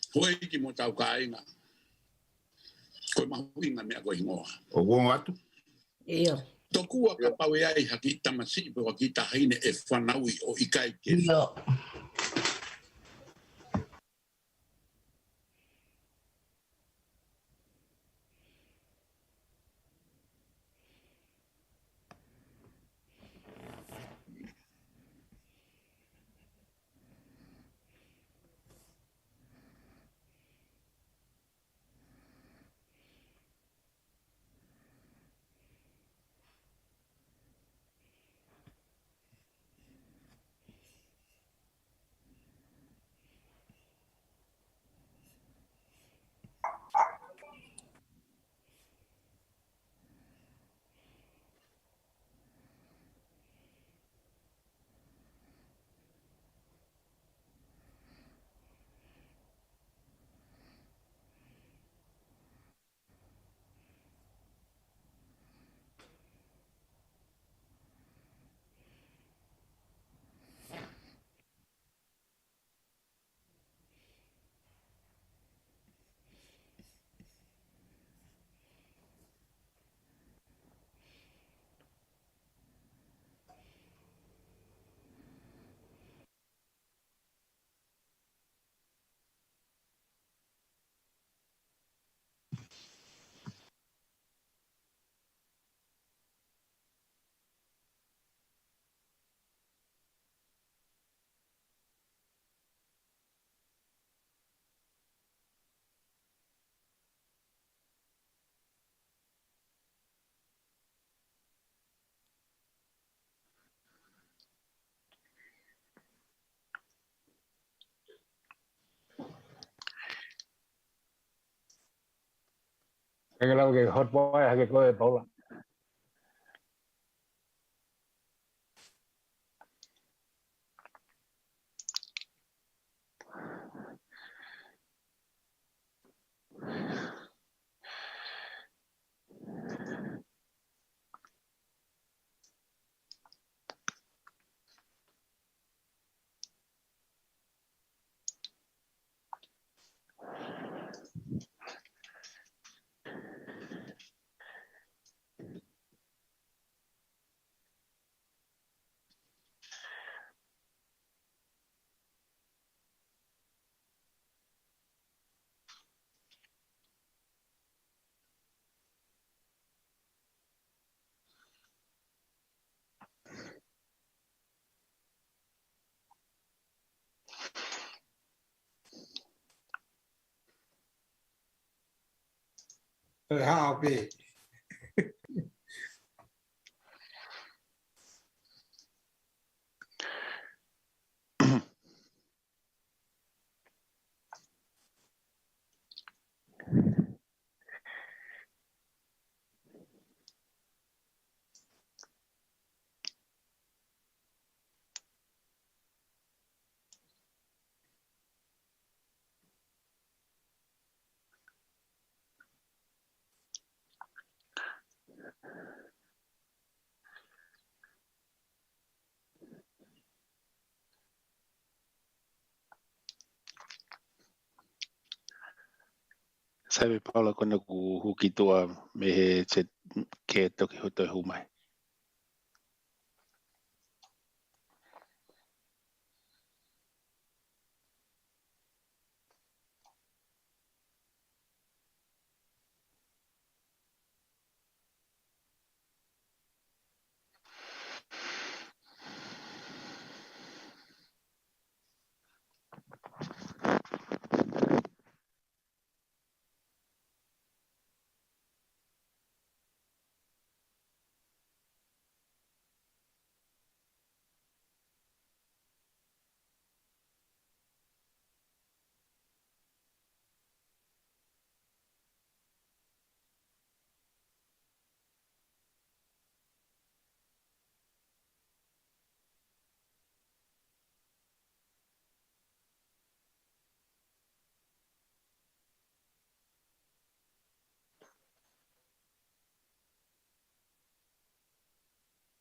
Houʻeiki mo hotau kāinga, ko e mahuʻinga meʻa ko e hingoa. ʻOku ongo atu? ʻIo. Tokua kapau ʻe ʻi ai ha kiʻi tamasiʻi pe ha kiʻi taʻahine ʻe fanauʻi ʻo ʻikai ke. ʻIo. Ke lau ke hot boy hake koe, Paula. Ē, haʻu pē. Sai pē Paula, ko ena kuo hū ki tuʻa mei he chat ke toki hoto e hū mai.